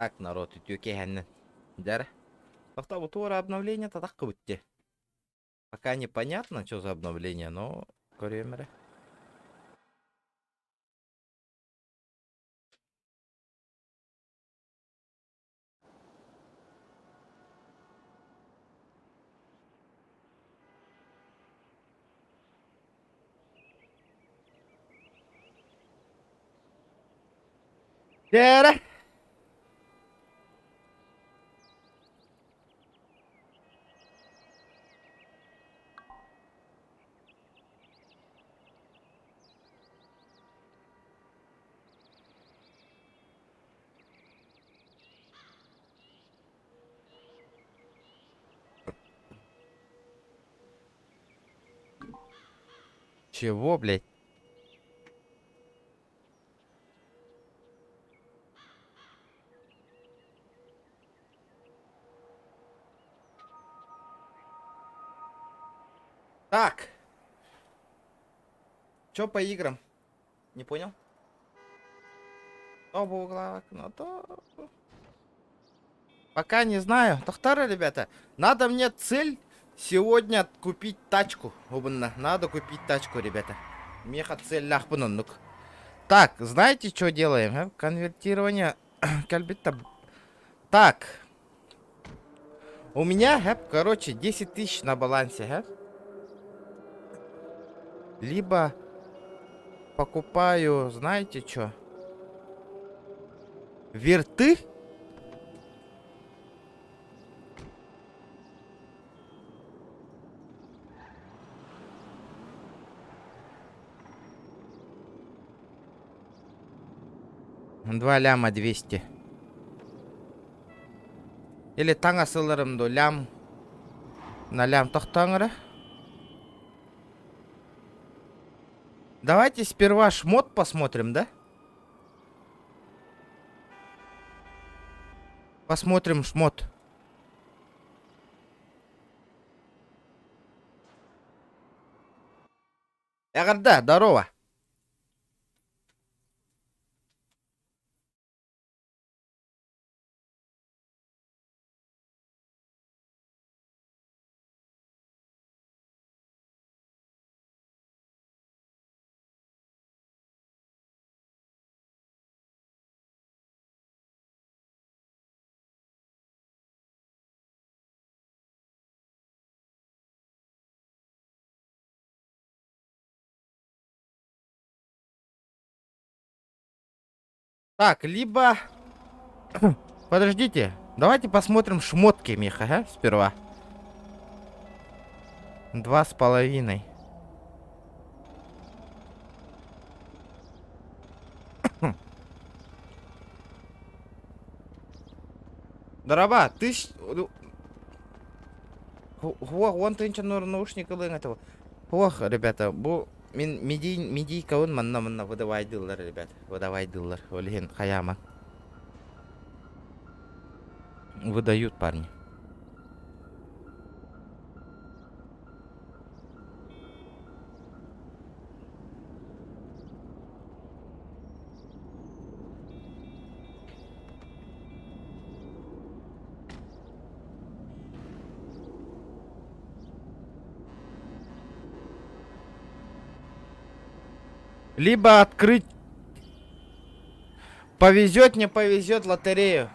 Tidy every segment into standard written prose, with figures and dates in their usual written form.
Так, народ, үтүө киэһэннэн. Дьэ, Тохтобутуора обновление татах кыбытте. Пока непонятно, что за обновление, но көрүөм эрэ. Дьэ Чего, блядь? Так. Чё по играм? Не понял? Ну то... Пока не знаю. Тохтара, ребята, надо мне цель сегодня купить тачку. Обынна. Надо купить тачку, ребята. Меха цель ляхпын оннук. Так, знаете, что делаем? А? Конвертирование. Кальбита. Так. У меня, короче, 10 тысяч на балансе. Хэп. Либо покупаю, знаете что? Верты? Два ляма 200. Или таҥас ыларым ду лям на лям тохтооҥ эрэ. Давайте сперва шмот посмотрим, да? Посмотрим шмот. Эҕэрдэ, здорово. Так, либо... Подождите, давайте посмотрим шмотки, Миха, а, сперва. 2,5. Дороба, тысяч... Уон тыһыынча наушник ылыаҥ этэ. Ох, ребята, бу мин медий медийкабын манна манна выдавайдыыллар, ребят, выдавайдыыллар. Ол иһин хайааман. Выдают парни. Либо открыть повезет, не повезет лотерею.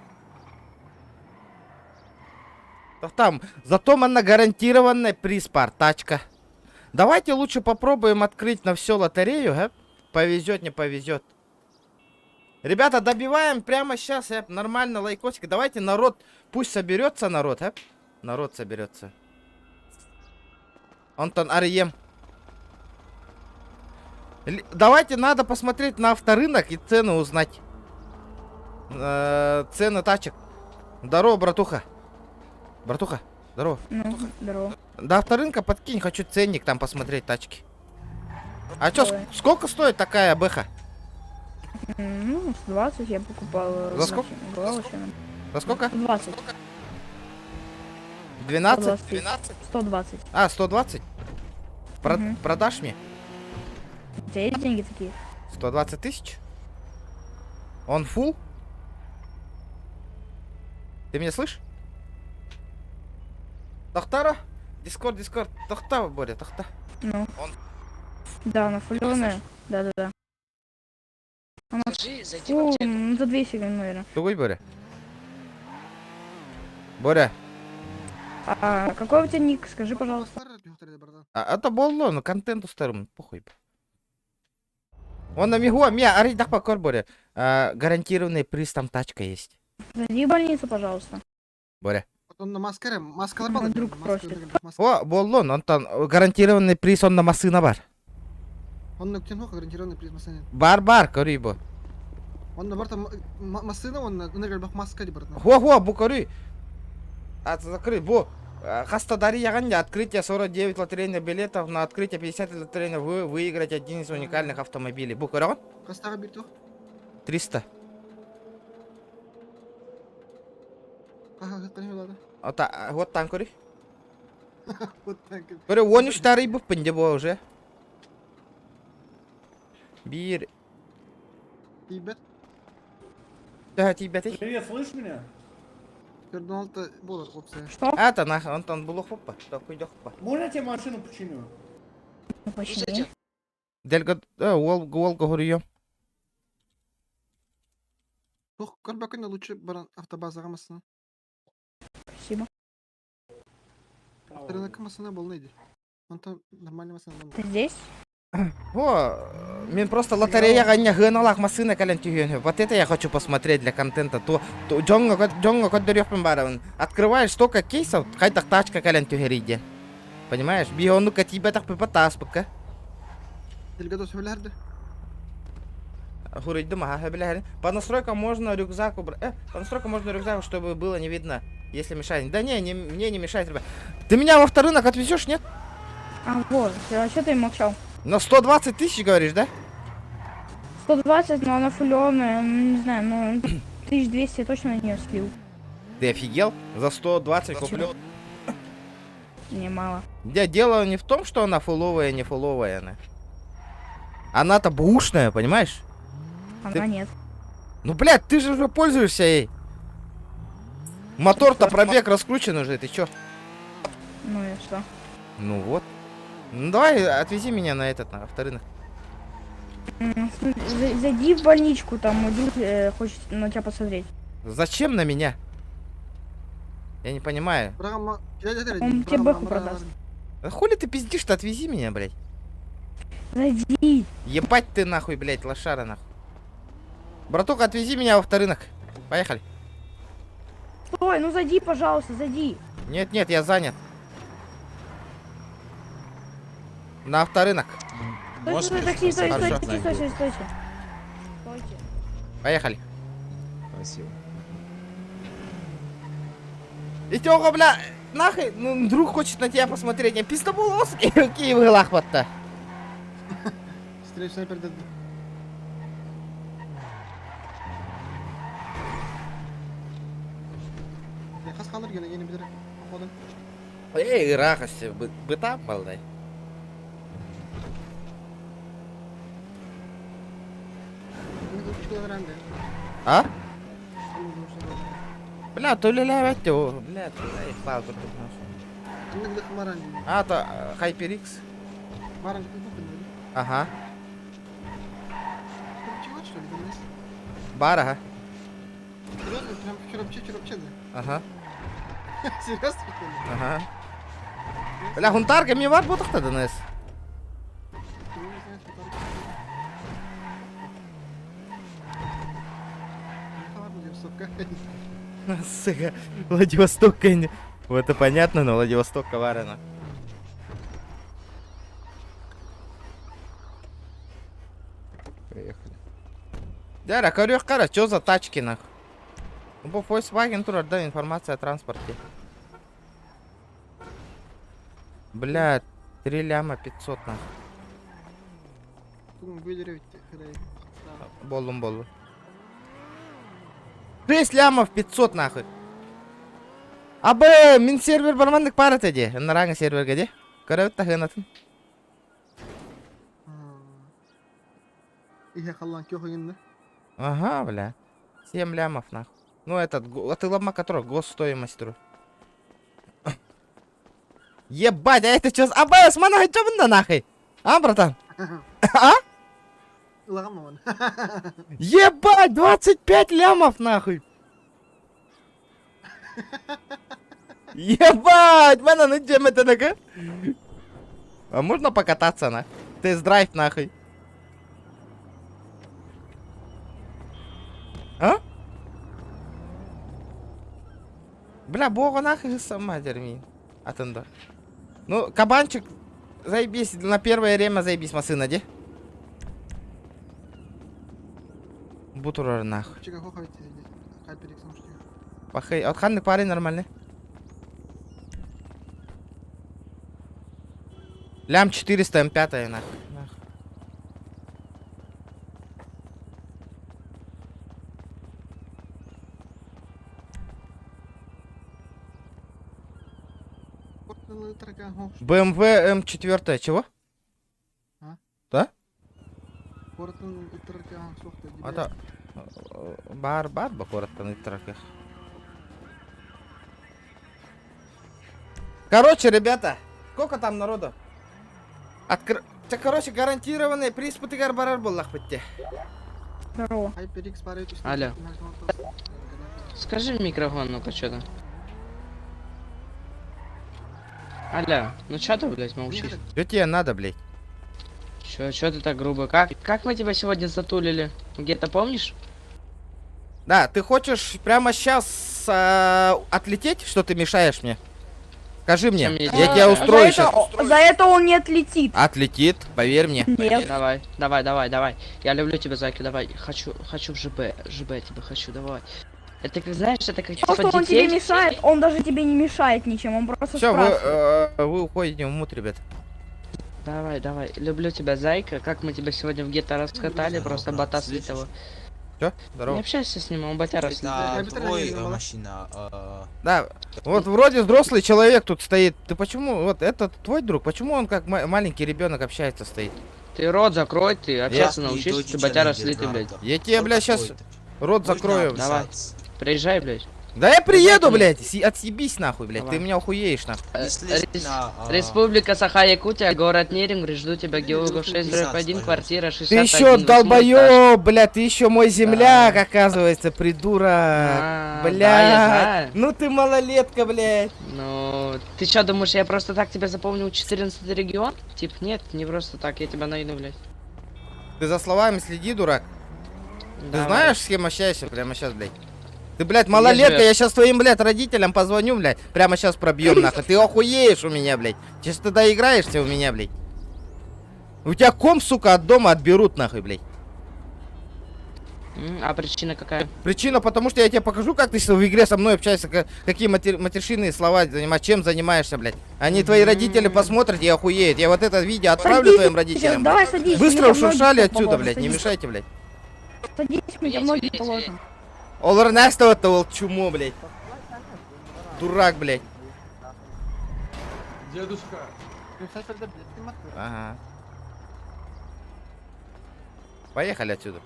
Там, зато она гарантированный приз пар, тачка. Давайте лучше попробуем открыть на все лотерею, а? Повезет, не повезет. Ребята, добиваем прямо сейчас, э, нормально лайкосик. Давайте народ, пусть соберется народ, э? Народ соберется. Онтон арыйыам. Давайте надо посмотреть на авторынок и цены узнать. Э, цены тачек. Здорово, братуха. Братуха, здорово. Ну, здорово. До авторынка подкинь, хочу ценник там посмотреть тачки. А чё, сколько стоит такая бэха? Ну, 20 я покупала. За сколько? За сколько? 20. 12? 12? 120. А, 120? Про- угу. Продашь мне? У тебя есть деньги такие? 120 тысяч? Он full? Ты меня слышишь? Тохтара? Дискорд, Дискорд. Тохта, Боря, тохта. Ну. Он. Да, она фуленая. Да-да-да. Она Скажи, зайди в фу, аптеку. ну, за 200, наверное. Тугуй, Боря. Боря. А какой у тебя ник? Скажи, пожалуйста. А, это болло, но контенту старым, похуй. Он на мигу, мия, аридах покор, Боря. А, гарантированный приз, там тачка есть. Зайди в больницу, пожалуйста. Боря. Онно маска эрэ, маскалар Мой балар. друг просит. О, боллон, он там гарантированный приз, он на масына бар. Онно үктен хоқ гарантированный приз масына. Бар, бар, көрүй бу. Онно барта масына онно энергия маска ди барта. Хо-хо, бу көрүй. А, закрый, бу. Хаста дари яганда открытие 49 лотерейных билетов на открытие 50 лотерейных вы выиграть один из уникальных автомобилей. Бу көрөҕүн? Хастаға бир туох. 300. Аха, қане болады. Ота, вот там көрүй. Вот так. Көрө, 13 тарый бу пинде бу уже. Бир. Тибет. Төһө тиийбэтий? Привет, слышишь меня? Пердоналта болар опция. Что? Это нах, он там булух попа, такой попа. Можно я тебе машину починю? Ну, почини. Зайдем. Дельга, уол, уол говорю. Туох көрбөкүн лучше баран автобазаға масына. Спасибо. Рынок масына болнайды. Онтон нормальный масына болмайды. Ты здесь? О, мен просто лотереяға не гыналах машина кэлэн түһүөн. Вот это я хочу посмотреть для контента. То, то дьоҥҥо дьоҥҥо көрдөрүөхпүн баҕарабын. Открываешь столько кейсов, хайдах тачка кэлэн түһэрий. Понимаешь? Би ону катибетах пипа таспыкка. Делгадо сөйләрді. Хуруйдум, ага, бля. По настройкам можно рюкзак убрать. По настройкам можно рюкзак, чтобы было не видно, если мешает. Да не, не мне не мешает, ребят. Ты меня во авторынок отвезешь, нет? А, вот. А что ты молчал? На 120 тысяч, говоришь, да? 120, но она фуленая, ну, не знаю, ну, 1200 я точно на нее слил. Ты офигел? За 120 куплю. Не мало. Да, дело не в том, что она фуловая, не фуловая она. Она-то бушная, понимаешь? Она Ты- нет. Ну, блядь, ты же уже пользуешься ей. Мотор-то пробег раскручен уже, ты чё? Ну и что? Ну вот. Ну давай, отвези меня на этот, на авторынок. Зайди в больничку, там мой друг хочет на тебя посмотреть. Зачем на меня? Я не понимаю. Он тебе бэху продаст. А хули ты пиздишь-то, отвези меня, блядь. Зайди. Ебать ты нахуй, блядь, лошара нахуй. Братух, отвези меня во авторынок. Поехали. Стой, ну зайди, пожалуйста, зайди. Нет, нет, я занят. На авторынок. Стой, стой, такси, стой, стой, Хорошо. стой, стой, стой, стойте. Стойте. Поехали. Спасибо. И тёга, бля, нахуй, ну, друг хочет на тебя посмотреть. Я пиздоболоский, какие вы лахмат-то. Встречный передад. Хас қалыр гене гене бидер. Походу. Эй, рахасы, быта балдай. А? Бля, то ли о, бля, туда и А, то HyperX. Ага. Бар, ага. Серьезно? Прям чурапче чурапче да? Ага. Серьезно? Ага. Бля, хунтарка мне бар ботахта ДНС. Сука, Владивосток, конечно. Вот это понятно, но Владивосток коварно. Поехали. Дяра, корёх кара, чё за тачки нах? Ну, по Volkswagen тур, да, информация о транспорте. Бля, 3 ляма 500 нах. Боллум боллу. 6 лямов 500 нахуй. Абы, мин сервер бармандык пара теде. Наранга сервер где? Көрөбүт тахынатын. Ihe қаллан кёхы гинне. Ага, бля. 7 лямов нахуй. Ну этот, атыыламмакка турар, госстоимость турар. Ебать, а это что? АБС, мана да нахуй? А, братан? А? Ылаҕам Ебать, 25 лямов нахуй! Ебать, мана, ну чем это такое? А можно покататься, на? Тест-драйв нахуй. А? Бля, бога нахуй сама дерьми. Атында. Ну, кабанчик, заебись, на первое время заебись массыына дии. Бу турар нахуй. Пахай, от ханнык парень нормальный. Лям 400 М5 нахуй. Нахуй. BMW М4, чего? А? Да? Это баар баар ба куораттан ыттарга. Короче, ребята, сколько там народу? Откр... Короче, гарантированный приз бытыгар барар буоллахпыт дии. Здорово. Алло. Скажи в микрофон, ну-ка, что там. Алло, ну чё ты, блядь, молчишь? Что тебе надо, блядь? Чё ты так грубо? Как мы тебя сегодня затулили? Где-то помнишь? Да, ты хочешь прямо сейчас отлететь, что ты мешаешь мне? Скажи мне, Чем я я тебе тебя мешаю? устрою за, сейчас. это, за это он не отлетит. Отлетит, поверь мне. Нет. Давай, давай, давай, давай. Я люблю тебя, Зайка, давай. Хочу, хочу в ЖБ, ЖБ тебя хочу, давай. Это как, знаешь, это как То, типа что он тебе детей. мешает, он даже тебе не мешает ничем, он просто Все, вы, спрашивает. вы уходите в мут, ребят. Давай, давай. Люблю тебя, Зайка. Как мы тебя сегодня в гетто раскатали, просто бота слитого. Все, Не здорово. общайся с ним, он батяра слитый. Это твой Я машина. Да, вот вроде взрослый человек тут стоит. Ты почему, вот этот твой друг, почему он как маленький ребенок общается стоит? Ты рот закрой, ты общаться Я научись, ты батяра слитый, блядь. Я тебе, бля, сейчас рот закрою. Давай. Приезжай, блядь. Да я приеду, Обязательно. блядь, отъебись нахуй, блядь, ты Давай. меня охуеешь нахуй. Республика Саха-Якутия, город Нерюнгри, жду тебя, Георгов 6, дробь 1, квартира 61, Ты еще восьмой этаж. долбоёб, блядь, ты еще мой земляк, оказывается, придурок. А, Блядь, да, я знаю. ну ты малолетка, блядь. Ну, ты чё, думаешь, я просто так тебя запомнил 14 регион? Тип, нет, не просто так, я тебя найду, блядь. Ты за словами следи, дурак. Ты Давай. знаешь, с кем общаешься прямо сейчас, блядь? Ты, блядь, малолетка, живешь? я сейчас твоим, блядь, родителям позвоню, блядь. Прямо сейчас пробьем, нахуй. Ты охуеешь у меня, блядь. Сейчас ты доиграешься у меня, блядь. У тебя ком, сука, от дома отберут, нахуй, блядь. А причина какая? Причина, потому что я тебе покажу, как ты в игре со мной общаешься, какие матершинные слова занимаешь, чем занимаешься, блядь. Они твои родители посмотрят и охуеют. Я вот это видео отправлю Садись твоим сейчас, родителям. блядь. Давай садись. Быстро мы тебе ноги ушуршали отсюда, положим, блядь, не садись. мешайте, блядь. Садись, мы тебе ноги положим. Ол Эрнесто это чумо, блядь. Дурак, блядь. Дедушка, Ага. Поехали отсюда.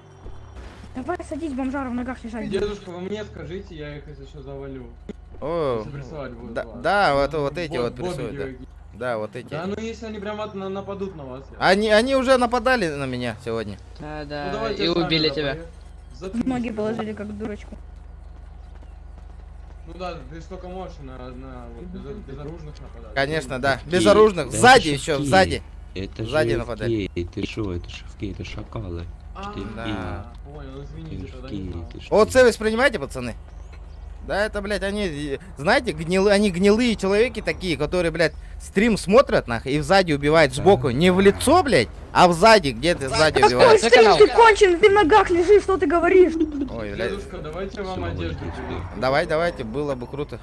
Давай садись, бомжара в ногах лежать. будет. дедушка, вы мне скажите, я их если что завалю. О, Если прессовать будут да, вас. да, вот эти вот Бобики прессуют, да. какие. Да, вот эти. Да, ну если они прямо нападут на вас. Они уже нападали на меня сегодня. Да, Ну, да, давайте и сами, убили да, тебя. Заткнись. Ноги положили, как дурочку. Ну да, ты столько можешь на вот, безоружных нападать. Конечно, да. Кей, Безоружных. да Сзади это ж еще, Кей. сзади. Это Сзади же нападали. Кей, ты шо, это ж Кей, это шакалы. А, Ты Да. Понял, Ты извините, ж тогда не Кей, знал. ты ж Вот Кей. воспринимаете, принимаете, пацаны? Да, это, блядь, они, знаете, гнилые, они гнилые человеки такие, которые, блядь, стрим смотрят, нахуй, и сзади убивают сбоку. Не в лицо, блядь, а сзади, где-то сзади Какой убивают. стрим, канал. ты конченый, ты в ногах лежишь, что ты говоришь? Ой, блядь. Дедушка, давайте вам Всё, одежду молодец, передам. Давай, давайте, было бы круто.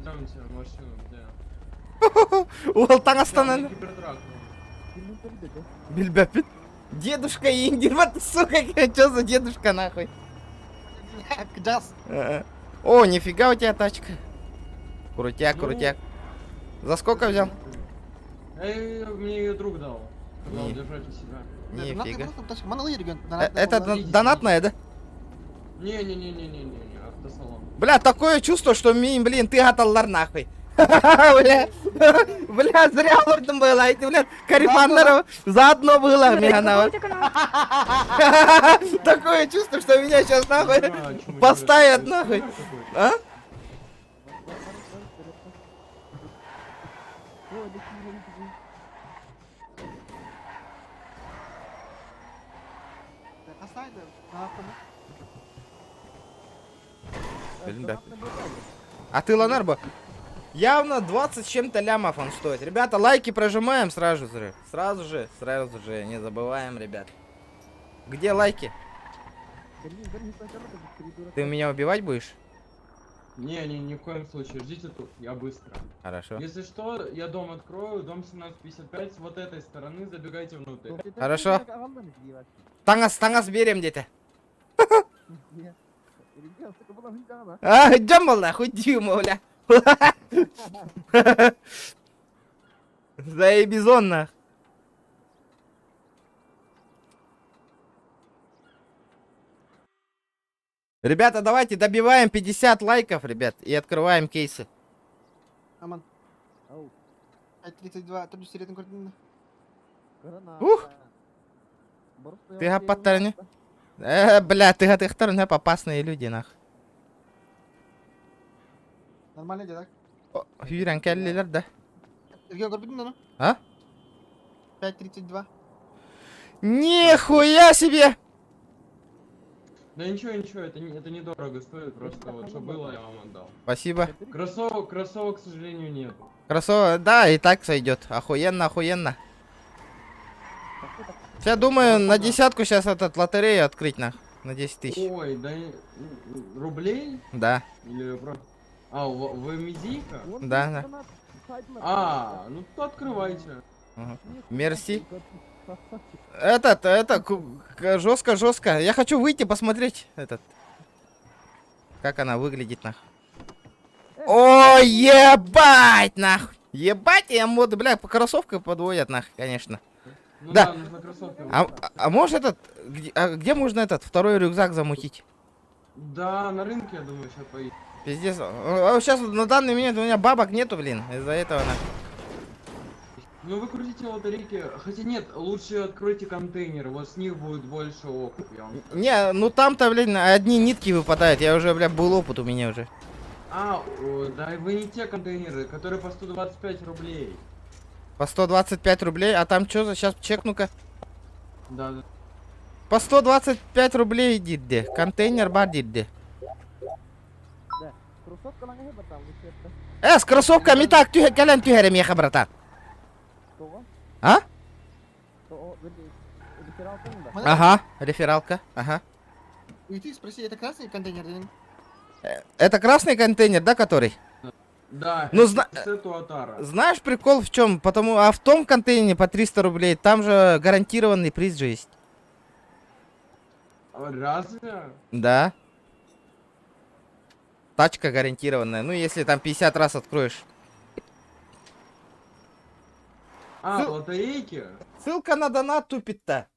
Идемте в машину, где? Ол Да, таҥастанан. мне кибертрак нужен. Бильбяпит. Дедушка Индир, вот сука, что за дедушка нахуй? Джаз. О, нифига у тебя тачка. Крутяк, Ну. крутяк. За сколько взял? Эй, мне ее друг дал. Сказал Не. держать у себя. Нифига. Это Это донатная, да? Не-не-не-не-не-не, Автосалон. Бля, такое чувство, что ми, блин, ты аталлар нахуй. Бля, бля, зря лордом было, эти, бля, Карифаннеров заодно было, Какой меня на у тебя канал? Такое чувство, что меня сейчас нахуй Да, чё мы поставят делаем? нахуй. Какой-то. А? Блин, да. А ты Ланарбо? Явно 20 с чем-то лямов он стоит. Ребята, лайки прожимаем сразу же. Сразу же, сразу же, не забываем, ребят. Где лайки? Ты меня убивать будешь? Не, не, ни в коем случае. Ждите тут, я быстро. Хорошо. Если что, я дом открою, дом 1755, с вот этой стороны забегайте внутрь. Хорошо. Таҥас, таҥас берем где-то. А, идем, бля, хуй бля. Заебизон, нах. Ребята, давайте добиваем 50 лайков, ребят, и открываем кейсы. Аман. 5.32, там середин көрдүн. Ух! Ты гапаттарне? Бля, ты гатыхтар, не опасные люди, нах. Нормально дедак. Сүүрэн кэллилэр да. Эрген көрбүтүн да? А? 5.32. Нихуя себе! Да ничего, ничего, это недорого стоит, просто вот что было, я вам отдал. Спасибо. Кроссовок, к сожалению, нет. Кроссовок, да, и так сойдет. Охуенно, охуенно. Я думаю, на десятку сейчас этот лотерею открыть, нах. На 10 тысяч. Ой, да рублей? Да, Или про... А, вы медийка? да, да. А, ну то открывайте. Мерси. Этот, это, жестко, жестко. Я хочу выйти посмотреть этот. Как она выглядит, нах. О, ебать, нах. Ебать, я моды, бля, по кроссовкам подводят, нах, конечно. Ну Да. да, нужно кроссовки. А может этот, где, а где можно этот второй рюкзак замутить? Да, на рынке, я думаю, сейчас поедем. Пиздец. Сейчас на данный момент у меня бабок нету, блин. Из-за этого нах. Ну вы крутите лотерейки, хотя нет, лучше откройте контейнеры, вот с них будет больше опыт, я вам скажу. Не, ну там-то, блин, одни нитки выпадают. Я уже, бля, был опыт у меня уже. А, о, да вы не те контейнеры, которые по 125 рублей. По 125 рублей. А там что за... Сейчас чекну-ка. Да, да. По 125 рублей дидде. Контейнер бар дидде. С кроссовками так, кэлэн түһэрим эйиэхэ, братан. А? Ага, рефералка, ага. И ты спроси, это красный контейнер? Или... Это красный контейнер, да, который? Да, Ну, это Туатара. Знаешь, прикол в чем? Потому, а в том контейнере по 300 рублей, там же гарантированный приз же есть. А Разве? Да. Тачка гарантированная. Ну, если там 50 раз откроешь. А, Ссыл- лотерейки? Ссылка на донат тупит-то.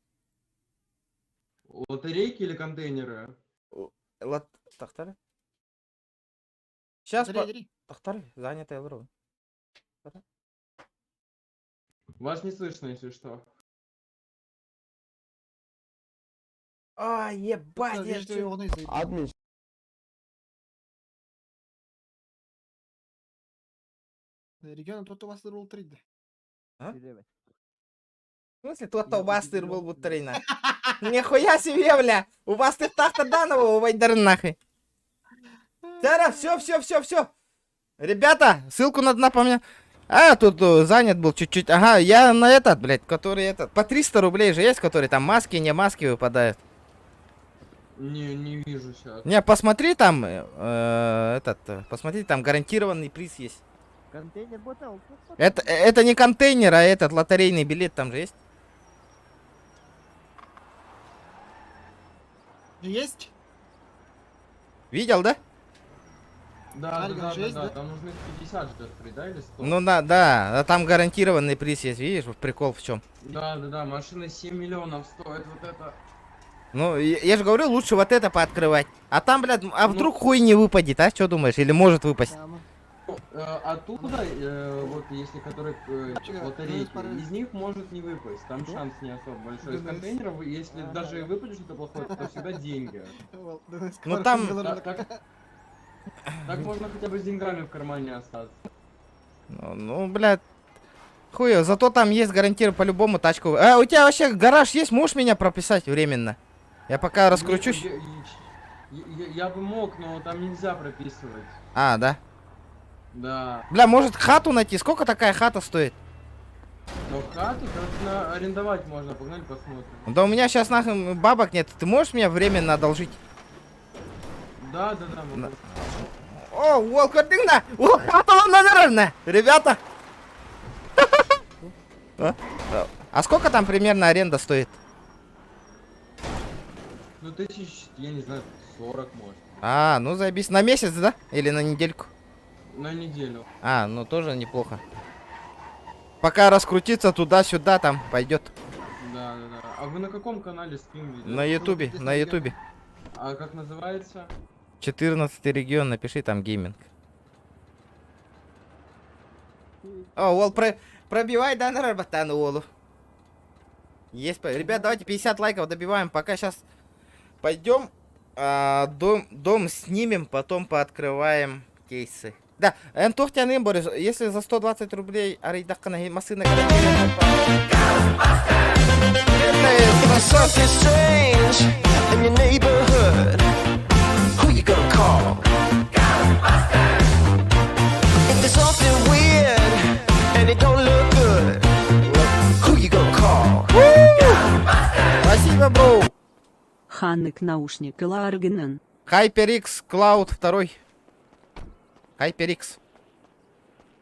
Лотерейки или контейнеры? Лот... Тахтары? Сейчас Дери, по... дери. Тахтары, занятая лру. Вас не слышно, если что. А, ебать, я Вижу, чё- его из Админ Регион тут у вас рул 3. В смысле, тот у вас тыр был бутрина? Нихуя себе, бля! У вас ты тахта данного, у вайдер нахуй. Тара, все, все, все, все. Ребята, ссылку надо напомнить. А, тут занят был чуть-чуть. Ага, я на этот, блядь, который этот. По 300 рублей же есть, который там маски, не маски выпадают. Не, не вижу сейчас. Не, посмотри там, этот, посмотри, там гарантированный приз есть. Контейнер ботал. Это не контейнер, а этот лотерейный билет там же есть. Есть? Видел, да? Да, да, да, да, есть, да, да? там нужны 50 же открыть, да, или 100? Ну да, да, а там гарантированный приз есть, видишь, вот прикол в чем. Да, да, да, машина 7 миллионов стоит, вот это. Ну, я же говорю, лучше вот это пооткрывать. А там, блядь, а Ну. вдруг хуй не выпадет, а? Что думаешь? Или может выпасть? Прямо. Оттуда, вот если которые Чё, лотерейки, ну, из них может не выпасть, там шанс не особо большой. Из Денис. контейнеров, если даже и выпадет что-то плохое, то всегда деньги. Ну, там- Так можно хотя бы с деньгами в кармане остаться. Ну, блядь. Хуй, зато там есть гарантия по-любому тачку. А, у тебя вообще гараж есть? Можешь меня прописать временно? Я пока раскручусь. Я бы мог, но там нельзя прописывать. А, да. Да. Бля, может хату найти? Сколько такая хата стоит? Но хату как арендовать можно, погнали посмотрим. Да у меня сейчас нахуй бабок нет. Ты можешь меня временно одолжить? Да, могу. О, уол көрдүҥ О, хата ребята. А? А сколько там примерно аренда стоит? Ну тысяч, я не знаю, 40 может. А, ну заебись. На месяц, да? Или на недельку? На неделю. А, ну тоже неплохо. Пока раскрутиться туда-сюда там пойдет. Да. А вы на каком канале стрим ведете? На ютубе, на ютубе. А как называется? 14 регион, напиши там гейминг. О, Уол, пробивай, да, на работану Уолу. Есть, ребят, давайте 50 лайков добиваем, пока сейчас пойдем, дом снимем, потом пооткрываем кейсы. Да, эн Борис, если за 120 рублей арыйдаххына массыына If something strange in your neighborhood, who you gonna call? If there's something weird and it don't look good, who you gonna call? Спасибо, bro. Ханнык наушник Ларгенен. HyperX Cloud 2. HyperX.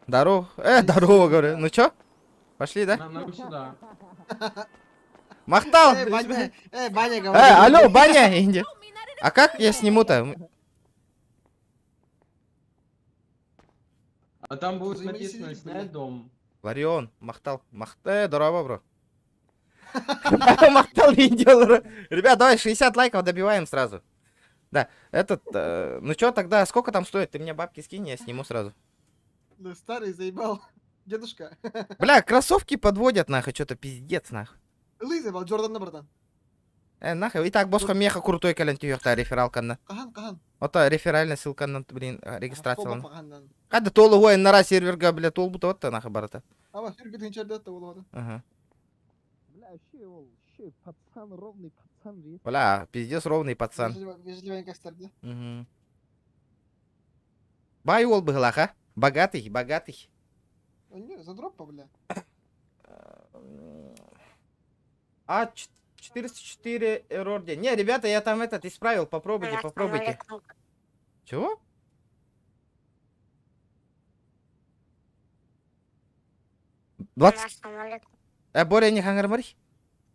Здорово. Здорово, говорю. Ну чё? Пошли, да? Нам сюда. Махтал! Эй, Баня, эй, Баня, говори. Алло, баня! Инди. А как я сниму-то? А там будет Заебись написано сидеть, снять блядь. дом. Ларион, Махтал. Здорово, бро. Махтал видел. Ребят, давай 60 лайков добиваем сразу. Да, этот, ну чё тогда, сколько там стоит? Ты мне бабки скинь, я сниму сразу. Да старый заебал. Дедушка. Бля, кроссовки подводят нахуй, что-то пиздец нахуй. Ылы заебал, Джордан на братан. Нахуй, и так босхо меха крутой кэлэн түһүөхтээх рефералканна. Хаһан, хаһан. Ото реферальная ссылка на, блин, регистрация. Хаһан. Хада толу ой нара серверга, бля, толбута вот нахуй барата. Аба, сүүрбэ тыһыынча буолуо. Ага. Бля, вообще, ол, вообще, пацан, ровный пацан же. Бля, пиздец ровный пацан. Вежливый как да? Угу. Баай уол быһыылаах, а? Богатый, богатый. Не, задропа, бля. А, 404 error день. Не, ребята, я там этот исправил, попробуйте, попробуйте. Чего? 20. Боря, не хангармари?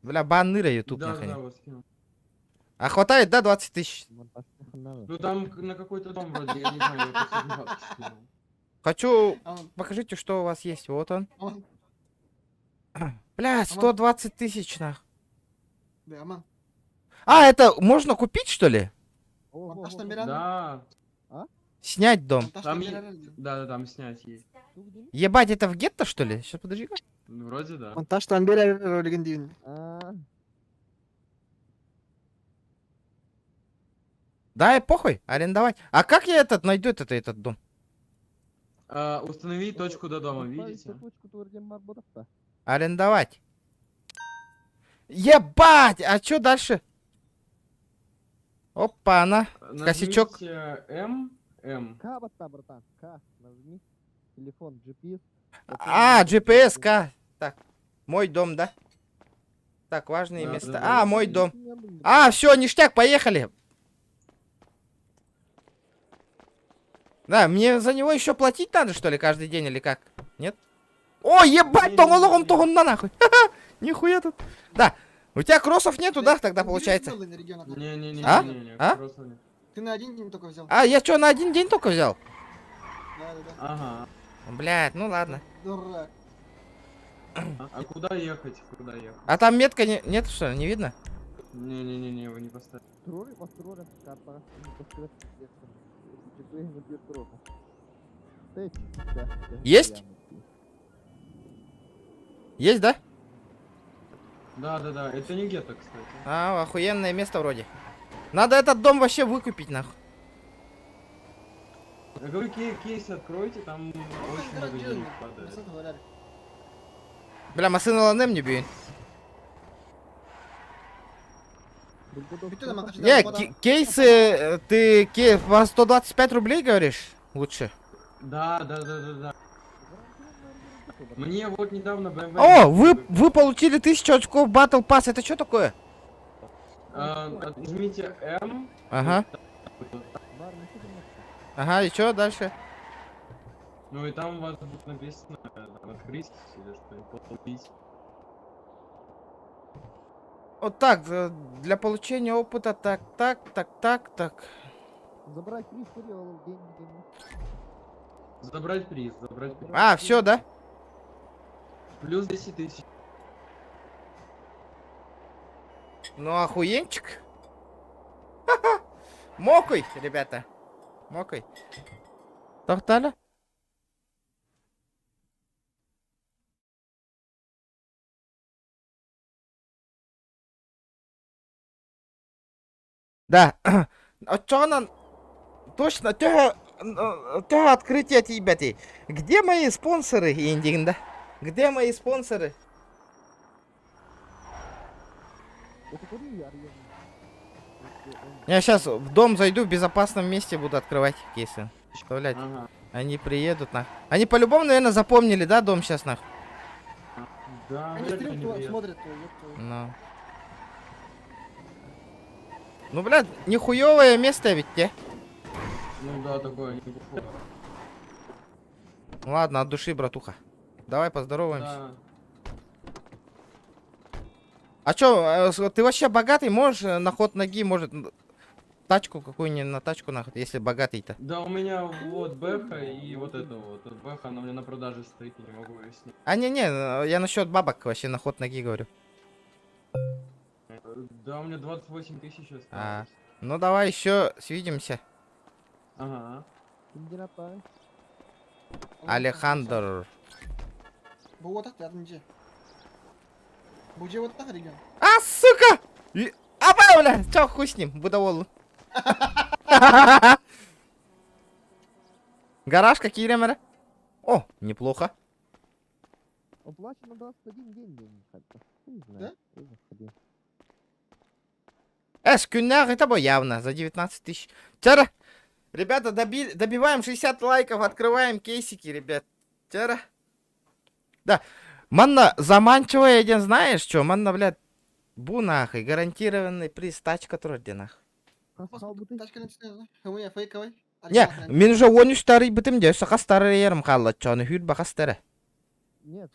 Бля, банныра ютуб Да, нахуй. да, вот скинул. А хватает, да, 20 тысяч? Ну там на какой-то дом вроде, я не знаю, я просто бабки скинул. Хочу... Аман, Покажите, что у вас есть. Вот он. Аман, Бля, 120 тысяч, нах. да, Аман. А, это можно купить, что ли? Монтаж номера. Да, Снять дом. Монтаж Там номера. да, там снять есть. Ебать, это в гетто, что ли? Сейчас, подожди. Ну, вроде да. Монтаж номера легендивный. Да, и похуй, арендовать. А как я этот найду этот дом? А, установи точку до дома, видите? Арендовать. Ебать! А чё дальше? Опа, она. Косячок. Нажмите М, М. К, братан, братан, К, нажми. Телефон, GPS. А, GPS, К. Так, мой дом, да? Так, важные Да, места. да, да. А, мой дом. А, все, ништяк, поехали. Да, мне за него еще платить надо, что ли, каждый день или как? Нет? О, ебать, Не-не-не. тоҥолоҕум на нахуй. Нихуя тут. Да, у тебя кроссов нету, да, тогда получается? Не-не-не, А? не-не, А? просто не. Ты на один день только взял. А, я что, на один день только взял? Да. Ага. Блядь, ну ладно. Дурак. А куда ехать? Куда ехать? А там метка не... нет, что ли, не видно? Не-не-не, его не поставили. Есть? Есть, да? Да-да-да, это не гетто, кстати. А, охуенное место вроде. Надо этот дом вообще выкупить, нахуй. Я говорю, кейс откройте, там очень много денег падает. Бля, массыына ыланым не бүйін. Не, кейсы, ты по 125 рублей говоришь? Лучше. Да. Мне вот недавно BMW... О, вы получили 1000 очков Battle Pass. Это что такое? А, нажмите М. Ага. Ага, и что дальше? Ну и там у вас будет написано там, открыть или что-нибудь, получить. Вот так, для получения опыта, так, так, так, так, так. Забрать приз, деньги, деньги. Забрать приз, забрать приз. А, все, да? Плюс 10 тысяч. Ну, охуенчик. Мокой, ребята. Мокой. Тохтали? Да. Оччоҕуна точно төһө открытие тиийбэтий. Где мои спонсоры, индигин да? Где мои спонсоры? Я сейчас в дом зайду, в безопасном месте буду открывать кейсы. Представлять. Ага. Они приедут нах. Они по-любому, наверное, запомнили, да, дом сейчас нах? Да, Они вряд ли стрим они приедут. смотрят, ёпта. Ну. Ну, блядь, нихуевое место ведь, те. Ну да, такое неплохое. Ну ладно, от души, братуха. Давай поздороваемся. Да. А чё, ты вообще богатый, можешь на ход ноги, может, тачку какую-нибудь, на тачку нахуй, если богатый-то. Да, у меня вот Бэха и вот это вот. Бэха, она у меня на продаже стоит, я не могу ее снять. А не-не, я насчет бабок вообще на ход ноги говорю. Да, у меня 28 тысяч осталось. А, ну давай еще свидимся. Ага. Алехандр. А, сука! И... А, бля, чё, хуй с ним, будовол. Гараж какие ремеры? О, неплохо. Оплачено 21 день, не знаю. Да? Эс, күннээх это бо явно, за 19 тысяч. Тяра! Ребята, добиваем 60 лайков, открываем кейсики, ребят. Тяра. Да. Манна заманчивая, один знаешь что? Манна, блядь, бу нахуй, гарантированный приз, тачка турар нах. Не, мин уже он старый бытым де, сака старый ерім қалды, чоны хүр бақа стары. Нет.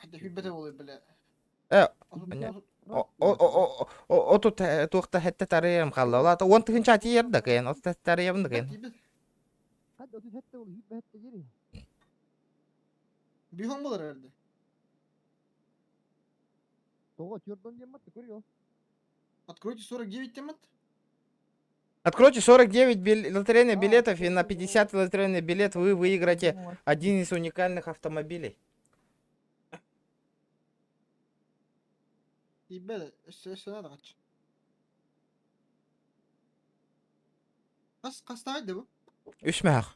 Э, Отут туохта хетте тарыйым қалды. Олата он тыгынча ати ерді кыйын, от тарыйым да кыйын. Бихон болар эрде. Того, тюрдон демат, көрüyor. Откройте 49 темат. Откройте 49 лотерейных билетов и на 50 лотерейный билет вы выиграете один из уникальных автомобилей. Ебе, все надо kaç. Kas kas daha bu? Үш мэх.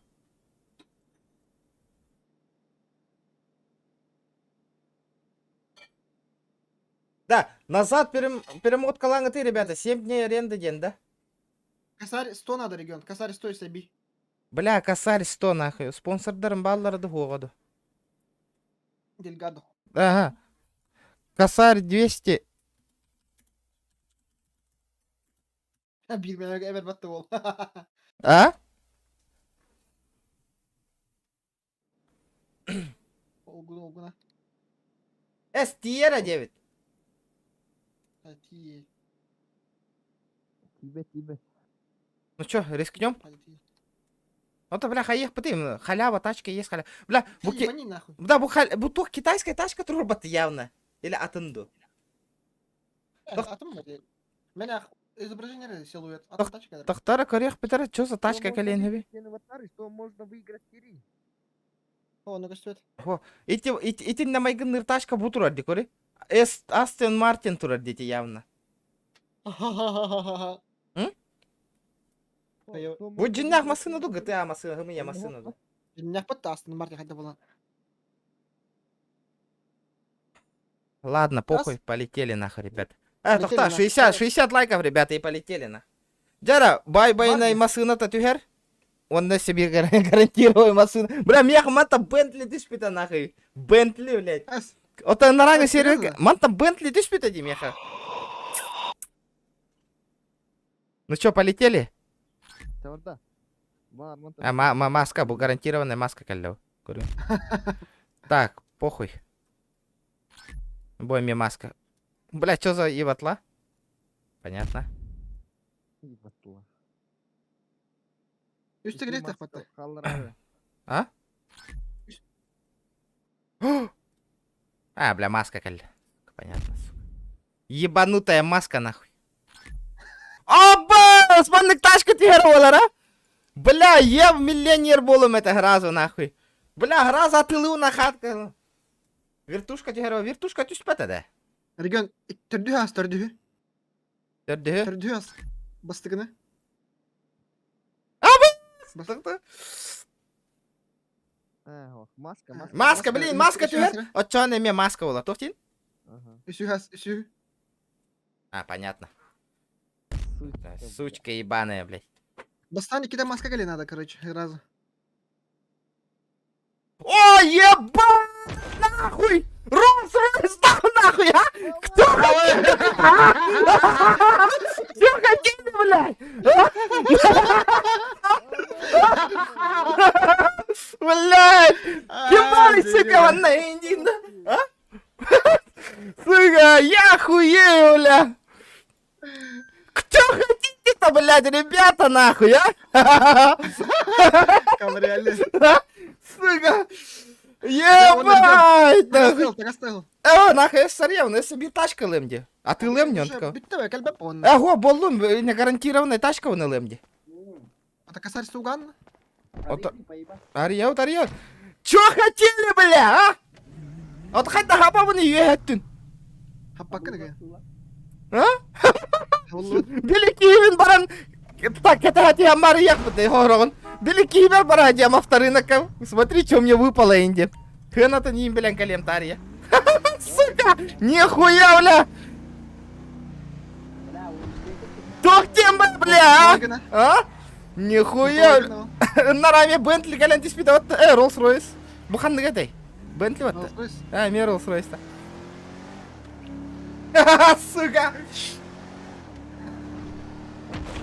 Да, назад перемотка ты, ребята, 7 дней аренды день, да? Косарь 100 надо регион. Косарь 100 саби. Бля, косарь 100 нахуй. Спонсордарым балларды хуғаду. Дельгадо. Ага. Косарь 200. Bir ben evet battı ol. А? Olgun olguna. С, Тиера 9. Hadi. Тибет, тибет. Ну чё, рискнем? Hadi. Ну то, бля, хаех пытым. Халява, тачка есть халява. Бля, буки... Ебани нахуй. Да, бу, хал... бу тух китайская тачка турбат явно. Или атынду. Атым mı? Men Изображение силуэт. А тачка. Тохтара көрүөх бүтэр, чё за тачка кэлиэн хөбүй? Что можно выиграть серии? О, ну көстүбэт. Ити итиннэ майгынныыр тачка бу турар ди көрү. Эс Астон Мартин турар дети явно. М? Бу дьиннээх массыына ду GTA массыына, хымыйа массыына ду. Дьиннээх бат Астон Мартин хайда буолан. Ладно, похуй, полетели нахуй, ребят. Тохта, 60, 60 лайков, ребята, и полетели на. Дьара, бай-байнай массыыната түһэр. Онно себе гарантирую массыына. Бля, мех манта Бентли түспүтэ нахуй. Бентли, блядь. Ота наранга сервер, манта Бентли түспүтэ ди меха. Ну чё, полетели? А, ма маска, бу гарантированная маска кэллэ. Көрүҥ. Так, похуй. Бой мне маска. Бля, что за ебатла? Понятно. Ебатла. Үс тегерек тахпатта. А? А, бля, маска кэллэ. Понятно, сука. Ебанутая маска, нахуй. Оба! Спаннык ташка түһэр буолар, а? Бля, я миллионер буолум это сразу, нахуй. Бля, сразу атылыы нахатка. Вертушка түһэр, вертушка түспэтэ да. Регион төрдүһү ас, төрдүһү. Төрдүһү? Төрдүһү ас. Бастыгыны. Маска, маска. Маска, блин, маска түһэр. Оччоон эмиэ маска буола. Туох диин? Үсүһас, үсү. А, понятно. Сучка ебаная, блядь. Бастаан иккитэ маска кэлин надо, короче, сразу. О, ебать, нахуй! Роллс-Ройс, нахуй, а? Кто хотел? Кто хотели, блядь? Блядь! Ебать, сука, вон на а? Сука, я хуею, бля! Кто хотите-то, блядь, ребята, нахуй, а? Кабриолет. Сука! Ебать! Нахуй! Э, нахуй, сарьявна, себе тачка лемди. А ты лемни, он такой. Ого, боллум, не гарантированная тачка он лемди. А так косарь суган? Арья, арья. Чё хотели, бля, а? От хайда хапабыны үйэһэттин. Хаппаккын А? Били киһибин баран так кэтэһэтиһэн барыйахпыт хоһороҕун. Били киһибэр бара диэм авторынокка. Смотри, что мне выпало инде. Хыанатын иин билэн кэлиэм таарыйа. Сука! Нихуя, бля! Туох диэн бля, а? А? Нихуя! Ыннараме Бентли кэлэн түспүтэ вот э Роллс Ройс. Бу ханнык этэй? Бентли вот. А, эмиэ Роллс Ройс Сука!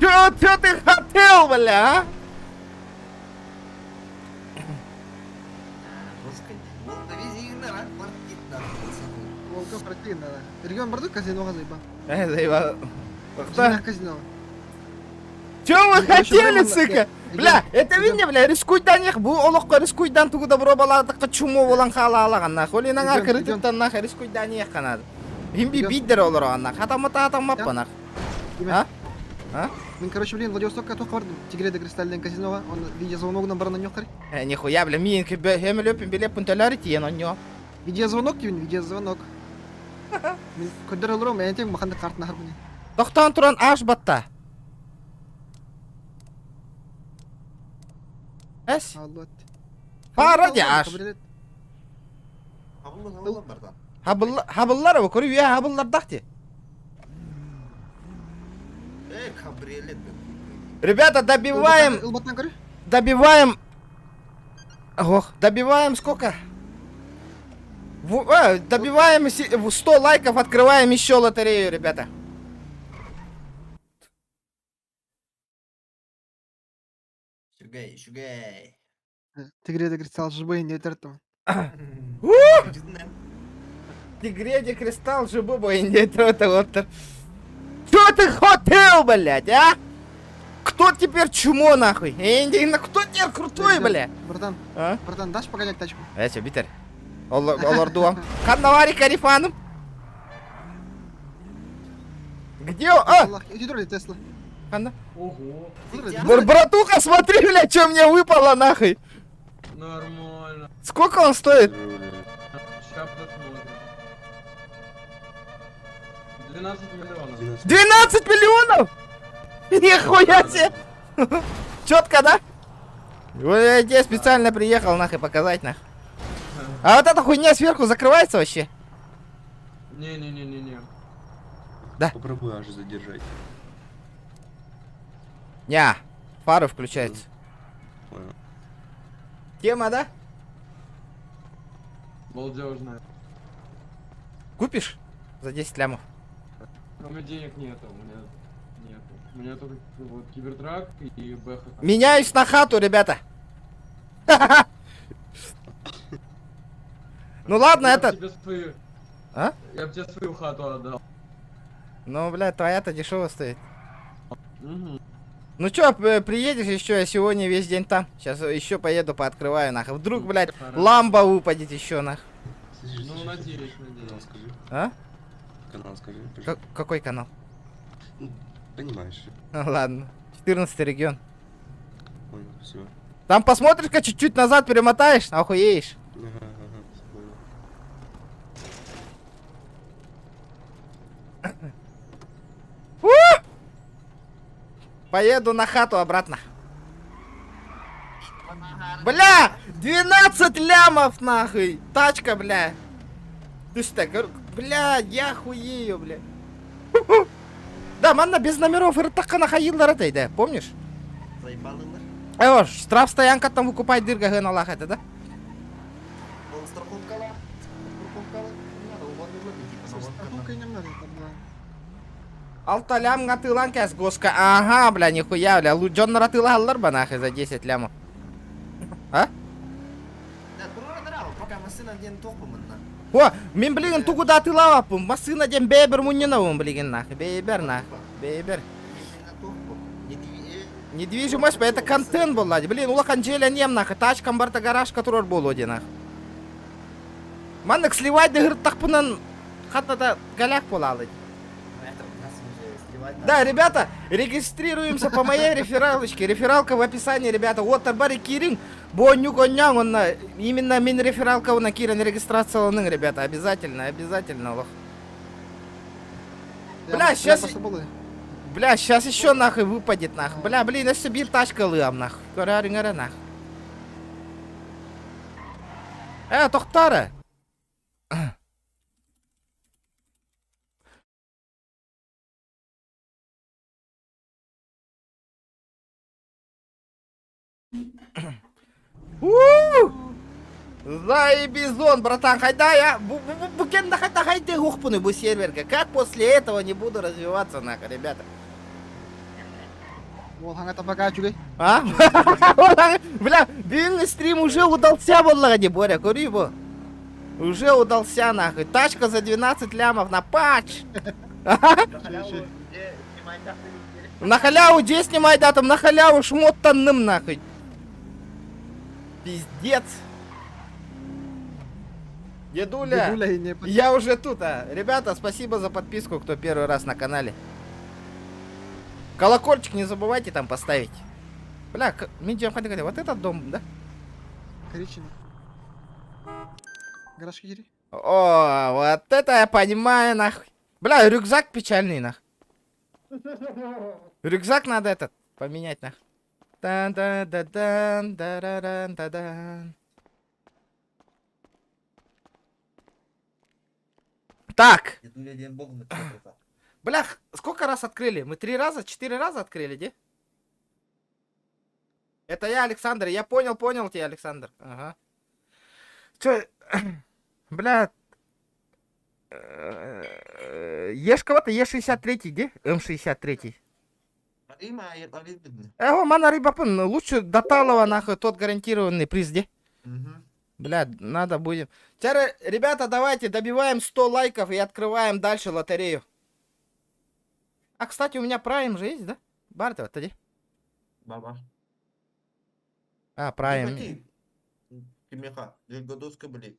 Чё, чё ты хотел, бля, а? Волка пройти надо. Регион бардык казиноға заебал. Э, заебал. Казино. Чё вы хотели, сука? Бля, это видно, бля, рискуйдан их, бу олохко рискуйдан тугу добро баладыкка чумо болан хаалаалаган нах. Оли наңар кырытыттан нах рискуйдан их канады. Химби биддер олор аннах. Хатамата хатамаппа нах. А? А? Мин, короче, блин, Владивостокка туох бардым. Тигре де Кристальден казиноға, он видеозвоногунан баран ньохар. Э, нихуя, бля, мин хемелөпүн билеппин төлөр тиен онньо. Видеозвонок диибин, видеозвонок. Мин көрдөр олором, мен тең маханды картына харбыны. Тохтоон туран аш батта. Эс? Пара ди аш. Хабыллар көрү үйэ хабыллардах ти. Ребята, добиваем... Добиваем... Ох, добиваем сколько? Добиваем 100 лайков, открываем еще лотерею, ребята. Үчүгэй, үчүгэй. Тигре де Кристалл жыбы не тертім. Тигре де Кристалл жыбы бойын это Что ты хотел, блядь, а? Кто теперь чмо нахуй? Кто теперь крутой, бля? Братан, а? Братан, дашь погонять тачку? Э, битер. Олордуам. Ханнавари Карифаным. Где он? А! Аллах, иди друг, Тесла. Ханна. Ого, Братуха, смотри, бля, что мне выпало нахуй. нормально. Сколько он стоит? Сейчас посмотрим. 12 миллионов. 12 миллионов? Нихуя себе! Четко, да? Ой, Я тебе специально приехал, нахуй, показать, нахуй. А вот эта хуйня сверху закрывается вообще? Не-не-не-не-не. Да. Попробуй аж задержать. Не, фары включаются. Понял. Тема, да? Балдежная. Купишь? За 10 лямов. У меня денег нету, у меня нету. У меня только вот кибертрак и бэха. Меняюсь на хату, ребята. Ну ладно, Я б это... тебе свою... А? Я бы тебе свою хату отдал. Ну, бля, твоя-то дешево стоит. Угу. Ну чё, приедешь еще, я сегодня весь день там. Сейчас еще поеду, пооткрываю, нахуй. Вдруг, блядь, Хорошо. ламба выпадет еще, нах. Слышишь, Ну, слышишь, надеюсь, слышишь? надеюсь. Канал скажи. А? Канал скажи. пожалуйста. Какой канал? Ну, Понимаешь. Ладно. 14 регион. Понял, все. Там посмотришь-ка чуть-чуть назад перемотаешь, охуеешь. Ага, ага, всё понял. Поеду на хату обратно. Бля, 12 лямов нахуй. Тачка, бля. Ты что, бля, я хуею, бля. Да, манна без номеров ыртакка нахайыллар да, помнишь? Заебалылар. Э, штраф стоянка там выкупать дырга гын Аллах это, да? Ол страховкалар. Страховкалар. Не надо, угодно типа. Страховка не надо, это была. Алта лям гатылан кәс госка. Ага, бля, нихуя, бля. Луджон ратылалар ба нахуй за 10 лямов. А? Пока машина ден тохпумынна. О, мен блин тугуда атылаваппын. Машина ден бэбер муннинавын блин нахуй. Бэбер нахуй. Бэбер. Недвижимость, это контент был, лади. Блин, улахан желя нем нахуй. Тачкам барта гараж, который был один нахуй. Маннык сливать да гырттакпынан хатта голяк болалы. Да, ребята, регистрируемся по моей рефералочке. Рефералка в описании, ребята. Вот Бари Кирин, Боню Гонян, он на, именно мин рефералка на Кирин регистрация, ребята. Обязательно, обязательно, лох. Бля, щас- Бля, сейчас еще нахуй выпадет нахуй. Бля, блин, если бир тачка лыам нахуй. Көрөрүңөрө нахуй. Э, тохтара. У! Заебизон, братан, хайда я. Букен да хайда хайды гухпуны бу серверка. Как после этого не буду развиваться, нахуй, ребята? Ол хаңа табака чүгей. А? Бля, длинный стрим уже удался, буоллаҕа дии, Боря, кори его. Уже удался, нахуй. Тачка за 12 лямов на патч. На халяву где снимай, да, там на халяву шмот танным, нахуй. Пиздец. Дедуля, Дедуля и не я уже тут, а. Ребята, спасибо за подписку, кто первый раз на канале. Колокольчик не забывайте там поставить. Бля, вот этот дом, да? Коричневый. Гараж кири. О, вот это я понимаю, нахуй. Бля, рюкзак печальный, нах. Рюкзак надо этот поменять, нах. тан да да дан да ра да дан Так. Блях, сколько раз открыли? Мы три раза, четыре раза открыли, де? Это я, Александр. Я понял, понял тебя, Александр. Ага. Чё, бля... Ешь кого-то, Е63, где? М63. Эго, мана рыбапын, лучше Даталова, нахуй, тот гарантированный приз, где? Бля, надо будет. Теперь, ребята, давайте добиваем 100 лайков и открываем дальше лотерею. А, кстати, у меня Прайм же есть, да? Бартова, тоді. Баба. А, Прайм. Кимеха, Легодоска, бли.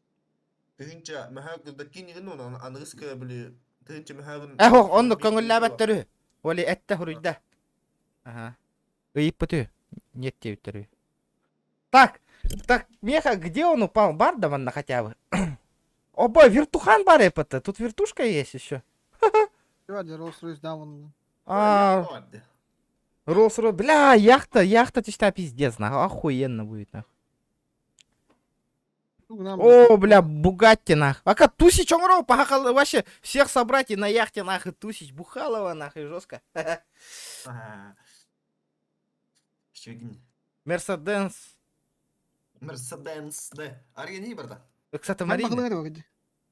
Тыгынча, махак дакини, ну, английская, бли. Э, ох, оннук көҥүллээбэттэр үһү. Оли эттэ хуруйда. Ага. Ыйыппыт үһү. Нет диэбиттэр үһү. Так, так, Меха, где он упал? Бар да манна хотя бы. Оба, вертухан бар это. Тут вертушка есть еще. Rolls Royce да вон. А, Rolls-Royce. Бля, яхта, яхта чисто пиздец, нахуй. Охуенно будет, нахуй. О, бля, Бугатти, нах. Ака тусич оҥоро, пахал, вообще всех собрать и на яхте, нахуй, тусич, Бухалова, нахуй, жестко. Мерседес. Мерседес, да. Аргени барда. Кстати, Марина.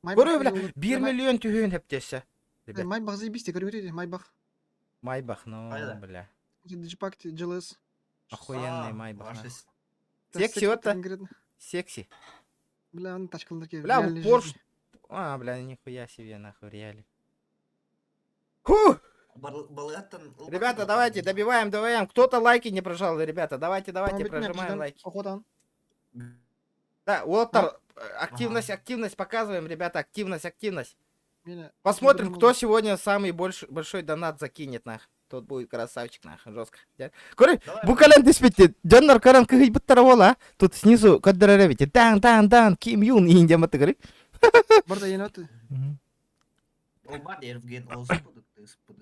Көрө, бля, 1 миллион түһүөн хэптесе. Майбах заебись, көрү Майбах. Майбах, ну, бля. Джипак, GLS. Охуенный Майбах. Секси вот Секси. Бля, он тачкалар Бля, Порш. А, бля, нихуя себе, нахуй, реале. Фу! Ребята, давайте, добиваем, добиваем. Кто-то лайки не прожал, ребята. Давайте, давайте, прожимаем лайки. Да, Уолтер, активность, активность показываем, ребята, активность, активность. Посмотрим, кто сегодня самый больш, большой донат закинет, нах. Тот будет красавчик, нах, жестко. Көрү, бу кэлэн түспүт. Дьоннор көрөн кыһыйбыттара буола. Тут снизу көрдөрөр эбит. Дан, дан, дан, Ким Юн иин диэн баттыгары. Барда еноты.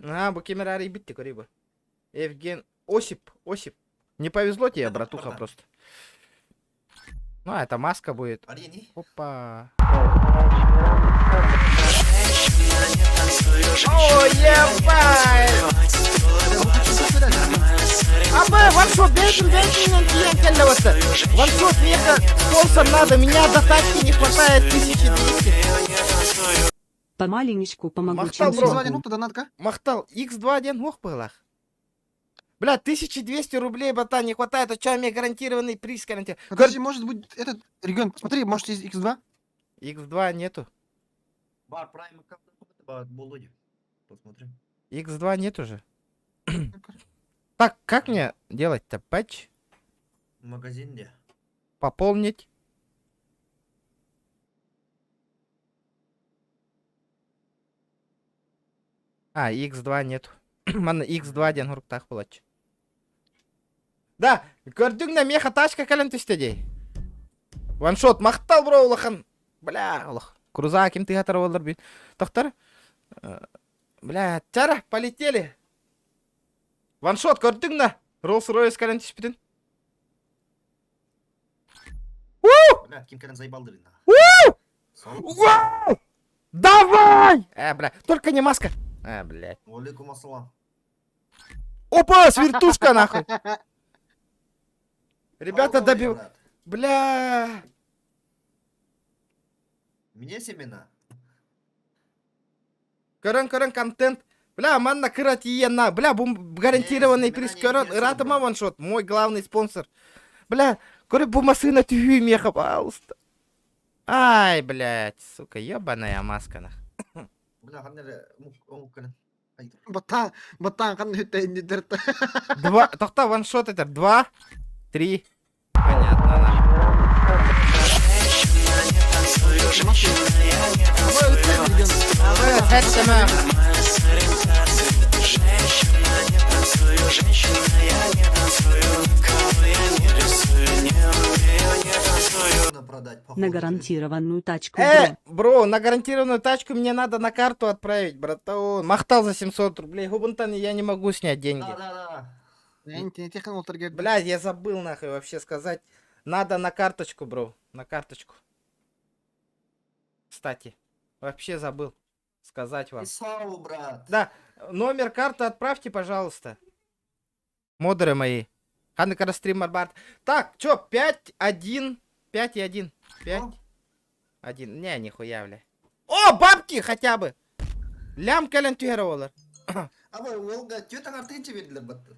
А, бу кемер арыйбыт көрүй бу. Евген Осип, Осип. Не повезло тебе, братуха, просто. Ну, а это маска будет. Опа. О, ебать! Абы, ваншот, бэйкин, бэйкин, тиийэн кэллэ вот. Ваншот, меха, спонсор надо, меня до тачки не хватает 1200. Помаленечку помогу, Махтал, чем бро. смогу. Махтал, X2 один, ох, было. Бля, 1200 рублей, братан, не хватает, а чё, мне гарантированный приз гарантированный. Подожди, может быть, этот регион, смотри, может, есть X2? X2 нету. Бар Prime Посмотрим. X2 нет уже. Так, как мне делать-то? Патч? Магазин где? Пополнить. А, X2 нету. Манна X2 диэн суруктаах буолааччы. Да, көрдүҥ да меха тачка кэлэн түстэ дии. Ваншот, махтал бро улахан. Бля, олох. Круза ким тыгатар болар бит. Тохтар. Бля, чара, полетели. Ваншот, көрдүҥ да. Rolls Royce кэлэн түспүтүн. Бля, ким кэлэн заебалдыр Вау! Давай! Э, бля, только не маска. А, блядь. Алейкум ассалам. Опа, свертушка нахуй. Ребята, добил. Бля. Мне семена. Көрөн, көрөн, контент. Бля, манна кыра тиийэн Бля, бу гарантированный приз көрөн. Ыратыма ваншот, мой главный спонсор. Бля, көрө бу массыына түһүү миэхэ, пожалуйста. Ай, блядь, сука, ебаная маска нах. Бля, ханна Баттан, баттан, ханна хүтtä Два, тохта ваншот это два, три. Понятно, нахуй. Это На гарантированную тачку, Э, бро, на гарантированную тачку мне надо на карту отправить, братан. Махтал за 700 рублей. Губунтан, я не могу снять деньги. Бля, я забыл нахуй вообще сказать. Надо на карточку, бро. На карточку. Кстати, вообще забыл сказать вам. Исау, брат. Да, номер карты отправьте, пожалуйста. Модеры мои. Ханна стрим Барбарт. Так, чё, 5, 1, 5 и 1. 5, 1. Не, нихуя, бля. О, бабки хотя бы! Лям кэлэн түһэр буолар. А вы, Волга, түөрт аҥаар тыһыынча биэрдилэр батты.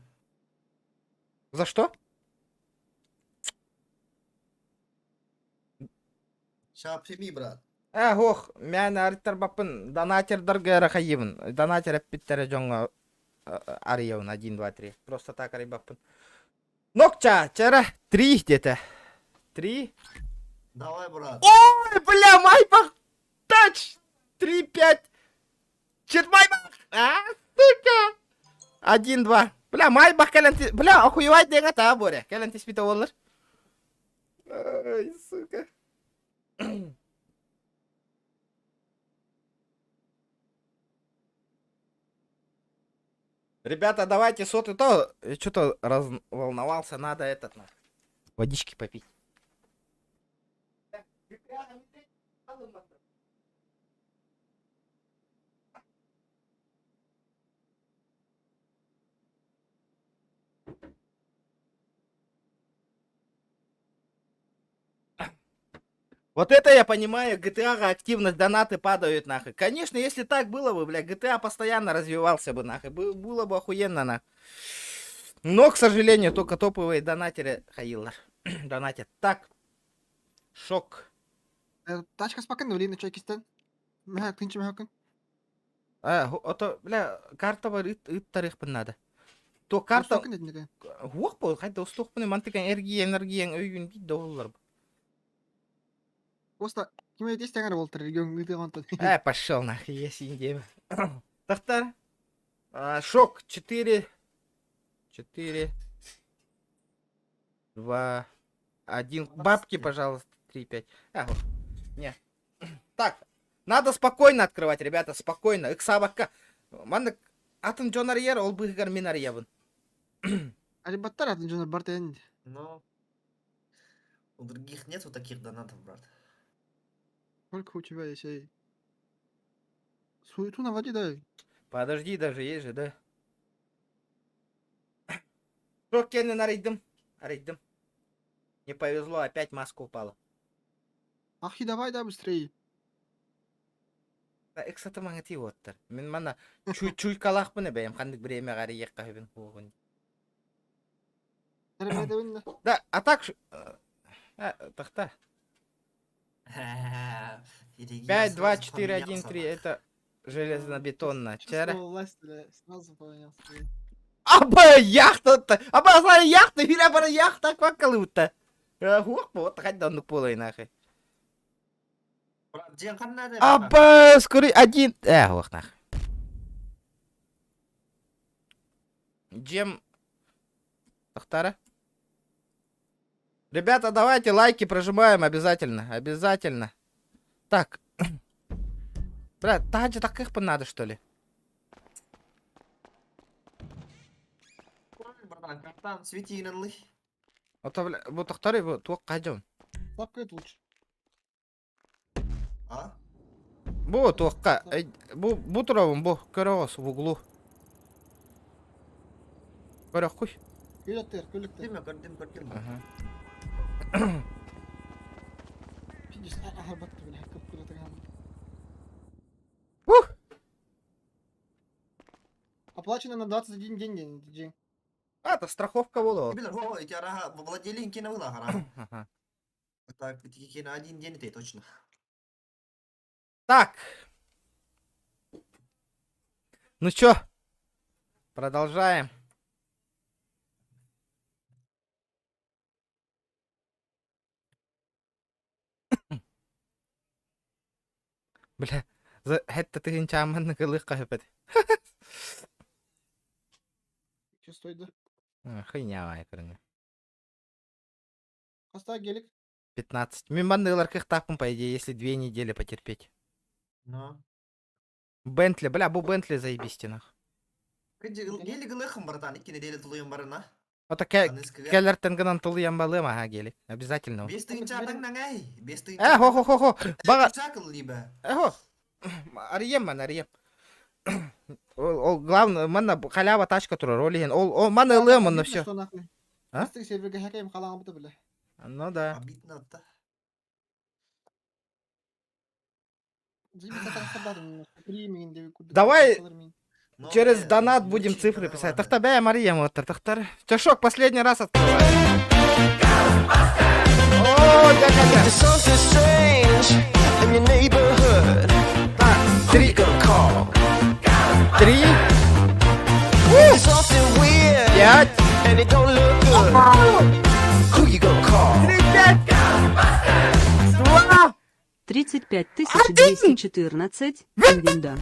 За что? Шапсими, брат. Э, ох, мен арыттарбаппын, донатердарга эрэ хайыбын. Донатер эппиттэрэ дьоҥҥо арыйабын, 1, 2, 3. Просто так арыйбаппын. Нокча, чара, 3 где-то. 3. Давай, брат. Ой, бля, Майбах, тач! 3, 5. Чит Майбах! А, сука! Один, два. Бля, Майбах кэлэн... Бля, охуевай диэҥэ таа Боря. Кэлэн түспүтэ буоллар. Ай, сука. Ребята, давайте сотый то. Что-то разволновался, надо этот, на. Водички попить. Вот это я понимаю, GTA активность, донаты падают нахуй. Конечно, если так было бы, бля, GTA постоянно развивался бы нахуй. Было бы охуенно нахуй. Но, к сожалению, только топовые донатеры хайыыллар. Донатят. Так. Шок. Тачка спокойно, блин, чекистен. Мэ тынчы мэ А, ото, бля, карта бар ыт тарыхпын надо. То карта... Хуох бол, хайда устуохпун мантыкан эргиен эргиен өйүн бит доллар. Просто ким эти стеңер болтыр, регион ыты. Пошел нахуй, я синдем. Тахтар. Шок 4 4 2 1. Бабки, пожалуйста, 3 5. А, вот. Не. Так, надо спокойно открывать, ребята, спокойно. Ыксаабакка. Маннык атын дьон арыйар, ол быыһыгар мин арыйабын. Арибаттар атын дьон бар тен. Но у других нету таких донатов, брат. Сколько у тебя есть? Эй? Суету наводи, дай. Подожди, даже есть же, да? Шок кэннин арыйдым. Арыйдым. Не повезло, опять маска упала. Ахи, давай, да, быстрее. Ыксатымаҥ оттар. Мин манна чуйкалаахпын бэйэм ханнык бириэмэҕэ арыйыахха сөбүн хуоҕун. Да, а так тахта. 5, 2, 4, 1, 3, это железнобетонно. Чара. Власть, сразу поменялся. Аба, яхта-то! Аба, знаю, яхта, бира бара яхта, квакалута. Хуох, вот, хайда оннук буолай нахуй. Аба, скорый один. Ох, нах. Джем. Тахтара. Ребята, давайте лайки прожимаем обязательно. Обязательно. Так. Бля, таджи так их надо, что ли? Братан, свети. А бля, вот тахтары, вот, туох кайдем. Лапкает лучше. А? Бу туохка, бу бу туровым, бу көрөҕүс в углу. Көрөхкүй. Күлөттер, күлөттер. Көрдүм, көрдүм, көрдүм. Ага. Пиздец, арбатты, бля, кып күлөттер. Ух! Оплачено на 21 день, день, день. А, это страховка была. Билер, о, эти ара, владели кино была, ара. Ага. Так, эти на один день это точно. Так. Ну чё, продолжаем. Бля, за это ты чаман кылых кахыпет. Че стоит, да? Хуйня вай, короче. Хаста гелик. 15. Мин маннылар кыхтаахпын, по идее, если 2 недели потерпеть. Ну. Бентли, бля, бу Бентли заебись нах. Гелик ылыхым, братан, 2 недели тулуйым барына. Ото кэлэртэн гынан тулуйан балыам аха гелик. Обязательно. 5 тыһыынча наңай. 5 тыһыынча. Э, хо хо хо хо. Бага. Чакыл либо. Э, хо. Арыйыам ман, арыйыам. Ол, главное, манна халява тачка турар, ол иһин. Ол маны ылыам онно все. Что нахуй? А? Быстрый серверге хакаем халаң бля. Ну да. Обидно да. Заебись, атак Давай через донат будем цифры писать. Тахта бә Мария вот тахтар. Чашок последний раз открываю. О, дякая. There's something strange in your neighborhood. Так, Who you три, gonna call? три, There's something weird пять, and it don't look good. Who you gonna call? три, пять, два, 35 214. Винда.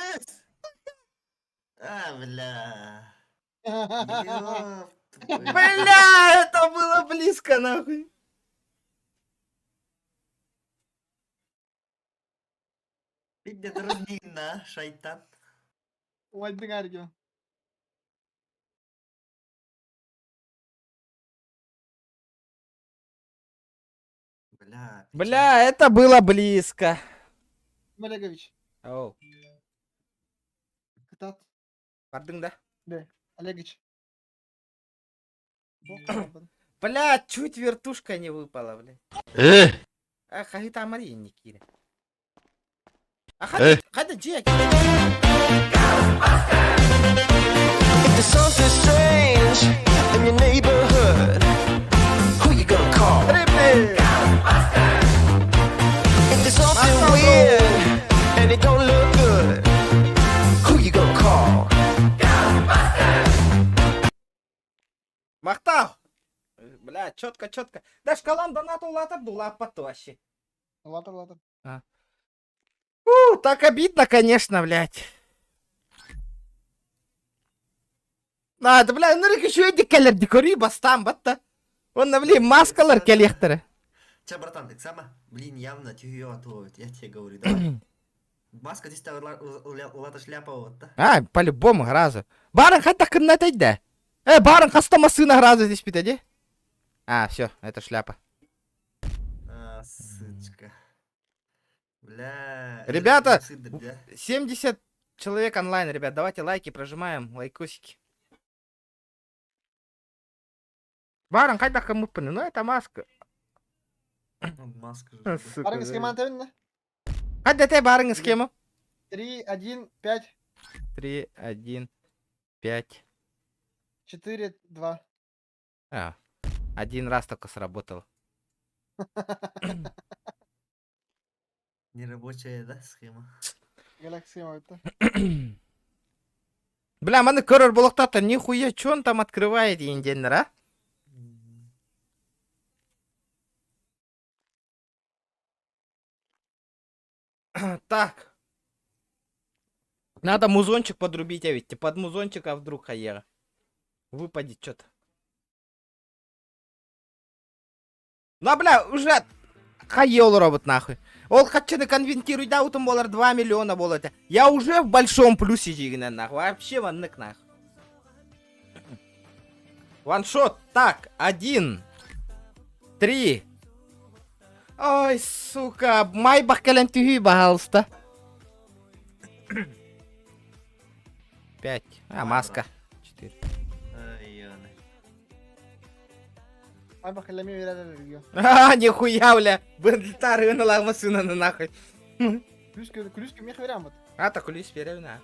Үс! А, бля. Ёб твою. Бля, это было близко, нахуй. Бидде труднина, шайтан. Уайдың аргио. Бля, Бля, это было близко. Олегович. Оу, Кытат. бардың да? Олегович. Бля, чуть вертушка не выпала, бля. Э! А, хаһыта Мария не кире. А хада, хада дьиэ If there's something strange in your neighborhood, who you gonna call? If there's something weird and it don't look good, who you gonna call? Махтал! Бля, четко, четко. Да шкалан донат улатып дулап вообще. Латыр, латыр. У, так обидно, конечно, блядь. Надо, бля, ну еще дикелер дикори бастам батта. Он на блин маскалар келехтере. Че, братан, так сама? Блин, явно тюё отводит, я тебе говорю, давай. Маска здесь улата шляпа вот, да? А, по-любому гразу. Барын хатта кыннат да. Э, барын хаста масына гразу здесь питади. А, все, это шляпа. А, сучка. Бля. это Ребята, сыдр, да? 70 человек онлайн, ребят. Давайте лайки прожимаем, лайкосики. Баран, хайда кымыппын. Ну, это маска. Ну, Маска же. Сука, Барың схеманы табын, Хайда те барың схему. 3, 1, 5, 3, 1, 5. 4, 2. А, один раз только сработал. Нерабочая, да, схема? Галаксия это. Бля, маны көрөр болохтата нихуя, чё он там открывает инденнер, а? М. Так. Надо музончик подрубить, а ведь под музончик, а вдруг хаера. Выпадет что-то. Ну, бля, уже хаел робот нахуй. Ол хатчыны конвентируй да утым болар 2 миллиона болот. Я уже в большом плюсе жигинен нахуй. Вообще ваннык нахуй. Ваншот. Так, один. Три. Ой, сука, майбах кэлэн түһүй, пожалуйста. Пять. А, маска. Четыре. Ай, ёны. Айбах лами верер А, нихуя, бля. Бентлитар ынылар сынаны нахуй. Күлүскө күлүскө мех верем вот. А, так күлүс беребин, а.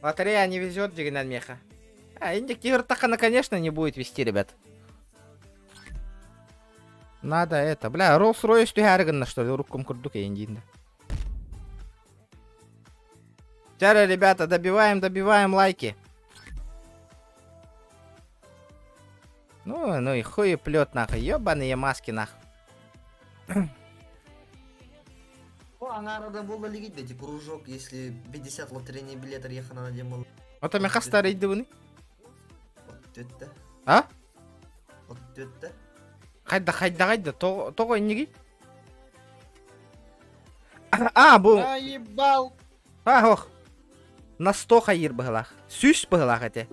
Лотерея не везет, дигинен меха. А, индик Тахана, конечно, не будет вести, ребят. Надо это, бля, Роллс-Ройс түһәрігін, что ли, рукком курдук индин. Чара, ребята, добиваем, добиваем лайки. Ну, ну и хуй плет нахуй, ёбаные маски нахуй. О, аңарада болды лигит эти кружок, если 50 лотерейный билет ехана на демол. Вот меха старый дывыны. Өттөттө. А? Өттөттө. Хайда, хайда, хайда, того инниги. А, бу, Наебал. а, ох. На 100 хайыр быһылах. Сүс быһылах эте.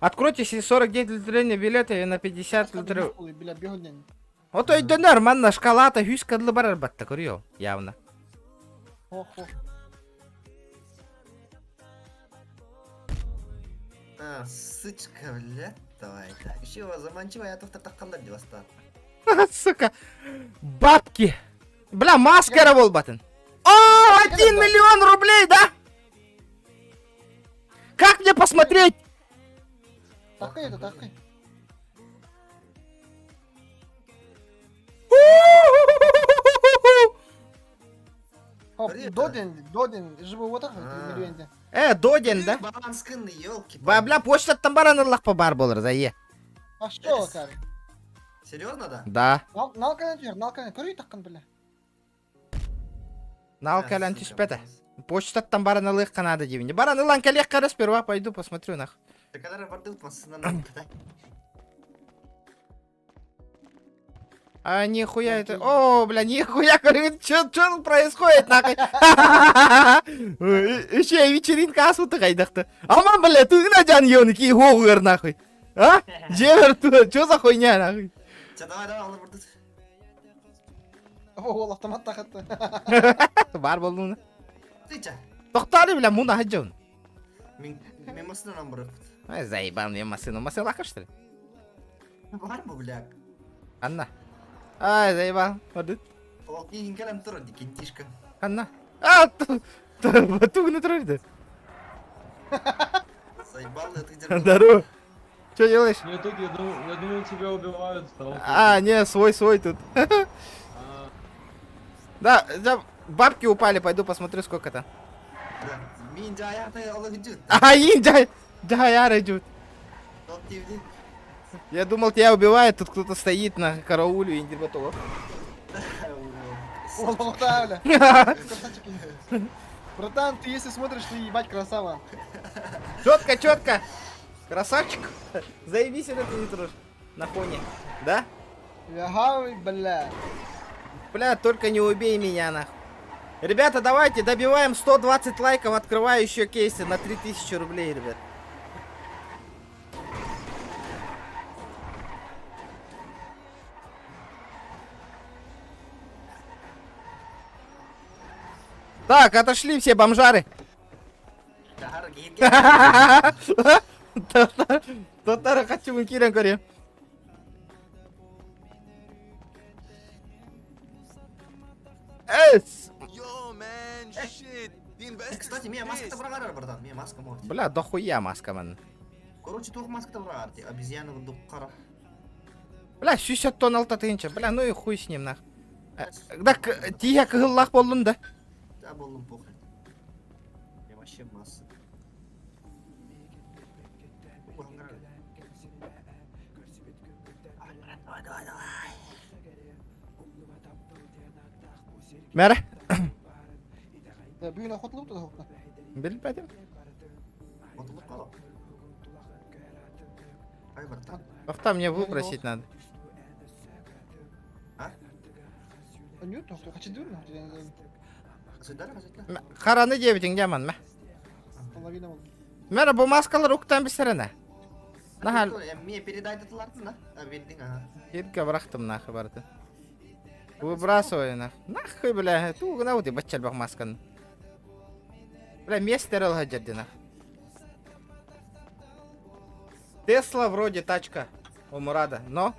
Откройте 49 лотерейный билет и на 50 лотерей. Бля, бегуден. Ото өйдөнөр манна шкалата хүс кадлы барар батта көрüyor явно. Ох, ох. А, сучка, бля, давай. Еще заманчивая, тоқтар таққандар деп аста. Сука. Бабки. Бля, маскара болбатын. О, 1 миллион рублей, да? Как мне посмотреть? Такой это, такой. Хоп, Привет. доден, доден, живой вот так, А. миллион. Э, доден, да? Баланскын, елки. Ба, бля, почтаттан баран ыллахпа бар болар, зае. А что, кар? Серьезно, да? Да. Нал канатер, нал канатер, көрүй таққын бля. Нал кэлэн түспэтэ. Почтаттан баран ылыахха наада диибин. Баран ылан кэлиэххэ эрэ сперва пойду посмотрю нах. Когда бардыбыт массыынан А нихуя это... О, бля, нихуя, говорит, что происходит, нахуй? Еще вечеринка асуты кайдахты. Аман, бля, ты на жан ёнки хоғыр, нахуй. А? Жевер, что за хуйня, нахуй? Давай, давай, алыр бардыт. Ол автомат тахатты. Бар болдуна. Тыча. Тоқтали, бля, муна хаджон. Мен мен машинанан барыппыт. Ай, заебал мне машину. Машина что ли? Бар бу, бля. Анна. Ай, заебал. Бардыт. Ол кийин кэлэн турар ди кентишка. Анна. А, тугны турар Заебал, ты где? Здорово. Что делаешь? Не, тут я думал, тебя убивают, стал. А, не, свой, свой тут. А, Да, да, бабки упали, пойду посмотрю, сколько там. Да. Мин жаяты алып жүт. А, инь, да, я идут. Тот тивди. Я думал, тебя убивают, тут кто-то стоит на карауле и не Ол тоқта, бля. Красавчик. Братан, ты если смотришь, ты ебать красава. Четко, четко. Красавчик. Заебись, это ты не трожь. На фоне. Да? Ага, бля. Бля, только не убей меня, нахуй. Ребята, давайте добиваем 120 лайков, открываю еще кейсы на 3000 рублей, ребят. Так, отошли все бомжары. Дахар кийин Татара хочу кирен көрем. Эс! Кстати, мен маска табырағар братан, мен маска может. Бля, дохуя маска ман. Короче, туох маска табырағар, ти обезьяна курдук кара. Бля, 60 тонн алта тыгынча. Бля, ну и хуй с ним нах. Да, тия кыһыллах болдум да. Да, болдум похрен. Я вообще масса. Давай, давай, давай. Мәрі. Да, бүгін охотылып тұр охотна. Билбедим. Отулуп кал. Ай, братан. Ах, мне выбросить надо. А? Нет, тоқта, хочу дюрна. Сюда, сюда. Хараны дебитин жаман мә. Половина болды. Мәрі, бу маскалар уктан бисерene. Нахал. Мне передай этот на? А, бердиң, ага. Ирка бырахтым нахуй барды. Выбрасывай нах. Нахуй, бля, ту гына ути баччал бак масканы. Бля, место рыл хаджарды нах. Тесла вроде тачка у Мурада, но...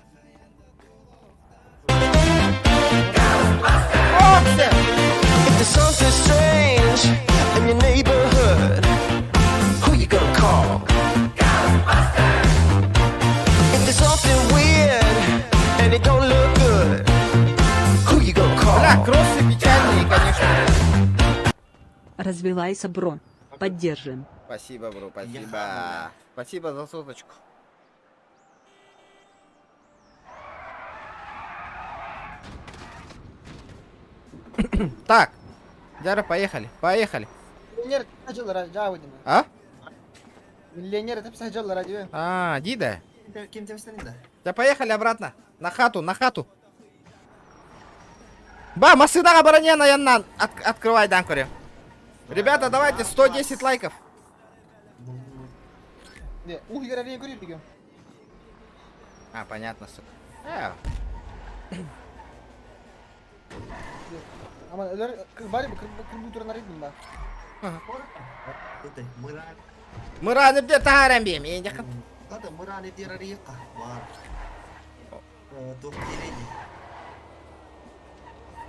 Опсе! If there's something strange in your neighborhood, who you gonna call? If there's something weird and it don't look good, who you gonna Бля, call? кроссы печальные, конечно. Развелайся, бро. Поддержим. Спасибо, бро, спасибо. Я Спасибо за соточку. Так, Дяра, поехали, поехали. Миллионер тапса жа деймін. А? Миллионер тапса жаллар деймін. А, Дида. Ким темстен да? Да поехали обратно. На хату, на хату. Ба, машина оборонена, яннан. Открывай данкуре. Ребята, давайте 110 лайков. Не, ух, игра не көрер деген. А, понятно, сука. Аман, өлөр бар кырбы туран арыйдым ба. Это мыран. Мыраны бде таарам бем, мен жақын. Када мыран эдер арыйка. Бар. Тух дерени.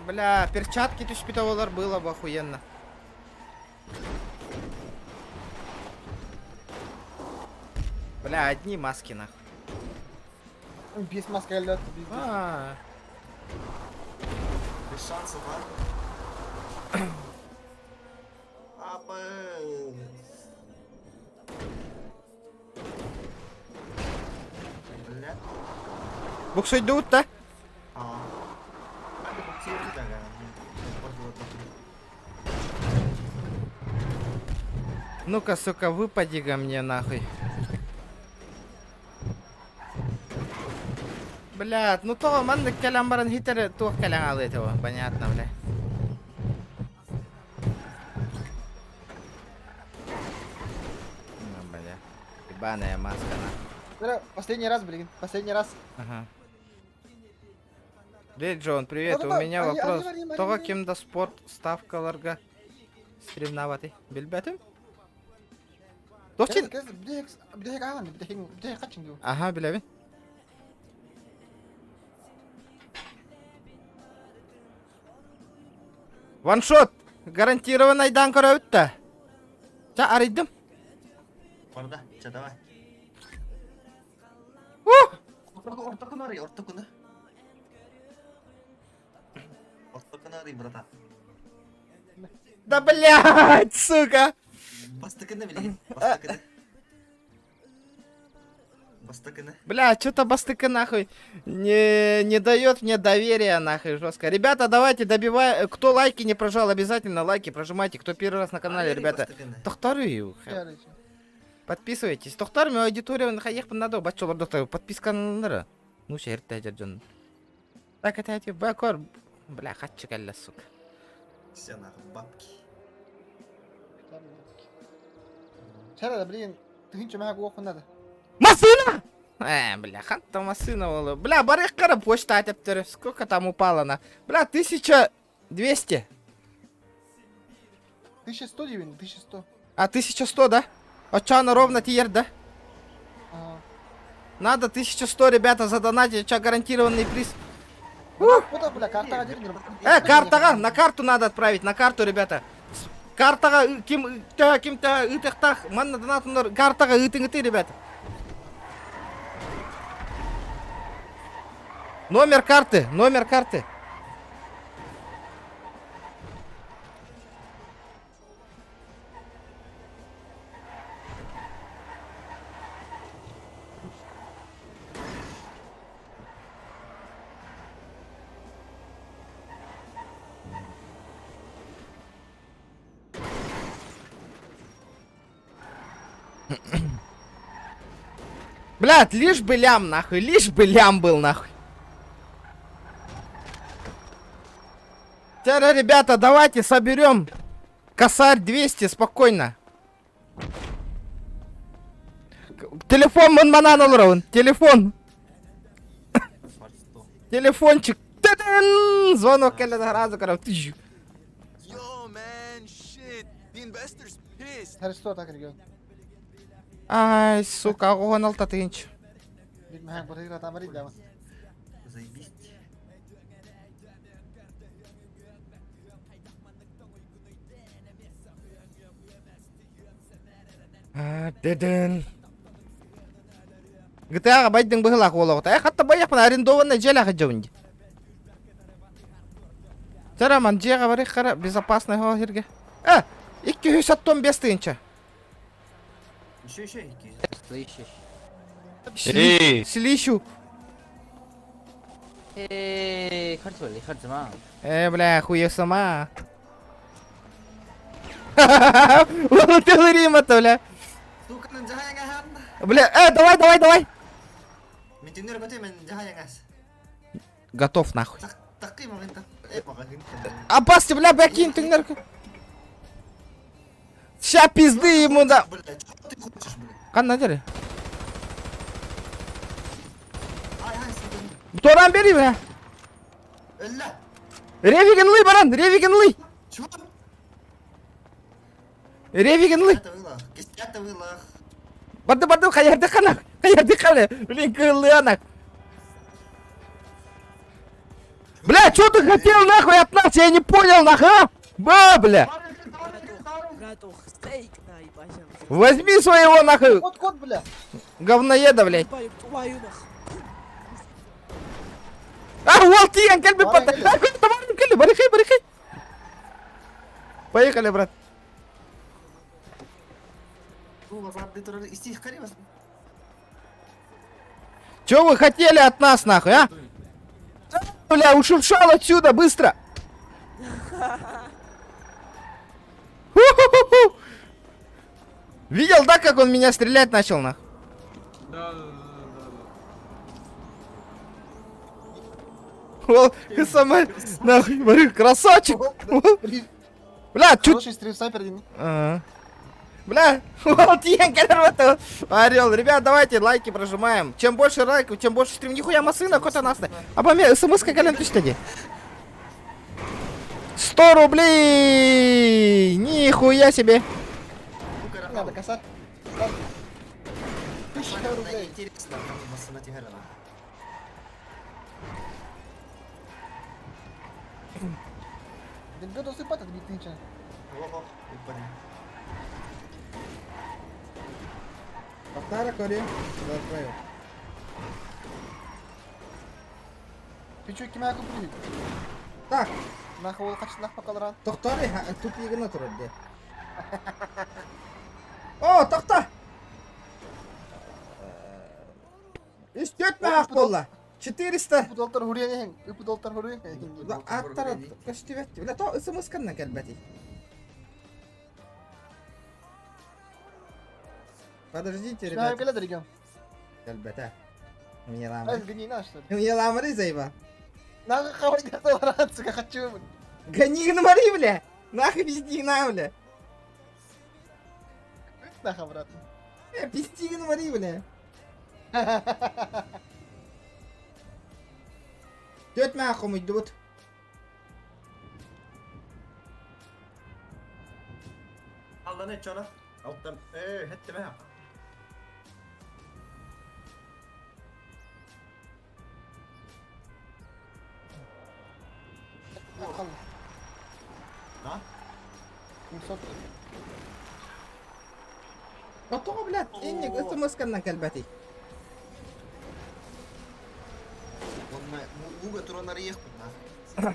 Бля, перчатки түспитовалар было бы охуенно. Бля, одни маски нахуй. Бес маска әлі. А, Без шансов, а? Апы. Бля. буксуйдут да? А. Надо буксировать, да, Ну-ка, сука, выпади-ка мне нахуй. Блядь, ну то маннык кэлэн баран хитер туох кэлэн хаалыа этэ понятно, бля. Ну, бля. Ебаная маска, на. Последний раз, блин, последний раз. Ага. Привет, Джон, привет. У меня вопрос. Тоҕо ким да спорт ставкаларга стримнаватый? Билбэтим? Туох Аха, билэбин. Ваншот! Гарантированно айдаан көрөбүт да. Ча, арыйдым. Барда, ча давай. Ортокуну арый, ортокуну. Ортокуну арый, братан. Да блядь, сука! Бастакыны билигин, бастакыны. Бастакыны. Бля, что-то бастыка нахуй не дает мне доверия нахуй жестко. Ребята, давайте добивай. Кто лайки не прожал, обязательно лайки прожимайте. Кто первый раз на канале, ребята. Тохторую. Подписывайтесь. Тохтор мен аудитория хайых надо баччолор доктор подписканлары. Ну шерте дьон. Так это эти бакор. Бля, хатчы кэллэ, сука. Все нахуй, бабки. Чара, блин, тыһыынча мэһэ уох надо. Массыына! Бля, ханта массыына буолла. Бля, барык почта атептері. Сколько там упало на? Бля, 1200. 1100 диибин, 1100. А, 1100, да? Очана ровно тиер, да? Ага. Надо 1100, ребята, задонатить, ча гарантированный приз. Куда, бля, картаҕа диэн. Картаҕа, на карту надо отправить, на карту, ребята. Картаҕа ким та ким та ыытыахтаах, манна донатыннар картаҕа ыытыҥ ребята. Номер карты, номер карты. Блядь, лишь бы лям нахуй, лишь бы лям был нахуй. Теперь, ребята, давайте соберем косарь 200 спокойно. Телефон манан олоробун, телефон. Телефончик. Та-дын! Звонок кэллэ сразу, короче. Yo, man, shit. The investors pissed. Христо так регион. Ай, сука, оҕон алта тыһыынча. Биг мэһэ бырыгыра тамари дама. Заебись. Деден. GTA байдың быһылаах уолоҕута. Э, хатта байахпын арендованный дьиэлээх дьабын ди. Чараман дьиэҕэ барых хара безопасный хоо сиргэ. Э, 295 тыһыынча. Еще, еще, Слышишь? Эй! Слышу. Эй, хардзма. Э, бля, хуя сама. Улутил Рима-то, бля. Сука, Бля, давай, давай, давай. Готов, нахуй. Опасти, бля, бакин, ты нарко. Ща пизды ему да. Бля, что ты хочешь, бля? Ханна дери. Торан бери, бля. Ревиген лый, баран, ревиген лый. Чего? Ревиген лый. Барды, барды, хаярды ханак. Хаярды хана. Блин, кылынак. Бля, что ты хотел нахуй от нас? Я не понял нахуй, а? Ба, бля. Возьми своего нахуй. Кот, кот, бля. Говноеда, блядь. А, уол тиен, кэлби пата. А, кэлби, барыхай, барыхай. Поехали, брат. Чё вы хотели от нас, нахуй, а? Бля, ушуршал отсюда, быстро! Ху-ху-ху-ху! Видел, да, как он меня стрелять начал, нах? Да, да, да, да, Ол, самай, нахуй, смотри, красавчик. Бля, чуть... Хороший стрим снайпер один. Ага. Бля, вот я Орел, ребят, давайте лайки прожимаем. Чем больше лайков, тем больше стрим. Нихуя масына, кота нас. А поме, смс кэлэн түстэ 100 рублей! Нихуя себе! Надо косарь. Тысяча рублей. Интересно, там массына түһэр ана. Дэлби досыпат это битынча. Ого, упали. Повтора, Кори. Пичу кимә купили. Так, Нахуй ол качты нах покалран. Тохтори, тупигына турар де. О, тохто! Үс төрт мәһәк болла. 400. Үп доллар хуриен үп доллар хуриен. Аттара көстүбэт. Бля, то смс-каннан кэлбэти. Подождите, Ребят. ребята. Кэлэ дэригем. Кэлбэтэ. Мне Ай, ламры. гони на что ли. Мне ламры заеба. Нахуй хавай доллар, сука, хочу. Гони на мари, бля. Нахуй пизди на, бля. Нахуй обратно. Пизди на мари, бля. Түөрт маа хомуйдубут. Алдан эт чона. Алтан, хетте мә. Да? 700. Отоҕо, блядь, инник смс-каннан кэлбэти. Он муга туронар ехпут, на.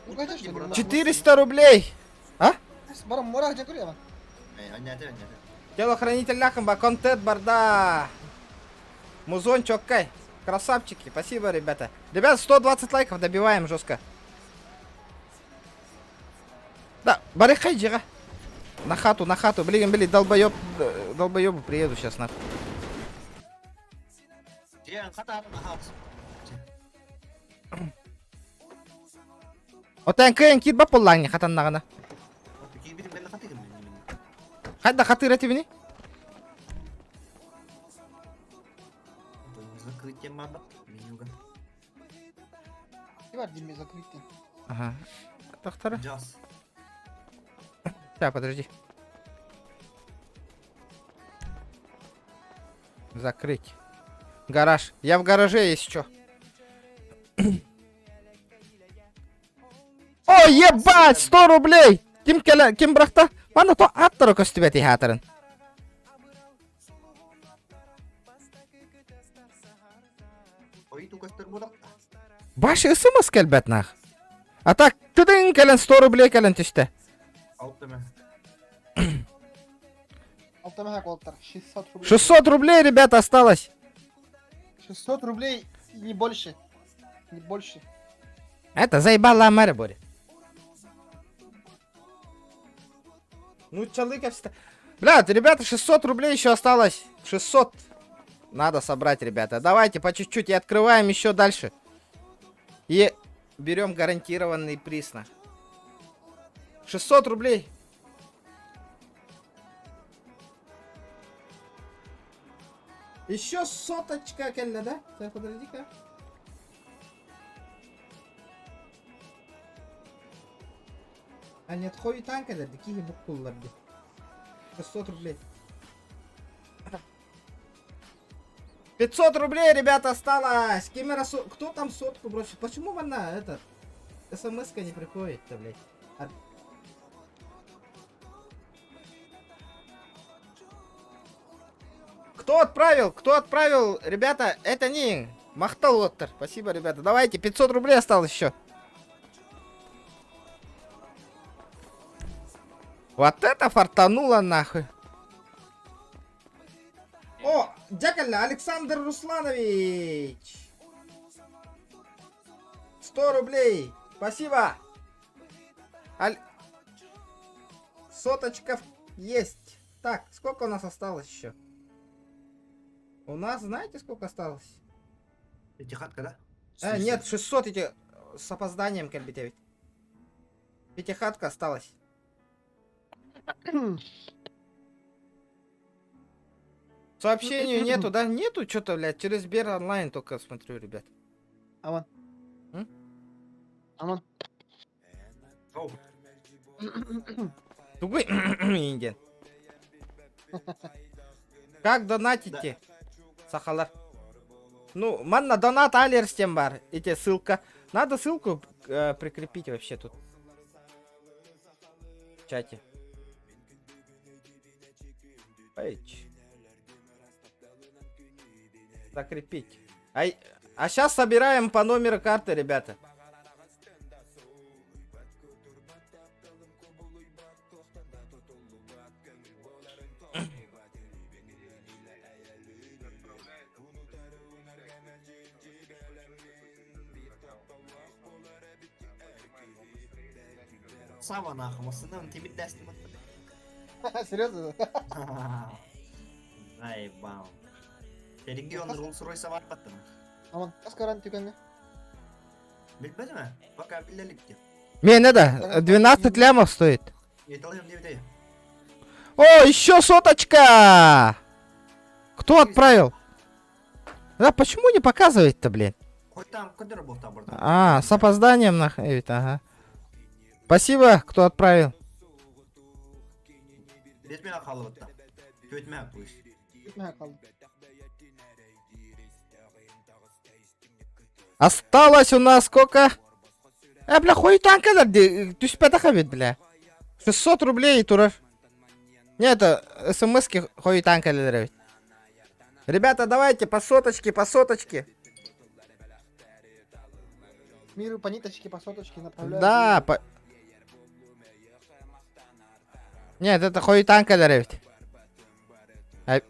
Ну, конечно, что ли? 400 рублей! А? Барам морах дьэ көрүө. Аннятыр, аннятыр. Телохранитель ляхамба, контент барда. Музон чоккай. Красавчики, спасибо, ребята. Ребят, 120 лайков добиваем жестко. Да, барыхай жига. На хату, на хату. Блин, блин, долбоеб, долбоебу приеду сейчас нахуй. Дьэ, хата хаус. Отан кыйын кит бап боллаңни хатаннагана. Кибитим кэннэ хата ким. Хайда хатыр этибини? Закрытие мабат. Менюга. Бар дими закрытие. Ага. Тохтора. Джаз. Сейчас, подожди. Закрыть. Гараж. Я в гараже, если что. О, ебать, 100 рублей! Ким келе, ким бырахта? Мана то аттары көстүбэти хатырын. Ой, тукастыр будак. Баш смс кэлбэт нах. А так, тыдын кэлэн 100 рублей кэлэн түстэ. Алты мә. Алта мә колтар. 600 рублей. 600 рублей, ребята, осталось. 600 рублей и не больше. Не больше. Это заебала Маря, Боря. Ну, чалыка вста... Блядь, ребята, 600 рублей еще осталось. 600. Надо собрать, ребята. Давайте по чуть-чуть и открываем еще дальше. И берем гарантированный приз на. 600 рублей. Еще соточка, кэллэ, да? Сейчас, подожди-ка. А нет, хуй танка, да, такие букуллар, 600 рублей. 500 рублей, ребята, осталось. Кемера, кто там сотку бросил? Почему она, этот, смс-ка не приходит-то, блядь? А... Кто отправил? Кто отправил? Ребята, это не Махтал Оттер. Спасибо, ребята. Давайте, 500 рублей осталось еще. Вот это фартануло нахуй. О, дякалля, Александр Русланович. 100 рублей. Спасибо. Аль... Соточка есть. Так, сколько у нас осталось еще? У нас, знаете, сколько осталось? Пятихатка, да? Нет, 600 эти с опозданием кэлбитэ ведь. Пятихатка осталась. Сообщению нету, да? Нету что-то, блядь, через Сбер онлайн только смотрю, ребят. Аман. М? Аман. Оу. Тугуй, Индиан. Как донатите? Сахалар. Ну, манна донат алерстен баар. Эти ссылка. Надо ссылку прикрепить вообще тут. В чате. Пейдж. Закрепить. А сейчас собираем по номеру карты, ребята. Сава нахуй, массыынам тимир дэстим. Серьезно? Заебал. Регион Rolls-Royce барбаттым. Аман, хас гарант түгэнҥэ? Билбэтим ээ, пока биллэ илик дии. Мен это, 12 лямов стоит. Эталыам диэбитэ. О, еще соточка! Кто отправил? Да почему не показывает-то, блин? Хоть там, куда работа барда. А, с опозданием нахуй, ага. Спасибо, кто отправил. Биэс миэхэ хаалбыта. Түөрт миэхэ пусть. Миэхэ хаалла. Осталось у нас сколько? Бля, хойутаан кэлэр түспэтэх эбит, бля. 600 рублей турар. Не, это смс-ки хойутаан кэлэр эбит. Ребята, давайте по соточке, по соточке. Миру по ниточке, по соточке направляю. Да, по... Нет, это хойутаан кэлэр эбит. Ай,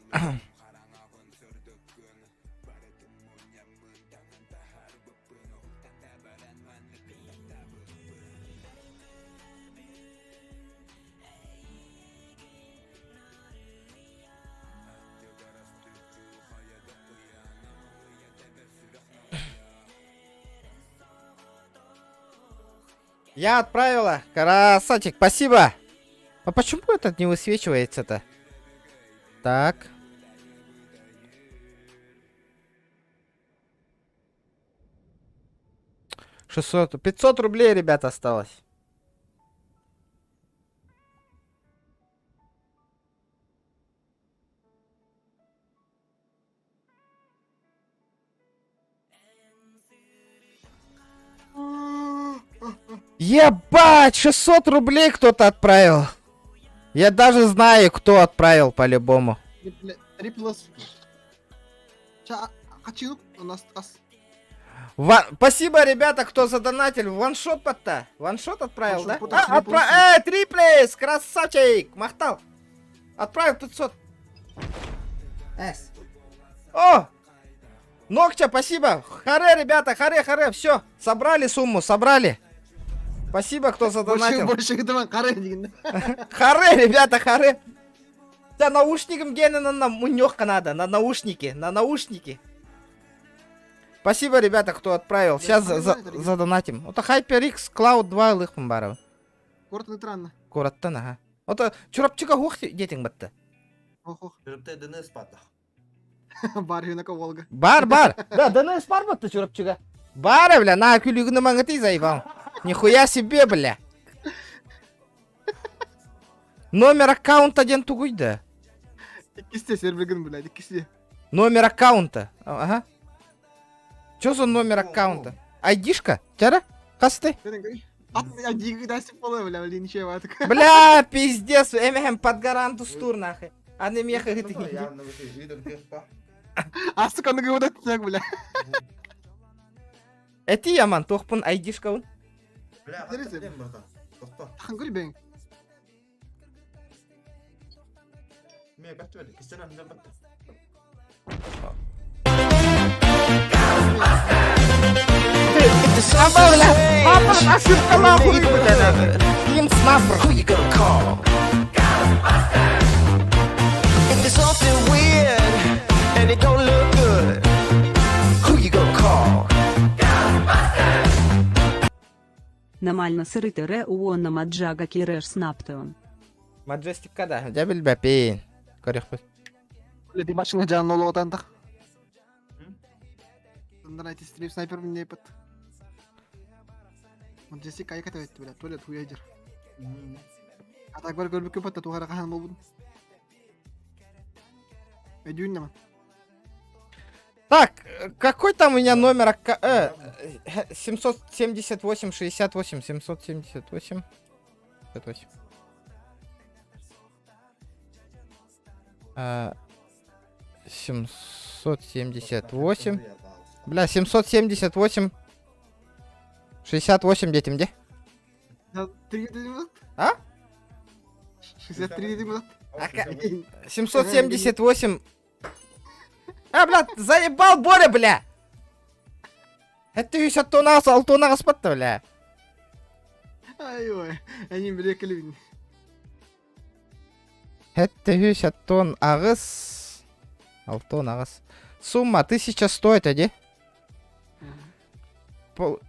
Я отправила. Красавчик, спасибо. А почему этот не высвечивается-то? Так. 600, 500 рублей, ребят, осталось. Ебать, 600 рублей кто-то отправил. Я даже знаю, кто отправил по-любому. Триплес. Ча, а у нас ас. Спасибо, ребята, кто задонатил. Ваншот под-то. Ваншот отправил, да? Ваншот, А, триплес, красавчик, махтал. Отправил 500. С. О! Ногтя, спасибо. Харе, ребята, харе, харе. Все, собрали сумму, собрали. Спасибо, кто задонатил. Больше, больше харе диэн. Харе, ребята, харе. Да, наушникам Гена на мунёхка надо, на наушники, на наушники. Спасибо, ребята, кто отправил. Сейчас задонатим. Это HyperX Cloud 2 ылыахпын баҕарабын. Куорат нейтрально. Куораттан, ага. Это Чурапчыга суох диэтиҥ батта. Ох, ох. Чурапчы ДНС баар. Баар юнака Волга. Баар, баар. Да, ДНС баар батта Чурапчыга. Баар, бля, на күлүгүн маңыты заебал. Нихуя себе, бля. Номер аккаунта диэн тугуй да. Иккисте сервигин, блядь, иккисте. Номер аккаунта. Ага. Чё за номер аккаунта? Айдишка? Тяра? Хасты? Бля, пиздец, эмэм под гаранту стур нахуй. А не меха ты. А, сука, ну говорит, так, бля. Эти яман, туохпун айдишка он. Бля, Тахангури бен. Ме бәттү кистен анда бәттү. Аба, бля, папа, ошибка нахуй, бля. Им снапр. Who you gonna call? there's something weird and it don't look good, who you gonna call? Намально сыры тире уонна маджага киреш снаптеон. Маджестикка да, дьэ билбэппин. Көрүөхпүт. Леди машина жан олоҕутантах. Тындан айти стрим снайпер мне пат. Маджестик айка төйтті бля, туалет хуяйдер. А так бар көрбүккө патта тугара хаан болбун. Өйдүүн нема. Так, какой там у меня номер? 778 68 778 68. 778. Бля, 778 68 детям где? А? 63 минут. 778. А, бля, заебал Боря, бля! Это еще тона, алтона господа, бля. Ай ой, они блекли. Это еще тон агыс. Алтон агыс. Сумма 1100 это где? Пол...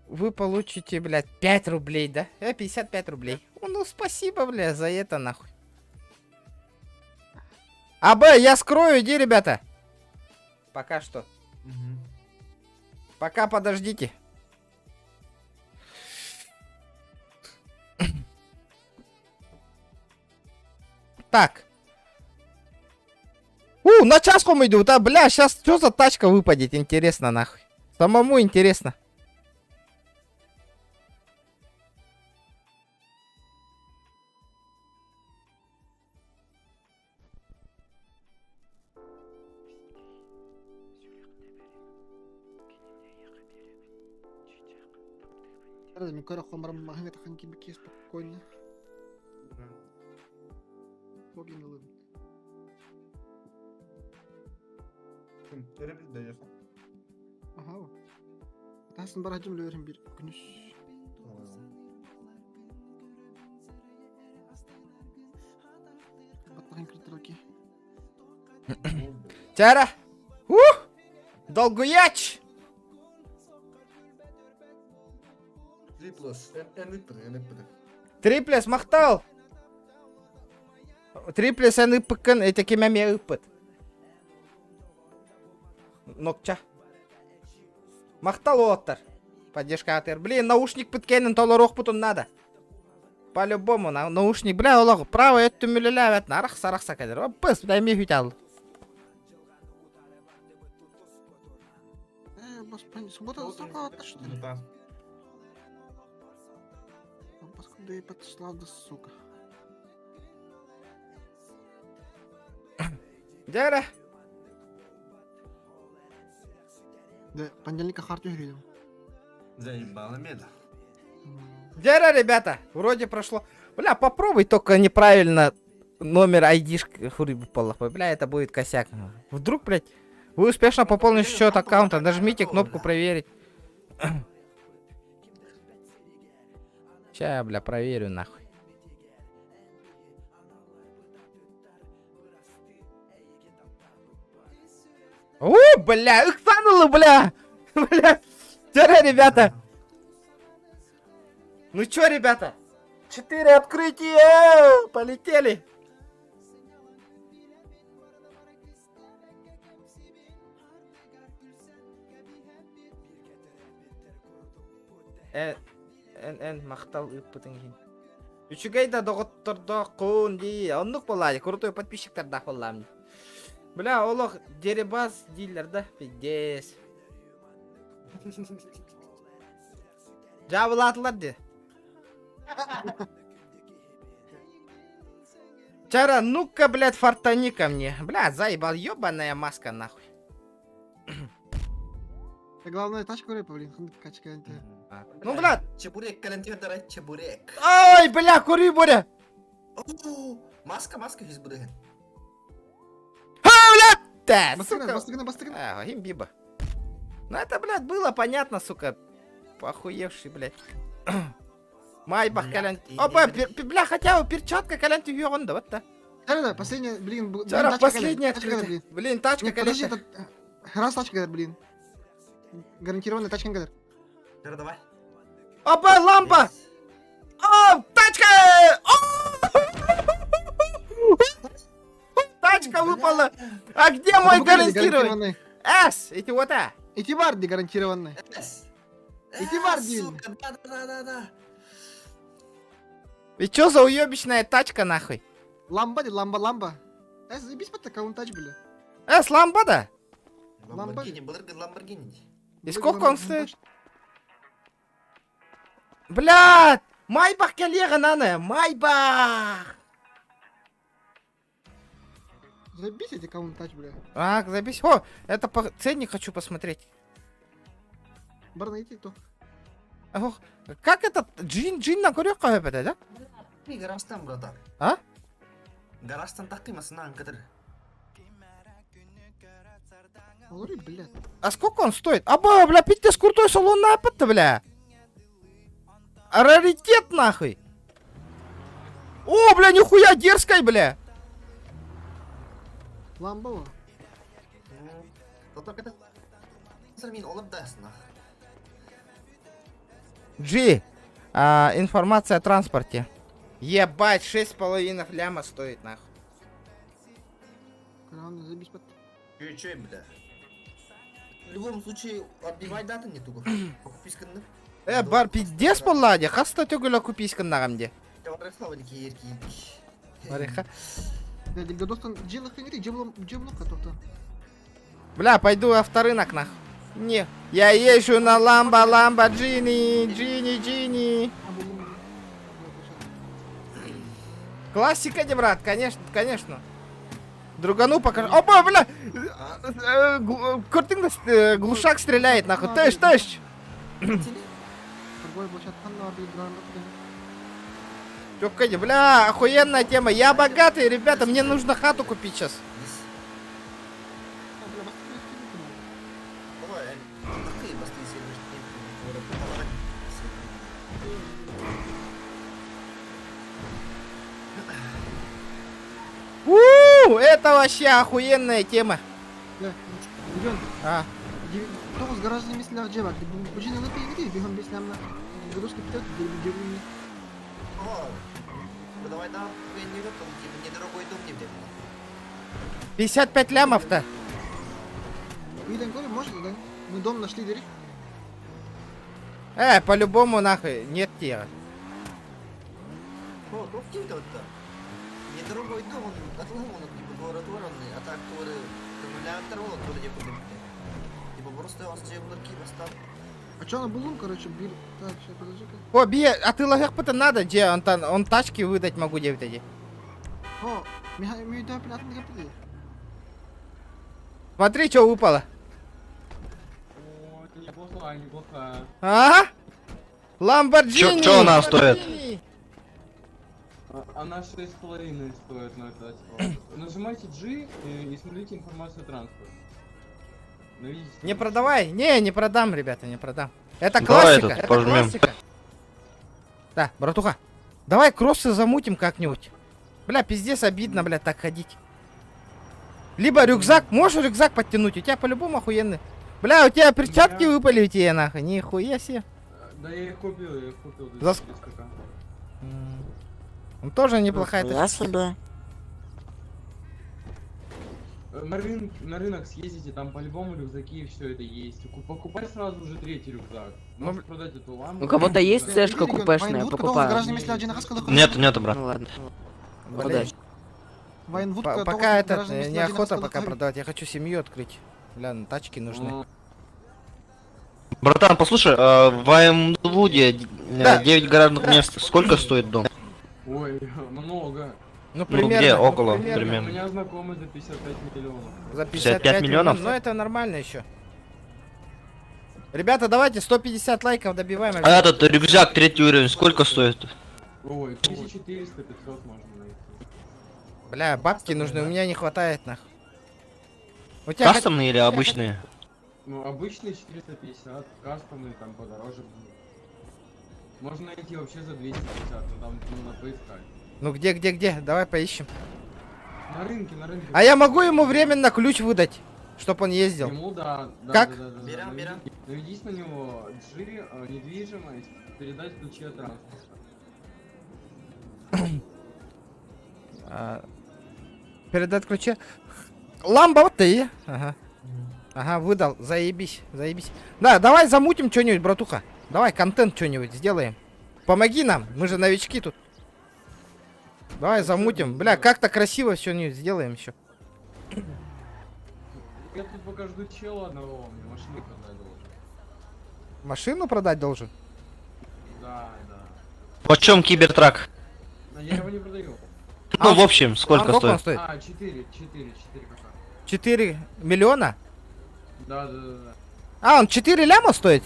Вы получите, блядь, 5 рублей, да? 55 рублей. Ну, спасибо, бля, за это, нахуй. А, Б, я скрою, иди, ребята. Пока что. Угу. Пока подождите. Так. У, на часку идут, а, бля, сейчас что за тачка выпадет, интересно, нахуй. Самому интересно. Спокойно. Ага. Тасын баражым лөрүм бир күнүс. Баттахын кыртырки. Тяра! Ух! Долгуяч! Триплес. Триплес, махтал! Триплес эн ыппыккын эти кимэме ыппыт. Нокча. Махтал уолаттар. Поддержка АТР. Блин, наушник пыткенин толоруохпутун надо. По-любому, на, наушник, бля, олох, правый өттүм үлэлээбэт, арахса арахса кэлэр. Быс, бля, эмиэ хүтал. Э, господи, суббота заката, что ли? Паскуда я подошла, да сука. Дьэ Да, понедельника харту үрүдүм. Заебало меда. Дьэ, ребята, вроде прошло. Бля, попробуй только неправильно номер айдишки. Бля, это будет косяк. Вдруг, блядь, вы успешно пополнили счет аккаунта. Нажмите кнопку проверить. Ща я, бля, проверю нахуй. О, бля, ыксанула, бля! Бля, Дьэ, ребята! Ну чё, ребята? Четыре открытия! Полетели! Э, эн, эн, махтал ыыппытыҥ иһин. Үчүгэй да доҕоттордооххун дии. Оннук буолаайы, крутой подписчиктардаах буоллаам. Бля, олох дерибас дииллэр да, пиздец. Дьаабылаатылар дии. Чара, ну-ка, блядь, фартани ко мне. Бля, заебал, ебаная маска, нахуй. Главное, тачка рэпа, блин, качка. Ну, блядь. Чебурек, кэлэн түһэн чебурек. Ай, бля, кури, Боря. Маска, маска, здесь буду. А, блядь! Да, сука. Бастыгына, бастыгына. А, имбиба. Ну это, блядь, было понятно, сука. Похуевший, блядь. Майбах кэлэн. Опа, бля, хотя бы перчатка кэлэн түһүөҕүн да, вот да. Да, последняя, блин, блин, Чара, тачка последняя кэлэр, тачка кэлэр, открытая. блин. Блин, тачка, Нет, подожди, конечно. это раз тачка кэлэр, блин. Гарантированная тачка кэлэр. Чара, давай. Опа, лампа! О, тачка! О! Тачка выпала! А где мой гарантированный? Гарантированный. С, эти вот а. Эти варди гарантированные. С. Эти варди. Сука, да-да-да-да. И чё за уебищная тачка нахуй? Ламба, ди, ламба, ламба. Заебись под такая тач, бля. С, ламба да? Ламборгини, былыргы Ламборгини. И сколько он стоит? Бля! Майбах коллега нана! Майбах! Заебись эти тач, бля. А, забись. О, это по... ценник хочу посмотреть. Бар найти то. Ох, как этот джин джин на көрөк это, да? Ты гаражтан, братан. А? Гаражтан такымасына аңкыдыр. Олори, блядь. А сколько он стоит? Аба, бля, пиздец, крутой салон на то бля. Раритет, нахуй. О, бля, нихуя дерзкой, бля. Ламба. во. Только это... Мин олып дасына. G. Информация о транспорте. Ебать, 6,5 ляма стоит, нахуй. Кран, заебись под. Че, че, бля? В любом случае, отбивай дату не туго. Покупись-ка. Бар, пиздец, поладе. Хаста төгілі купись-ка нағамде. Бариха. Бля, дегдодостан джилах фингри, джиблок то Бля, пойду авторынок, нах. Не, я езжу на ламбо, ламбо, джини, джини, джини. Классика, не, брат, конечно, конечно. Другану покажу. Опа, бля! Куртинг, глушак стреляет, нахуй. Тыщ, тыщ! Торговая площадка на Чё, бля, охуенная тема. Я богатый, ребята, мне нужно хату купить сейчас. У, это вообще охуенная тема. Бля, Миллион. А. Тоғыз гаражный меселер же бар. Бу жин алып егити, бихон беслемна. Градуска питет, дебуни. Давай да, не там, типа, недорогой дом не где. 55 лямов-то. Уиден говорит, может, да? Мы дом нашли, дверь. По-любому нахуй, нет тира. О, топ то Недорогой дом, он отломан, типа, город воронный, а так, который аккумулятор, вот, который не будет. Типа, просто он сделал. А чё, на булум, короче, бил. Так, сейчас, подожди-ка. О, бие, а ты лагах надо, где он, там, он тачки выдать могу, девять один. О, меня да, понятно, не Смотри, что выпало. О, неплохая, неплохая. А? Ламборджини! Чё она стоит? Она 6,5 стоит, но это типа. Нажимайте G и смотрите информацию о транспорте. Ну, видите, Не продавай. Не, не продам, ребята, не продам. Это Давай классика. этот это пожмем. классика. Да, братуха, давай кроссы замутим как-нибудь. Бля, пиздец, обидно, бля, так ходить. Либо рюкзак, можешь рюкзак подтянуть, у тебя по-любому охуенный. Бля, у тебя перчатки выпали у тебя, нахуй, нихуя себе. Да я их купил, я их купил. За 400к. Он тоже неплохая Я тачка. себе. На рынок съездите, там по-любому рюкзаки и все это есть. Покупай сразу уже третий рюкзак. Ну, Можешь продать эту лампу. У кого-то есть цешка купешная, покупаю. Нет, нету, брат. Ну ладно. Блин. Удачи. Пока этот, неохота пока продавать, я хочу семью открыть. Бля, ну тачки нужны. Братан, послушай, в Ваймвуде Да. 9 гаражных мест. Сколько стоит дом? Ой, много. Ну, Ну, где? Около, примерно. примерно. У меня знакомый за 55 миллионов. За 55 55 миллионов? Ну, это нормально еще. Ребята, давайте 150 лайков добиваем. А этот рюкзак третий уровень сколько стоит? Ой, 1400-500 можно найти. Бля, бабки нужны, у меня не хватает нах. У тебя Кастомные или обычные? Ну, обычные 450, кастомные там подороже будут. Можно найти вообще за 250, но там ну, надо поискать. Ну где, где, где? Давай поищем. На рынке, на рынке. А я могу ему временно ключ выдать, чтоб он ездил? Ему, да. да Как? Да, да, да, да. Берем, берем. Наведись на него, G, недвижимость, передать ключи от транспорта. А, передать ключи. Ламба вот ты. Ага. Ага, выдал. Заебись, заебись. Да, давай замутим что-нибудь, братуха. Давай контент что-нибудь сделаем. Помоги нам, мы же новички тут. Давай замутим. Бля, как-то красиво что-нибудь сделаем еще. Я тут пока жду чела одного, мне машину продать должен. Машину продать должен? Да, да. Почем кибертрак? Но я его не продаю. Ну, в общем, сколько А сколько он стоит? стоит? А, 4, 4, 4 пока. 4 миллиона? Да, да, да, да. А, он 4 ляма стоит?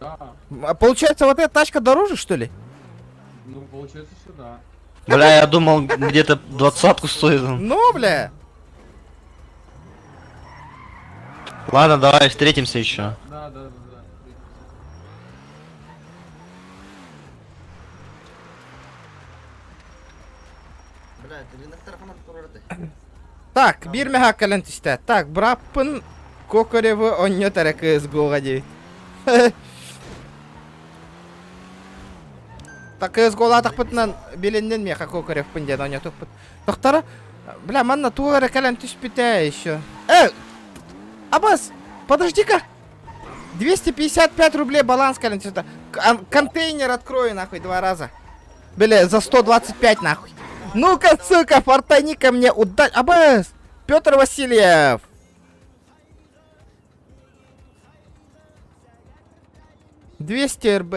Да, А Получается, вот эта тачка дороже, что ли? ну получается, что да. Бля, я думал, где-то двадцатку стоит он. Ну, бля. Ладно, давай встретимся еще. Да, да, да, да. Бля, это рынок тарханан турарды. Так, биир мэһэ кэлэн түстэ. Так, бырааппын Кокоревы онньот эрэ CSGO-ҕа диэбит. Так CSGO-лаатахпытынан билиннин миэхэ Кокоревпын диэн онньотуппут. Тохтара, бля, манна туох эрэ кэлэн түспүтэ еще. Э, Абас, подожди-ка. 255 рублей баланс кэлэн түстэ. Контейнер открою нахуй два раза. Бля, за 125 нахуй. Ну-ка, сука, фортани ко мне удать. Абас! Петр Васильев! 200 РБ.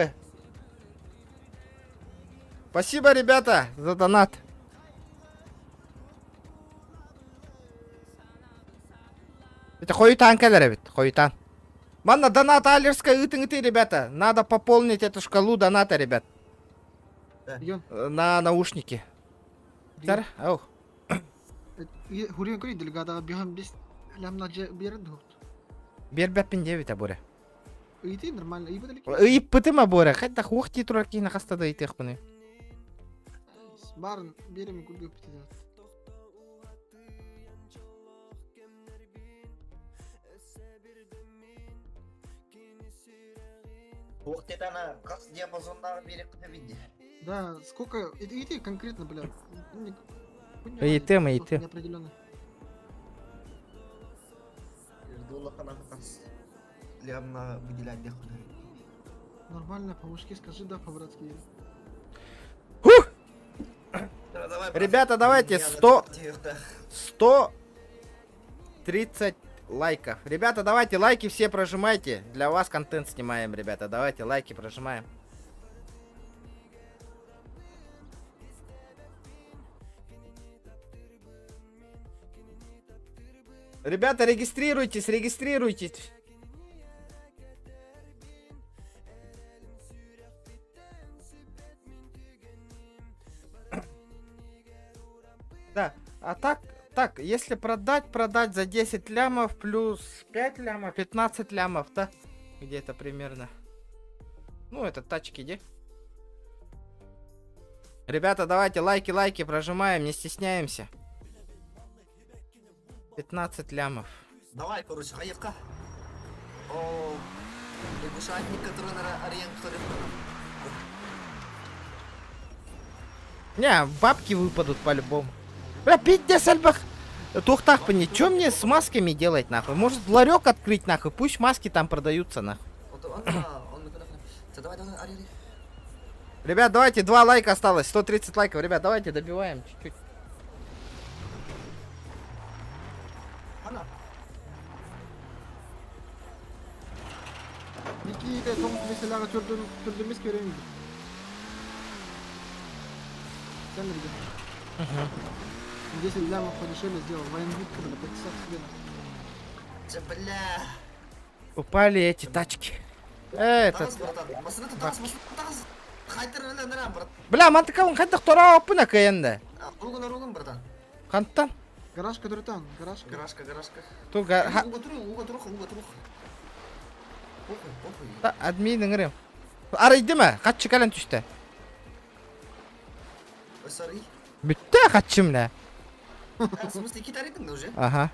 Спасибо, ребята, за донат. Это хойутан кэлэр эбит, хойутаан. Манна донат алерская ыты ребята. Надо пополнить эту шкалу доната, ребят. Регион. На наушники. Тар, ау. Хурин кори делегата бихан бис лямна же берен дохт. Биэрбэппин диэбитэ буора. Ыйты нормально, ыйбыт элек. Ыйыппытым буора. Хайдах уох дии турар киһини хаста да ыйытыахпыный. Барын берем курдук битет. Ух ты, ана, хас диапазондағы берек види. Да, сколько... Ыйты конкретно, бля. Ыйытым, ыйытым. Неопределенно. Дулахана хас. Лямна выделять дехуна. Нормально, по-мужски скажи, да, по-братски. Хух! Давай, брат. Ребята, давайте Я 100... на 130 лайков. Ребята, давайте лайки все прожимайте. Для вас контент снимаем, ребята. Давайте лайки прожимаем. Ребята, регистрируйтесь, регистрируйтесь. Да, а так, так, если продать, продать за 10 лямов плюс 5 лямов, 15 лямов, да? Где-то примерно. Ну, это тачки, где? Ребята, давайте лайки, лайки прожимаем, не стесняемся. 15 лямов. Давай, короче, хаевка. О, лягушатник, который на арене, который... Не, бабки выпадут по-любому. Бля, пиздец, элбэх. Туохтаахпыный, чё мне с масками делать, нахуй? Может, ларек открыть, нахуй? Пусть маски там продаются, нахуй. Он, он, он, давай, давай, Ари, Ари. Ребят, давайте, два лайка осталось, 130 лайков. Ребят, давайте добиваем чуть-чуть. Ана. Никита, том mesela türdüm türdümüz göreyim. Сам ребят. 10 лямов подешевле сделал. Военвудка, бля, 500 себе. Че, бля. Упали эти тачки. Этот. Тағыз, братан. Машина тағыз, машина тағыз. Хайтер эле нара, брат. Бля, мантыкабын хайдах торооппун акаянда. Ругун, ругун, братан. Хантан. Гараж, который там, гараж. Гаражка, гаражка. Ту га... ха- Уга турух, уга турух, уга турух. Похуй, похуй. Та, админ ыҥырым. Арыйдым харчы кэлэн түстэ. Ой, сори. Бүттэ харчым бля. А, в смысле, китаритын уже? Ага.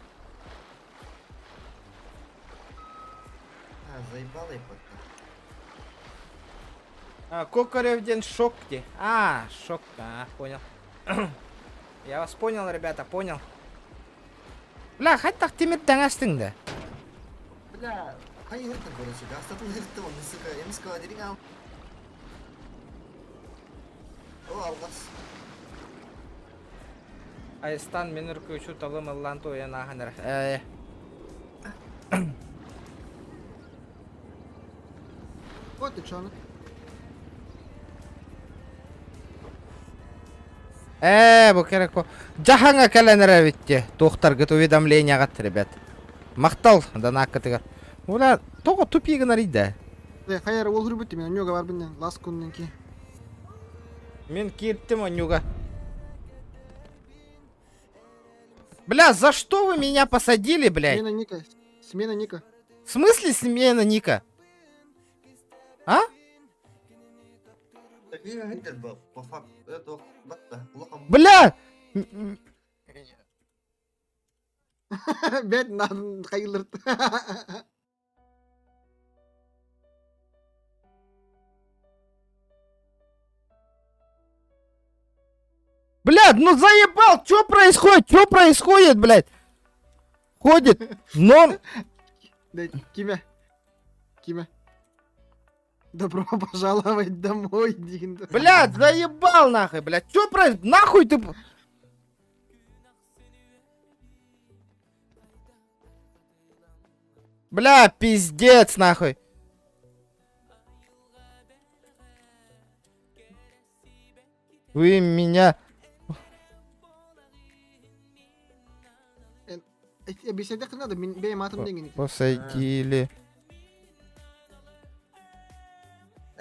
А, заебала ебать. А, Кокарев день шок где? А, шок. А, понял. Я вас понял, ребята, понял. Бля, хайдах тимир таҥастыҥ да? Бля, хайыртын, короче, гастатын ыртты он, сука, МСК дерин ал. О, алгас. Айстан мен үркүчү талым ыллаан туойан ааһан эрэ. Э. Вот ты чё, ну. Э, бу керек бу. Жаһаҥа кэлэн эрэ эбит Туохтаргыт уведомлениеҕыт, ребят. Махтал донаккытыгар. Бля, тоҕо тупи гынар да? Э, хайар ол хүрбүт мен онньуга барбын лас күннен ки. Мин кииртим онньуга. Бля, за что вы меня посадили, блядь? Смена ника. Смена ника. В смысле смена ника? А? По факту, это Бля! Бэт нан хайылырт. Блядь, ну заебал, что происходит? Что происходит, блядь? Ходит, но... Да, Киме. Киме. Добро пожаловать домой, Дин. Блядь, заебал нахуй, блядь. Что происходит? Нахуй ты... Бля, пиздец, нахуй. Вы меня... Беседе надо, мен бэйм атым деген. Посадили.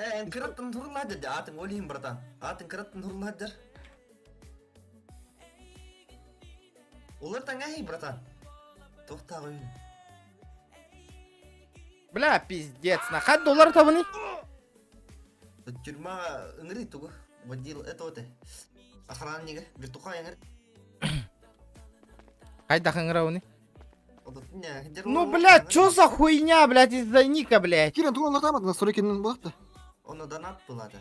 Э, кыраттын турла dedi. Атын олейін, братан. Атын кыраттын турла. Олар таңай, братан. Тоқта қойын. Бля, пиздец, на доллар табыны? Тюрьма ыңыры тугу. Водил это вот. Охраннига, вертуха ыңыр. Хайда хаңырауны? Ну, блядь, чё за хуйня, блядь, из-за ника, блядь? Киран туган латамат настройки булакта. Оны донат болады.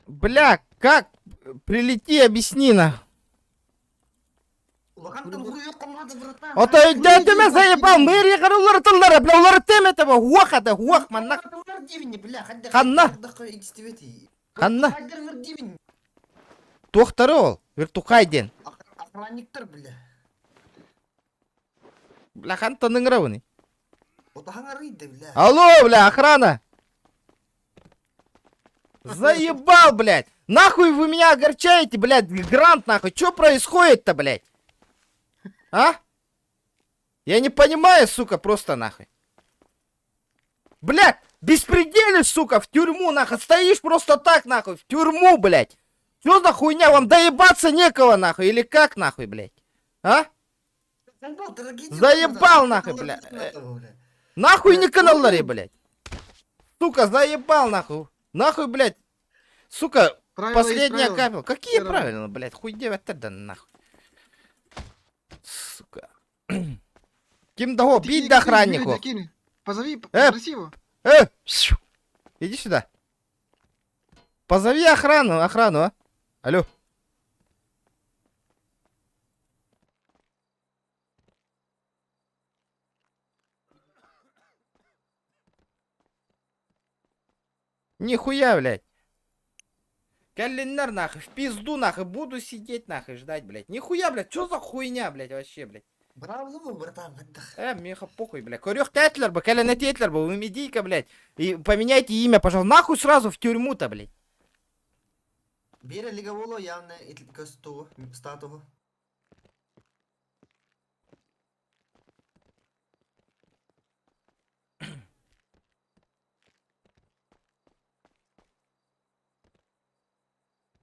Бля, как? Прилети, объясни на. Ото өйдөөтүмэ заебал, мэрия карулар тыллара, бля, улар теме таба, хуах это, хуах, манна. Ханна. Ханна. Туохтары ол, вертухай ден. Охранниктар, бля. Бля, хантан ыңырауны. Алло, бля, охрана. Заебал, блядь. Нахуй вы меня огорчаете, блядь, грант, нахуй. Что происходит-то, блядь? А? Я не понимаю, сука, просто нахуй. Блядь, беспределишь, сука, в тюрьму, нахуй. Стоишь просто так, нахуй, в тюрьму, блядь. Что за хуйня? Вам доебаться некого, нахуй? Или как, нахуй, блядь? А? Заебал, нахуй, бля. Нахуй не каналлари, блядь. Сука, заебал, нахуй. Нахуй, блядь. Сука, Правила последняя капля. Какие Правила. правила, блядь? Хуй девять да нахуй. Сука. Ким того, бить до охраннику. Позови, попроси его. Иди сюда. Позови охрану, охрану, а. Алло. Нихуя, блядь. Калинар, нахуй, в пизду, нахуй, буду сидеть, нахуй, ждать, блядь. Нихуя, блядь, что за хуйня, блядь, вообще, блядь. Браво, братан. Меха похуй, блядь. Корёх тетлер бы, каля тетлер бы, вы иди-ка, блядь. И поменяйте имя, пожалуйста. Нахуй сразу в тюрьму-то, блядь. Бере лига боло явно косту статугу.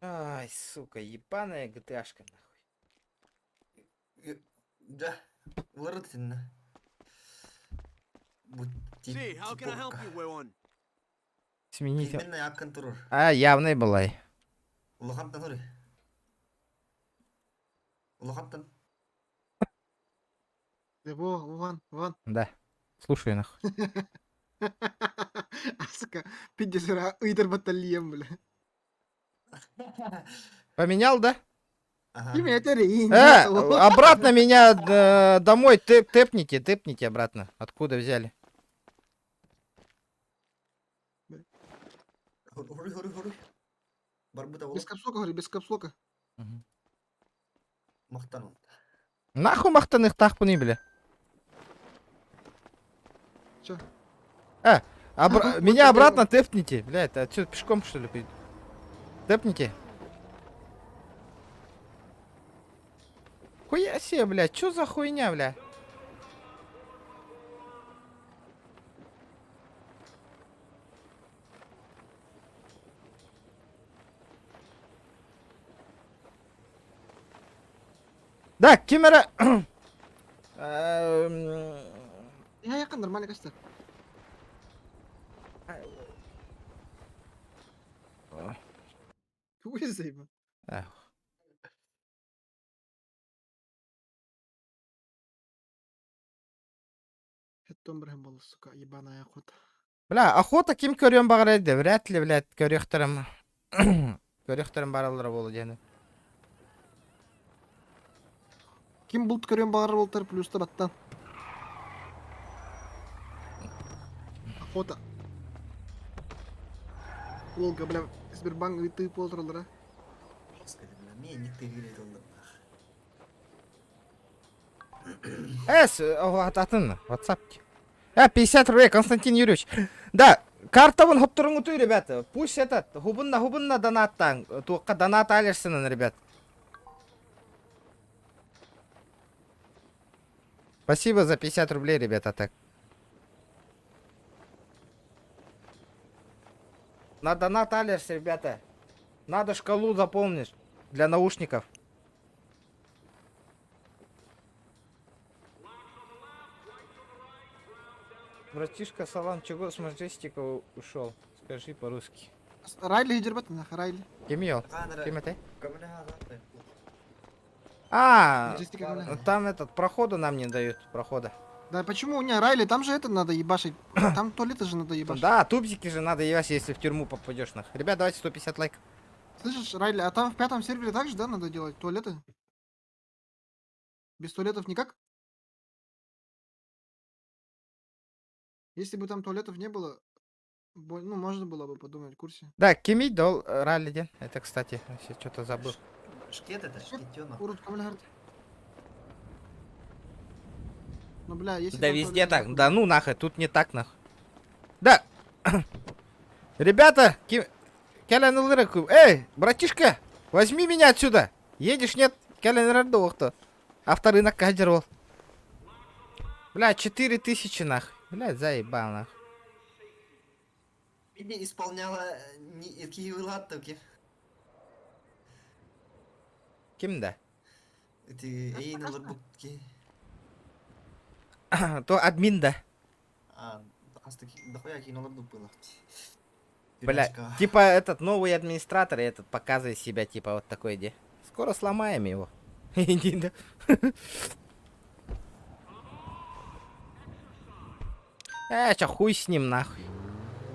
Ай, сука, ебаная ГТАшка, нахуй. Да, лырытын. Бу типокка. Смените. Именно якын турur. А, явный былай. Улахантан хури. Улахантан. Да во, вон, вон. Да. Слушай нахуй. Сука, пиздец, ыйтар батальем, бля. Поменял, да? Ага. Имя это рейн. Обратно меня домой тэпните, тэпните обратно. Откуда взяли? Хури, хури, хури. Барбыта Без капслока, говори, без капслока. Мгм. Мактан. Нахуй махтаных тахпуны, бля. Чё? Меня обратно тэпните, бля, это отсюда пешком что ли? пойду? Тэпните. Хуя себе, бля, чё за хуйня, бля? Да, камера. Я якын нормально кажется. Хуй заеба. Ах. Это сука, ебаная охота. Бля, охота ким көрүөн баҕарар вряд ли, блядь, көрүөхтэрим. Көрүөхтэрим бараллара буолуо диэн. Ким булт көрүөн баҕарар буолтар плюста баттан. Охота. Волга, бля, Сбербанк ыйытыы буолтаралара. Господи, бля, мне не ты верит он. Эс, атын, WhatsApp. А, 50 рублей, Константин Юрьевич. Да, картабын хоптуруҥҥутуй, ребята. Пусть этот, хубунна, хубунна донаттан. Туохха донат алерсынан, ребят. Спасибо за 50 рублей, ребята, так. На донат алерс, ребята. Надо шкалу заполнить для наушников. Братишка, салам, чего с Маджестика ушел? Скажи по-русски. Райли лидер нах, Райли. Ким ел? Ким это? А, Маджестика там этот, прохода нам не дают, прохода. Да почему? Не, Райли, там же это надо ебашить. Там туалеты же надо ебашить. Да, тубзики же надо ебать, если в тюрьму попадешь нах. Ребят, давайте 150 лайков. Слышишь, Райли, а там в пятом сервере также, да, надо делать туалеты? Без туалетов никак? Если бы там туалетов не было, ну, можно было бы подумать в курсе. Да, Кими дол ралли ден. Это, кстати, я что-то забыл. Шкет это, шкетенок. Урут камлярд. Ну, бля, если Да там везде туалеты так. нахуй- Да ну нахуй, тут не так нах. Да. Ребята, ким... Кэлэн ылырык. Эй, братишка, возьми меня отсюда. Едешь, нет? Кэлэн охто. Авторынок кадерол. Бля, 4000 нах. Бля, заебал нах. Види исполняла не Киевлаттовки. Ким да? Эти эйн олорбукки. То админ да. А, дохуя кин олордук было. Бля, типа этот новый администратор, этот показывает себя, типа вот такой иди. Скоро сломаем его. Иди, да. Чё, хуй с ним нахуй.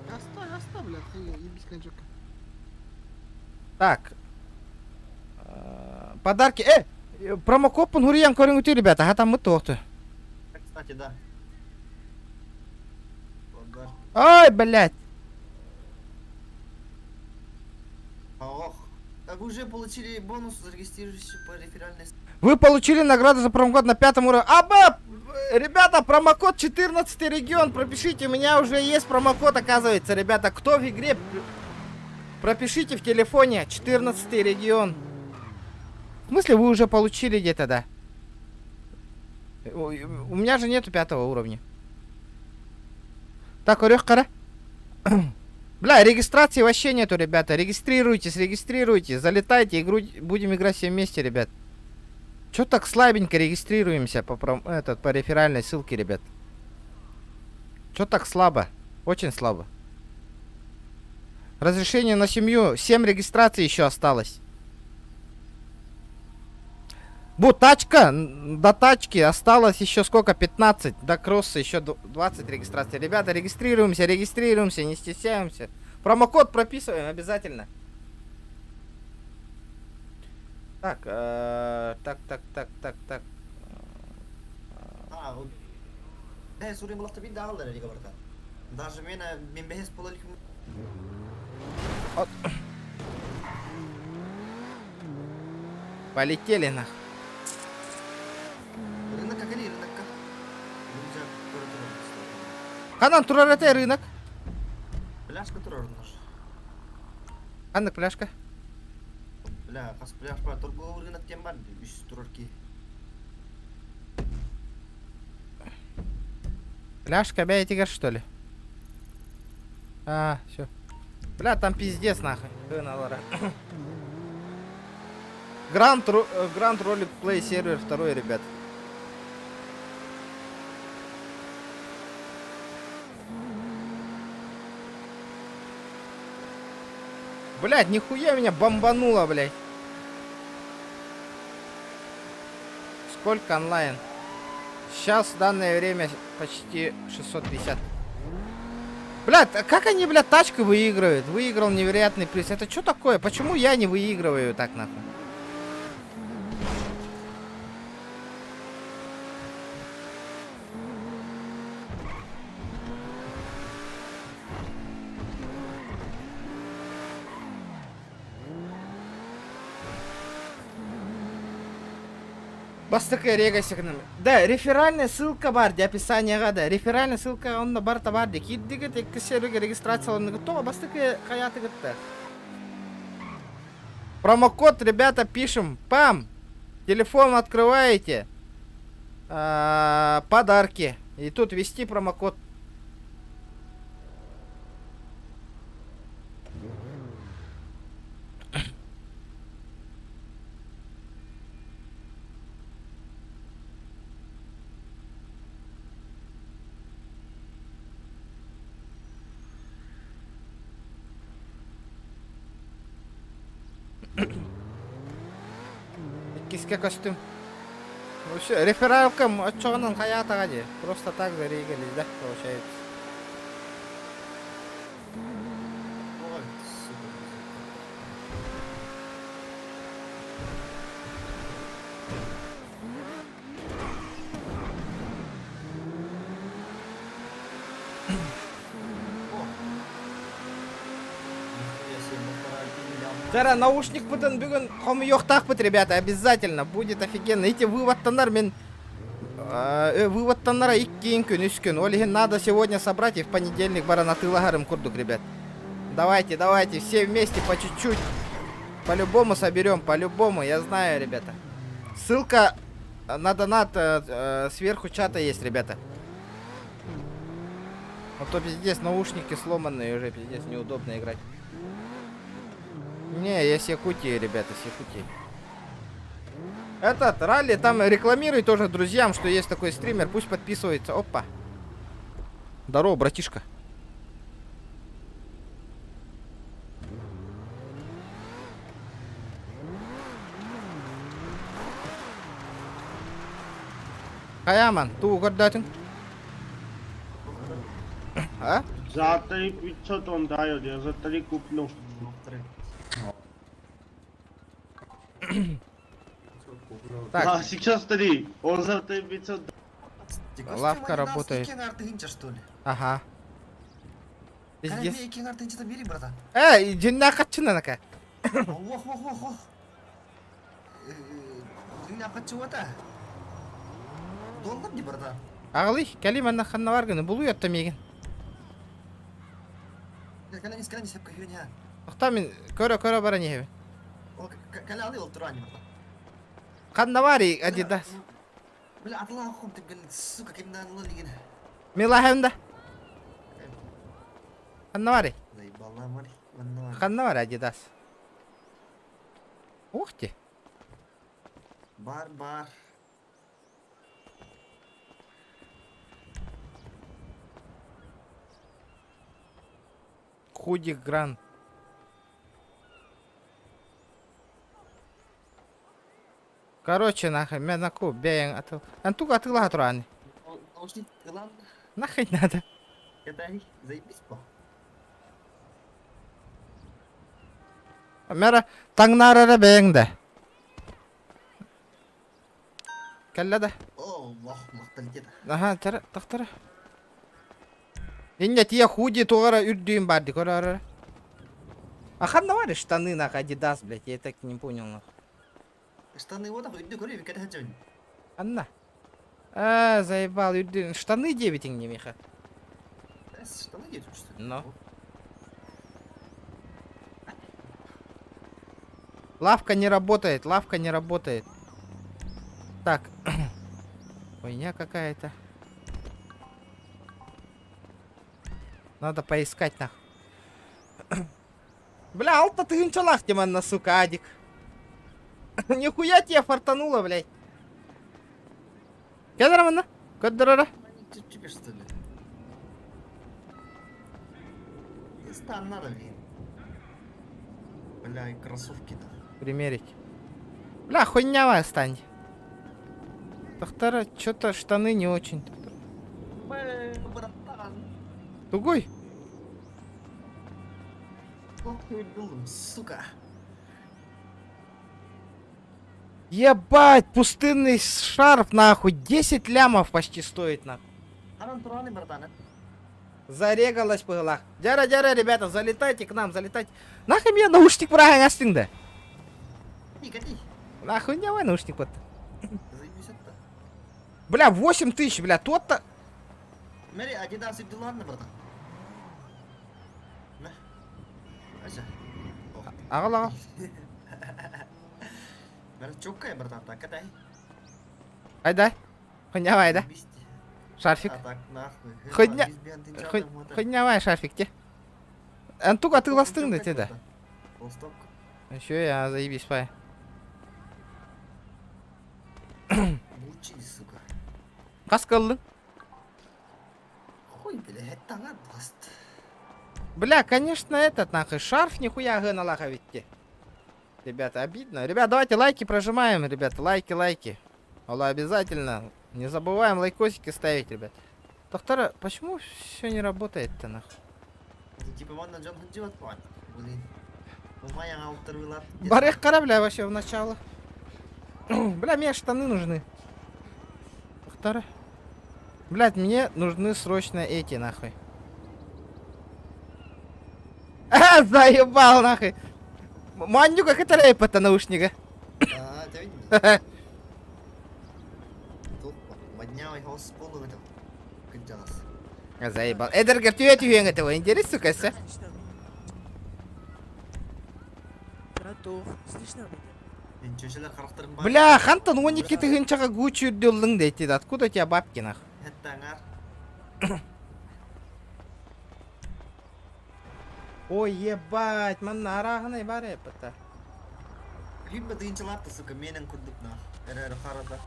Оставь, оставь, бля, ебись кончок. Так. Подарки. Промокод Пунгуриян көрүҥҥүтүй, ребята. А там мы тоқты. Кстати, да. Ой, блядь. Ох. А вы уже получили бонус, зарегистрировавшись по реферальной Вы получили награду за промокод на пятом уровне. АБ! Ребята, промокод 14 регион. Пропишите, у меня уже есть промокод, оказывается. Ребята, кто в игре? Пропишите в телефоне 14 регион. В смысле, вы уже получили где-то, да? У меня же нету пятого уровня. Так, Орех Кара. Бля, регистрации вообще нету, ребята. Регистрируйтесь, регистрируйтесь. Залетайте, игру будем играть все вместе, ребят. Чё так слабенько регистрируемся по, этот, по реферальной ссылке, ребят? Чё так слабо? Очень слабо. Разрешение на семью. 7 регистраций еще осталось. Бу, тачка, до тачки осталось еще сколько? 15. До кросса еще 20 регистраций. Ребята, регистрируемся, регистрируемся, не стесняемся. Промокод прописываем обязательно. Так, э, так, так, так, так, так. А, Э, сурин булахта бин даҕаллар эрик барта. Даже мен мен бэһэс буола иликпин. Полетели нах. Рынокка кэлий, рынокка. Ханан турар этэй рынок? Пляжка турар наш. Ханнык пляжка? Бля, хас пляж бар, торговый рынок диэн бар, үс турар ки. Пляжка бэйэтигэр что ли? А, все. Бля, там пиздец нахуй. Хыналара. Гранд, Гранд Ролик Плей сервер второй, ребят. Блядь, нихуя меня бомбануло, блядь. Сколько онлайн? Сейчас в данное время почти 650. Блядь, а как они, блядь, тачку выигрывают? Выиграл невероятный приз. Это что такое? Почему я не выигрываю так, нахуй? Бастакы рега секнем. Да, реферальная ссылка бар, ди описание да. Реферальная ссылка онно барта бар ди. Киирдигит икки сервергэ регистрацияланныгыт тоҕо бастакы хайаатыгыт Промокод, ребята, пишем. Пам! Телефон открываете. А, подарки. И тут ввести промокод. Иккискэ көстүм. Ну все, рефералкам оччоҕунан хайаатаҕа дии. Просто так зарегались, да, получается. Ой, сука. О! Нихуя себе, полтора Тара, наушникпытын бүгүн хомуйуохтаахпыт, ребята, обязательно. Будет офигенно. Эти выводтанар мин выводтанара икки күн, үс күн. Ол иһин надо сегодня собрать и в понедельник баран атыылаһарым курдук, ребят. Давайте, давайте, все вместе по чуть-чуть. По-любому соберем, по-любому, я знаю, ребята. Ссылка на донат сверху чата есть, ребята. А то пиздец, наушники сломанные уже, пиздец, неудобно играть. Не, я с Якутии, ребята, с Якутии. Этот, ралли, там рекламируй тоже друзьям, что есть такой стример, пусть подписывается. Опа. Здорово, братишка. Хайа, тугу көрдөөтүҥ? А? За 3500 он дает, я за 3 куплю. Так. А, сейчас 3. Он за 3500 Лавка работает. что ли? Ага. Пиздец. Пиздец. бери, братан. Э, дьиҥнээх харчынака. Ох, ох, ох, ох. Дьиҥнээх харчыта. Доллар дии, братан. Аҕалый, кэлим анна ханна бааргын, булуй миигин. Кэлэн кэлэн сепка хүйне. Охта мин көрө көрө баран иһэбин. Ол кэлэ алы ол турани, братан. Ханна баарый Адидас. Бля, атла хом ты, сука, кимнан лыгин. Милахемда. Ханна баарый. Заебала, мари. Манна. Ханна баар Адидас. Ух ты. Бар, бар. Худи Гран. Короче, нахуй, мен наку, бэйэҥ атыл. Антук атыылаһа туран. Наушник ылан. Нахуй надо. Это заебись по. Мэра таҥнаарара бэйэҥ да. Кэллэ да. О, лох, махталитет. Аха, тара, тахтара. Инньэ тиэ худи тугара үрдүүн бар ди көрөр. А ханна бар штаны нах Адидас, блядь, я так не понял нах. Штаны вот үрдү көрүү кэтэ сылдьабын. Анна. А, заебал, үрдү. Штаны диэбитиҥ не миха. Штаны диэбитим что ли? Но. Лавка не работает, лавка не работает. Так. Хуйня какая-то. Надо поискать нах. Бля, алта тыһыынчалаах манна, сука, Адик. Нихуя тебе фартануло, блядь. Кэл манна? Көрдөрөрө. Тебе что ли? Стан надо, блин. Бля, и кроссовки-то. Примерить. Бля, хуйнявая стань. Тахтара, что-то штаны не очень. Бля, братан. Тугой? Ох ты был, сука. Ебать, пустынный шарф, нахуй. 10 лямов почти стоит, нахуй. Аран тураны, братан. Зарегалась по голах. Дяра, дяра, ребята, залетайте к нам, залетайте. Нахуй мне наушник быраҕан да? Кати. Нахуй давай наушник вот. Заебись это. Бля, 8 тысяч, бля, тот-то... Мэри, Адидас ладно, братан. На. Ася. Аҕал, аҕал. Мэри, чуккай, братан, так, катай. Айда. Хуйня айда. Шарфик. А так, нахуй. Хуйня... Хуйнявай шарфик те. Антук атыыластыҥ да те да. Толстовка. Еще я заебись, пай. Гуччи, сука. Хас кыллың? Хуй, бля, это даст. Бля, конечно, этот нахуй шарф нихуя гына ведь те. Ребята, обидно. Ребят, давайте лайки прожимаем, ребята. Лайки, лайки. Алла, обязательно. Не забываем лайкосики ставить, ребят. Доктора, почему все не работает-то нахуй? Типа, вон на Джон делать Блин. Барых корабля вообще в начало. Бля, мне штаны нужны. Доктора. Блядь, мне нужны срочно эти, нахуй. А, заебал, нахуй. Маню, как это рэп-то наушника. А, ты видишь? Заебал. Эдергер, түйе түйең этого. Интересно, сука, ся. Бля, хантан 12 тыһыынчаҕа Гуччи үрдүллүҥ дейти. Откуда у тебя бабки, нах? Ой, ебать, манна арааһынай бар эппата. Либо тыһыынчалаах сука, менен курдук нах. Эрэр харада.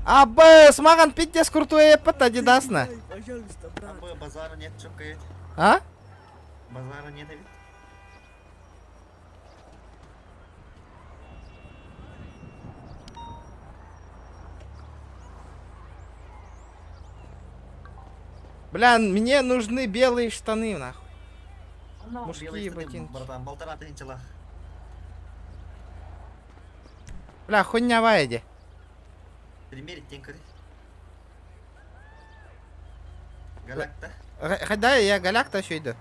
Абыс, маған пиздец крутой эппат Адидасна. Абы базара нет, чокает. А? Базара нет ведь. Бля, мне нужны белые штаны, нахуй. Мужские Белые штаны, ботинки. Братан, полтора тысячи Бля, хуйня вайди. Примерить тенькали. Галакта. Хотя я галякта еще иду.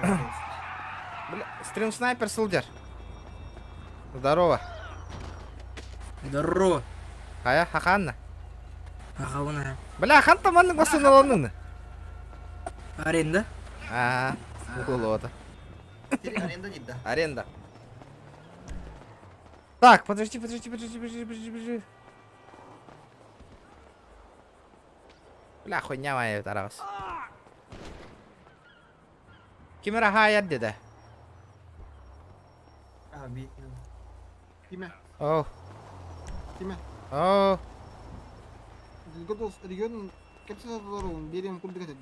Бля, стрим снайпер солдер. Здорово. Здорово. Хая, хаханна. Ахауна. Бля, ханта маннык басын Аренда? А, ухулота. Аренда не да. Аренда. Так, подожди, подожди, подожди, подожди, подожди, подожди. Бля, хуйня моя тарас. Кимера хаяр деде. А, видно. Киме? О. Киме? О. Годос регион кепсә берем курдук этди.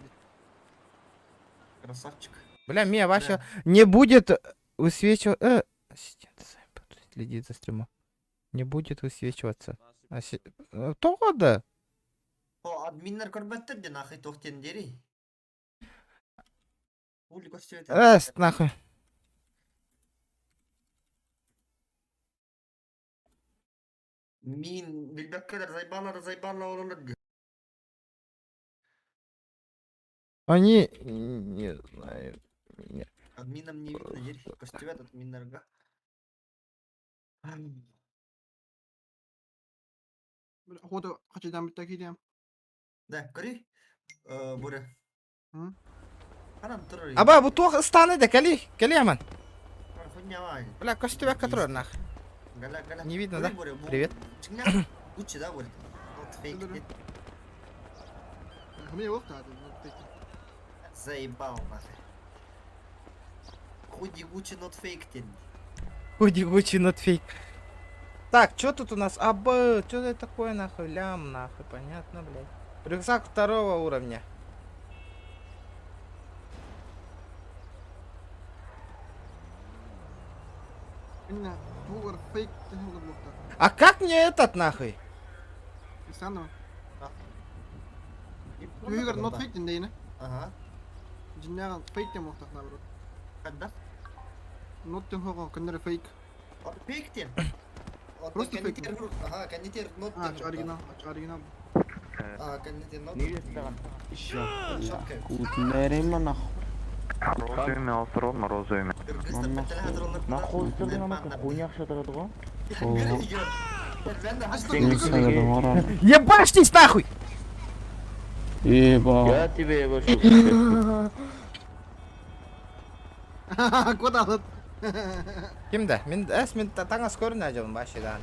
Красавчик. Бля, мне вообще не будет высвечивать... Ассистент следит за стримом. Не будет высвечиваться. Тоҕо да? О, админнар көрбөттөр де нахуй туох диэн диэрий. Ули көстүбэт. Эс, нахуй. Мин билбэккэлэр заебалар заебалар олороллор дии. Они не знают меня. Админам не видно диэр. Көстүбэт админнарга. Хода хачыдан бүтті кидем. Да, көрүй. Боря. М? Ханан турар. Аба, бу туох ыстааны да, кэли, кэли аман. Хуйня вай. Бля, көстүбэккэ турар нах. Галя, галя. Не видно, Көрүй, да? Боря, бу- Привет. Чиҥнээх Гуччи, да, Боря? Вот фейк. Да-да. Мне его Заебал нахуй. Худи Гуччи not fake диэн. Худи Гуччи not fake. Так, что тут у нас? Аба, что это такое нахуй? Лям нахуй, понятно, блядь. Рюкзак второго уровня. Именно доллар фейк А как мне этот нахуй? Санова. Югар not fake диэн Ага. Дьиҥнээҕин фейк диэн буолуохтаах наоборот. Когда? Not диэн хоҕо көннөрү фейк. Фейк диэн. Просто фейк. Ага, кондитер not А, диэн. оригинал, оригинал. А, кондитер not. Ебашьтесь нахуй! Еба. Куда тут? Ким да? Мин, эс, мин таҥас көрүнэ дьон вообще да.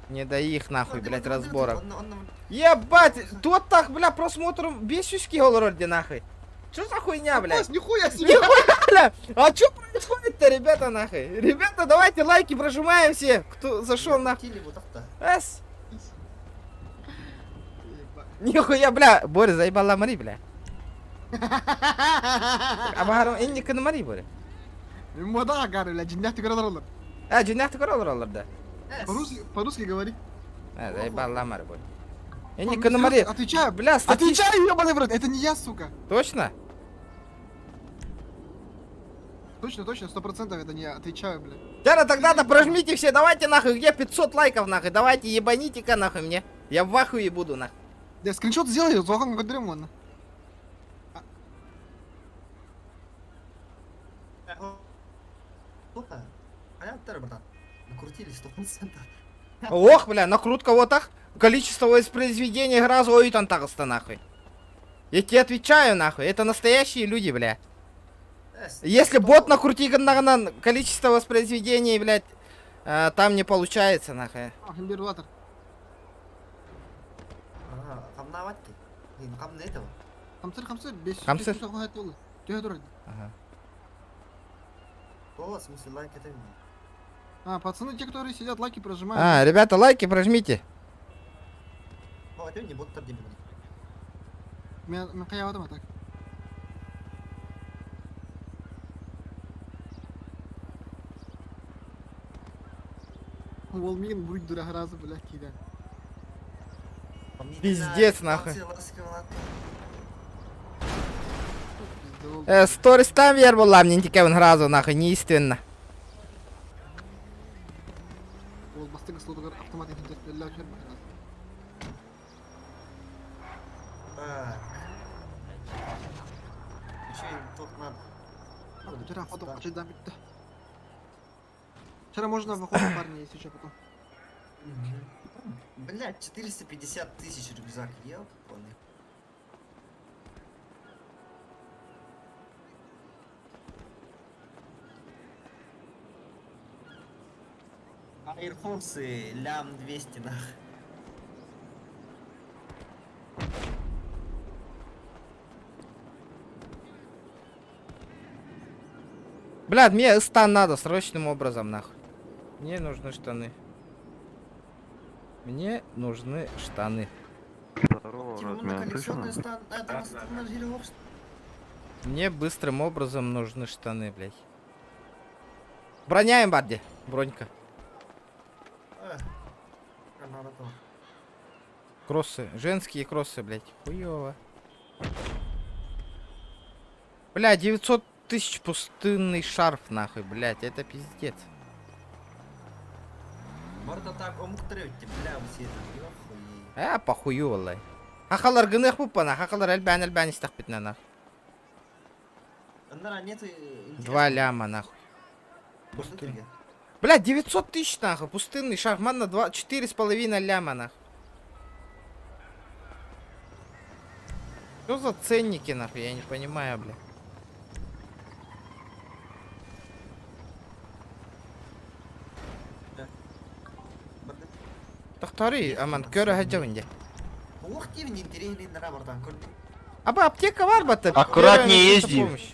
Не до их нахуй, блядь, разборов. Ебать, тут так, бля, просмотр бесюськи олорор нахуй. Что за хуйня, блядь? Нихуя себе! Нихуя, бля! А что происходит-то, ребята, нахуй? Ребята, давайте лайки прожимаем все, кто зашел нахуй. Эс. Нихуя, бля, Боря, заебала Мари, бля. Абахарым, энни Мари, Боря. Мода гары, бля, дьиҥнээхтик көрө олороллор. А, дьиҥнээхтик көрө олороллор, да. По-русски, по-русски говори. А, заебала Мари, Боря. Энни Мари. Отвечаю, бля, стати... Отвечаю, ебаный в рот, это не я, сука. Точно? Точно, точно, 100% это не я, отвечаю, бля. Тяра, тогда-то прожмите все, давайте нахуй, где 500 лайков нахуй, давайте ебаните-ка нахуй мне. Я в ахуе буду нахуй. Я скриншот сделай, зохан көрдөрөм оны. Накрутили 100%. Ох, бля, накрутка вот так. Количество воспроизведений сразу ой там таҕыста нахуй. Я тебе отвечаю нахуй, это настоящие люди, бля. Если бот накрути на количество воспроизведений, блядь, там не получается нахуй. А, Химбирватор. Ага, хамнаватки. Хамны этого. Хамсыр, хамсыр, бес. Хамсыр. Ага. О, в смысле лайк это А, пацаны, те, которые сидят, лайки прожимают. А, ребята, лайки прожмите. О, это не бот тордим. Мен каябадым так. Ол мин буйдура разы, блядь, киден. Пиздец, нахуй. Сторис там вер была, мне не сразу нахуй, неистинно. Ол бастыгы слотугар автомат интернет Так. Еще и тут надо. Вчера охота да, бітті. Вчера можно в охоту, парни, если что, потом. Блять, 450 тысяч рюкзак, ёпаный. Айрфорсы лям 200 нах. Блядь, мне стан надо срочным образом, нахуй. Мне нужны штаны. Мне нужны штаны. Здорово, Типа, Мне быстрым образом нужны штаны, блядь. Броняем, Барди. Бронька. Кроссы. Женские кроссы, блядь. Хуёво. Бля, 900 тысяч пустынный шарф, нахуй, блядь. Это пиздец. Барда так омуктар өттө, бля, бу сиэтин. Э, похую, валлай. Хахалар гыныах буппана, хахалар элбээн элбээн истэхпитинэ нах. Аннара нет 2 ляма, нахуй. Пустынный. Бля, 900 тысяч, нахуй, пустынный шарф, манна 2, 4,5 ляма, нахуй. Что за ценники, нахуй, я не понимаю, бля. Тохтори, аман, көрө хаджабын де. Ох, тивин интересный нара бартан көрдүм. Аба, аптека бар бата. Аккуратнее Первая езди. помощь.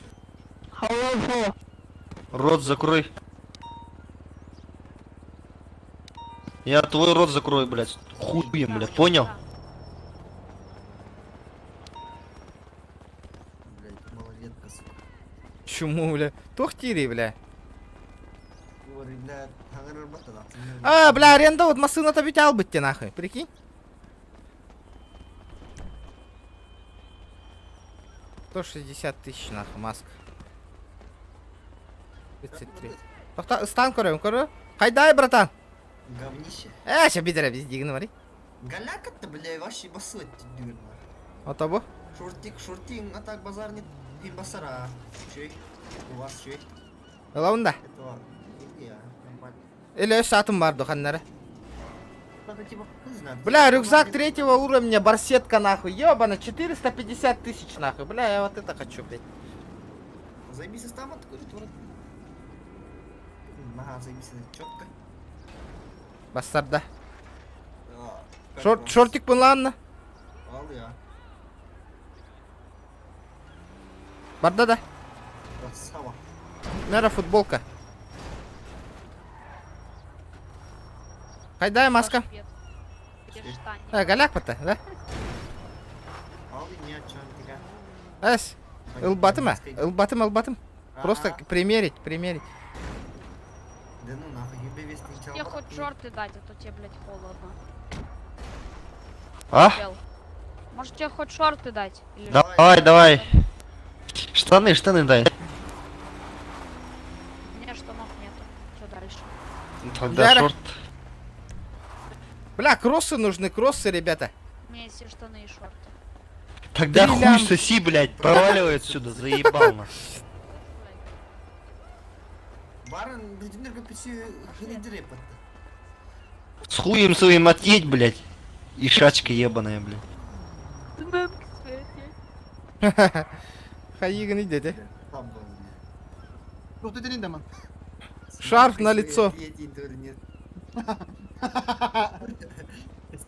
Рот закрой. Я твой рот закрою, блядь. Хуем, блядь, понял? Блядь, малолетка, сука. Чему, бля? Тохтири, бля. Говори, бля, хаңарар бата да. А, бля, аренда вот машина-то ведь албытте, нахуй, прикинь? 160 тысяч, нахуй, маска. 33. Тохта, стан көрөм, көрө. Хайдай, братан. Говнище. Э, ща бидере биз дигин бари. Галяка-то, бля, вообще басылат дүгін. Ото бу. Шортик, шортик, а так базар не им басара. Чей? У вас чей? Ылаунда. Это я, нормально. Или өс атым бар духаннары. Надо типа, хуй знает. Бля, рюкзак третьего уровня, барсетка нахуй. Ёбана, 450 тысяч нахуй. Бля, я вот это хочу, блядь. Заебись там откуда турат. Ага, заебись, четко. Бастарда. Шорт, шортик ладно. Ал я. Барда да. Красава. Наверное, футболка. Хайдай, маска. Э, голяк бата, да? Ал не чантика. Эс. Ылбатым, а? Ылбатым, ылбатым. Просто примерить, примерить. Да ну нахуй, ебе весь не Тебе хоть шорты дать, а то тебе, блядь, холодно. А? Чел. Может тебе хоть шорты дать? Или Давай, давай. Штаны, штаны дай. У меня штанов нету. Что дальше? Тогда Яра. шорт. Бля, кроссы нужны, кроссы, ребята. У меня есть и штаны, и шорты. Тогда Три хуй лям. соси, блядь, проваливай отсюда, заебал нахуй. Баран, бүтүннөр көпүсү хилидире патта. С хуем своим отъедь, блядь. И шачка ебаная, блядь. Хайыгын идете. Тух дедин да ман. Шарф на лицо. Нет.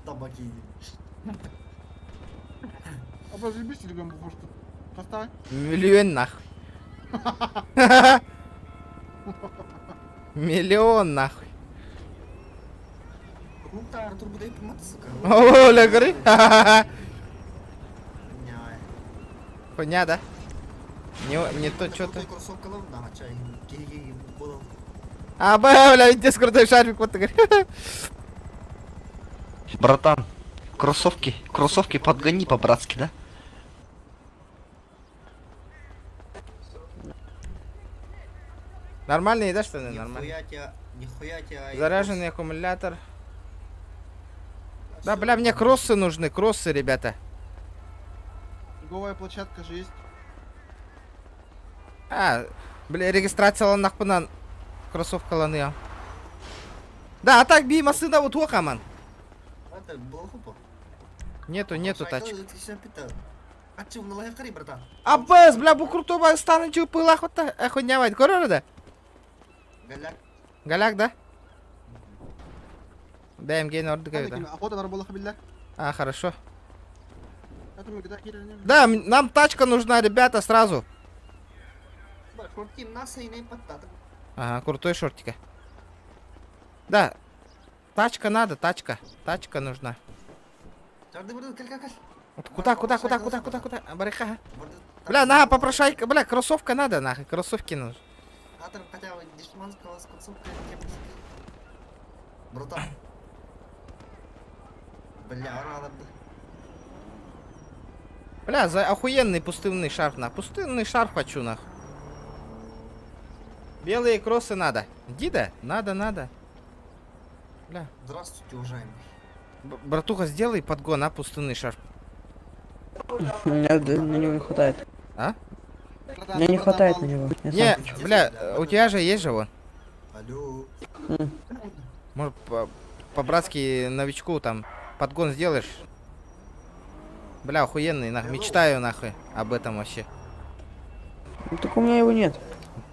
Табаки. Аба заебись или бу хошты. Поставь. Миллион нахуй. Миллион нахуй. Ну та Артур буде пимати, сука. О, бля, говори. Хуйня, да? Не, не то что-то. Кроссовка ловна, чай. А, бля, здесь крутой шарфик, вот ты говоришь. Братан, кроссовки, кроссовки подгони по-братски, да? Нормальные, да, штаны? Нормально. Нихуя тебя, нихуя тебя. Заряженный аккумулятор. Да, бля, мне кроссы нужны, кроссы, ребята. Торговая площадка же есть. А, бля, регистрацияланнахпына кроссовкаланыам. Да, а так би массыына вот аман. Это было хупо. Нету, нету тачек. А че, на братан? Аббас, бля, бу крутой стану чупыла хотта. Охуеневать, көрөр да? Голяк. Голяк, да? БМГ ордук это. Охота на рыболовку биллер. А, хорошо. Это мы когда херня. Да, нам тачка нужна, ребята, сразу. Шортим наса и не подтаток. Ага, крутой шортика. Да. Тачка надо, тачка. Тачка нужна. Вот Куда, куда, куда, куда, куда, куда? Барыха. Бля, на, попрошайка, бля, кроссовка надо, нахуй, кроссовки нужны. Атыр хотя бы дешманского с концовкой Братан. Бля, ораларды. Бля, за охуенный пустынный шарф, на. Пустынный шарф хочу, нах. Белые кроссы надо. Дида? Надо, надо. Бля. Здравствуйте, уважаемый. Братуха, сделай подгон, а, пустынный шарф. У меня на него не хватает. А? Мне не хватает на него. Я Не, сам хочу. бля, у тебя же есть же вон. Алло. Может, по-братски новичку там подгон сделаешь? Бля, охуенный, нахуй. Мечтаю, нахуй, об этом вообще. Ну так у меня его нет.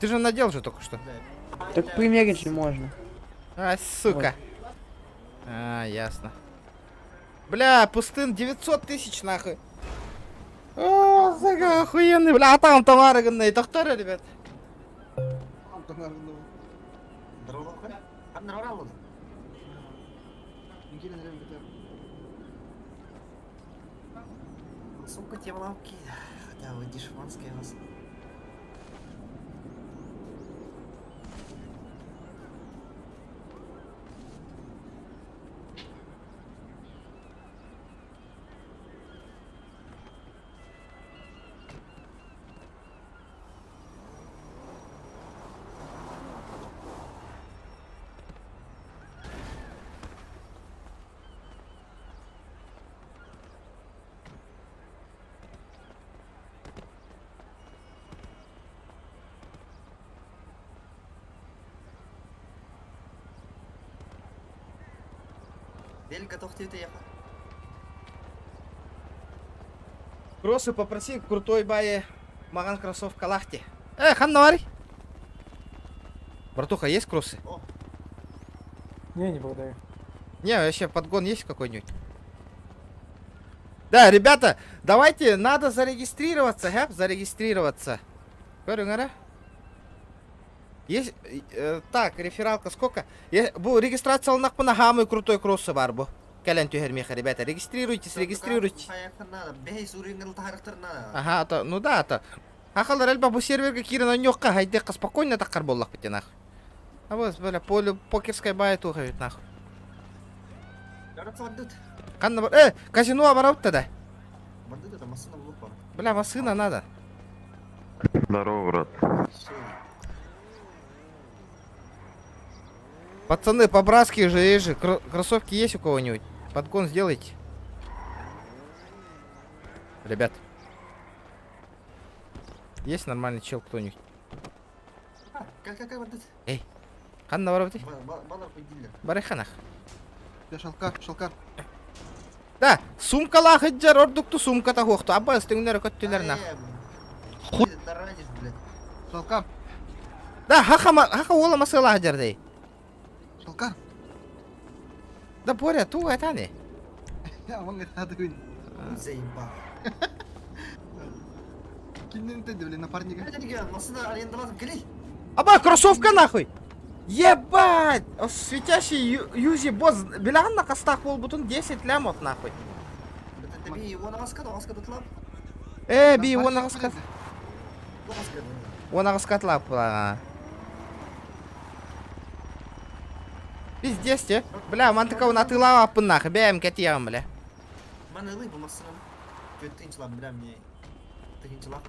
Ты же надел же только что. Так примерить же можно. А, сука. А, ясно. Бля, пустын 900 тысяч, нахуй. О, сука, охуенный, бля, а там товары гынный, тоқтар, ребят. Здорово, оралды. Сумка те лавки, хотя бы дешманская у вас. Велика тохтит ехать. Кроссы попроси, крутой бае, маган кроссовка лахти. Э, ханна Братуха, есть кроссы? Не, не благодарю. Не, вообще подгон есть какой-нибудь? Да, ребята, давайте, надо зарегистрироваться, хэп, зарегистрироваться. Көрүҥ Есть, так, рефералка сколько? Я, бу регистрация ыллахпына самый крутой кроссы баар бу. Кэлэн түһэр миэхэ, ребята, регистрируйтесь, регистрируйтесь. Ага, а то, ну да, а то. Сахалар элбэх бу сервергэ киирэн оонньуохха, хайдыахха спокойно таххар буоллахпыт нах. А вот, бля, поле покерская баайы туох эбит нах. Ханна бар, казино барабыт да. Бля, массыына надо. Здорово, брат. Пацаны, по-братски же, есть же, кроссовки есть у кого-нибудь? Подгон сделайте. Ребят. Есть нормальный чел кто-нибудь? Эй, ханна барабыт? Барыханах. Шалкар, шалкар. Да, сумка сылдьар ордукту сумката суохту. Абба өстүңнөр көттүлэр нах. Шалкар. Да, хаха, хаха уола масыла сылдьар дии. Шалкар. Да, Боря, ту это не. Аман это Заебал. Кинден ты, блин, напарника. Аба, кроссовка нахуй! Ебать! Светящий Юзи босс, билан на костах буолбутун 10 лямов нахуй. Э, би, 10 ка. 18 ка лап. Пиздец, те. Бля, мантыка он атыылаабаппын нахуй, бэйэм кэтиэҕим, бля. Маны ылый бу массынам. Тынчлап, бля, мне. Тынчлап.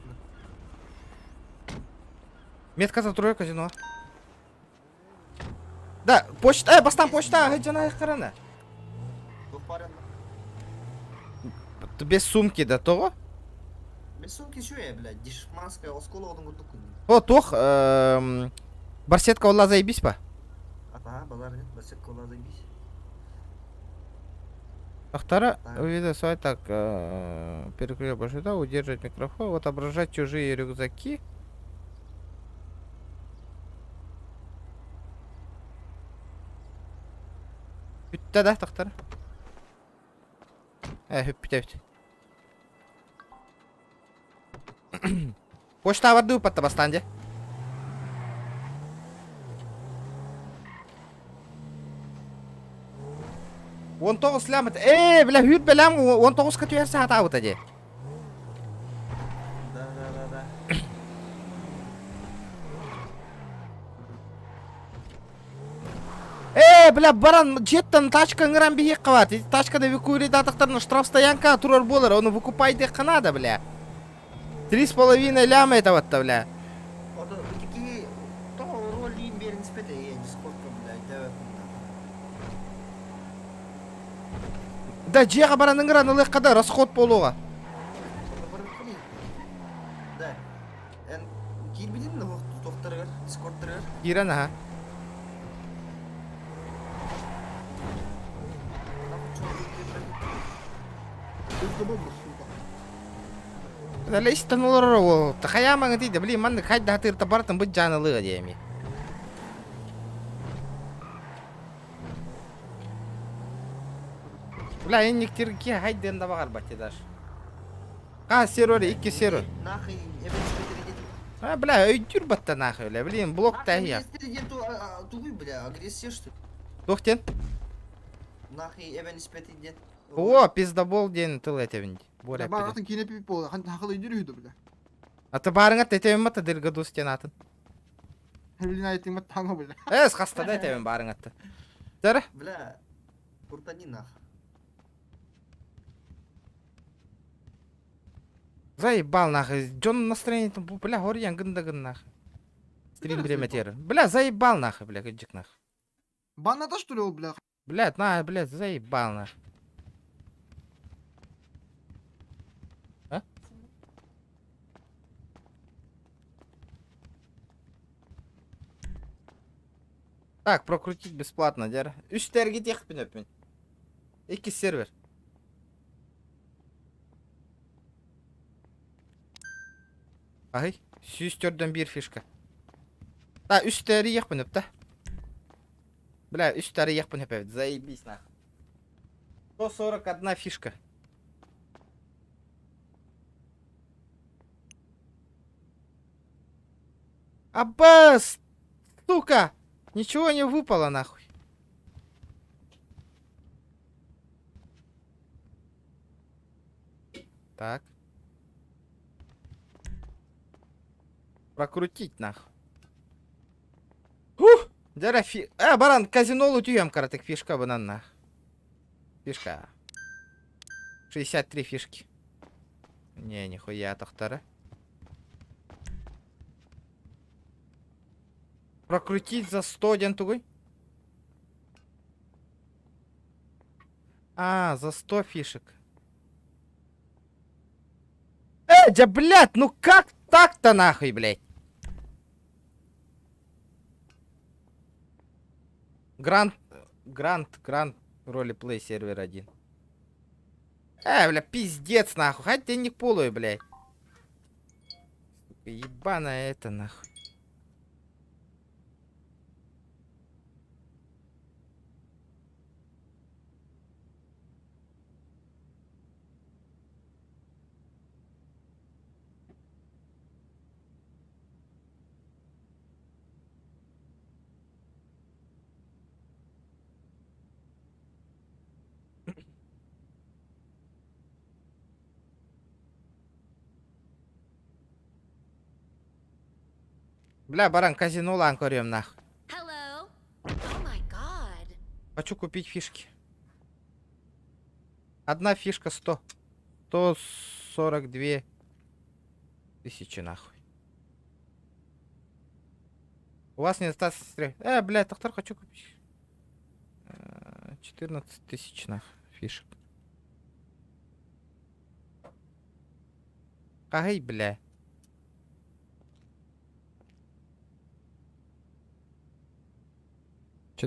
Метка за трое казино. Да, почта, бастан почта, жана карана. Без сумки да того? Без сумки что я, блядь, дешманская оскола одун курдук. О, тох, барсетка олла заебись па. Ага, базар нет, барсетка олла заебись. Ахтара, увидел свой так, перекрыл больше, да, удерживать микрофон, вот отображать чужие рюкзаки. Бүттэ да, тахтара. Э, бүттэ. Почта барды упатта бастанде. 19 лям. Э, бля, хүрт бэлэм 19 ка түһэр саата дии. Да, да, да. Э, бля, баран, дьиэттэн тачка ыҥыран биһиэххэ баар. Ити тачканы эвакуируйдаатахтарына штрафстоянка турар буолар, ону выкупайдыахха наада, бля. 3,5 ляма это вот, бля. Ото ити киһи тоҕо роль биэрин испэтэ дискордка, бля, өйдөөбөппүн да. Да, дьиэҕэ баран ыҥыран ылыахха да, расход буолуоҕа. Ото барыаххыный? Да. Эн киирбитин да туохтарыгар, дискордтарыгар? Киирэн аха. Далее истэн олорор уол. Хайаамаҥы тиийдэ, блин, маннык хайда хатыырта барытын быт дьаанылыа диэми. Бля, инниктирги хайдыан да баҕарбат даже. А, сервер, икки сервер. Нахуй, А, бля, өйдүүр батта нахуй, бля, блин, блок та я. Тугуй, бля, агрессия, что ли? Туох диэн? Нахуй, эбэн испэти диэн. О, пиздобол диэн тыл этэбин. Боря. Бааратын киинэ пип буола, хан хахыл өйдүүр үһү бля. Аты баарыңа тэтэбин мата дыргадус диэн атын. Блин, айтың мат таңа бля. Эс хаста да этэбин баарыңатты. Тара. Бля, куртани нах. Заебал нахуй. Дьон настроение там, бля, горьян гында гын нахуй. Стрим время тер. Бля, заебал нахуй, бля, кыджик нахуй. Банната что ли ол, бля? Блядь, на, блядь, заебал нахуй. А? Так, прокрутить бесплатно, дер. Үс терги техпин өпмин. Икки сервер. Ай, сүүс төрдөн биир фишка. Та, үс тери ехпин өп та. Бля, үс тери ехпин өп заебись нахуй. 141 фишка. Аббас! Сука! Ничего не выпало нахуй. Так. Прокрутить нахуй. Ух! Дьэ фи... Э, баран, казинолу түйем каратык фишка бынан нах. Фишка. 63 фишки. Не, нихуя тохтара. Прокрутить за 100 диэн тугуй? А, за 100 фишек. Э, да, блядь, ну как так-то нахуй, блядь? Грант, Грант, Грант, ролеплей сервер 1. Э, бля, пиздец, нахуй. Хоть денег полую, блядь. Сука, ебаная это, нахуй. Бля, баран, казинолаан көрүөм нах. Хочу купить фишки. Одна фишка 100. 142 тысячи нахуй. У вас не осталось. Э, блядь, доктор, хочу купить. 14 тысяч нах фишек. Ай, бля.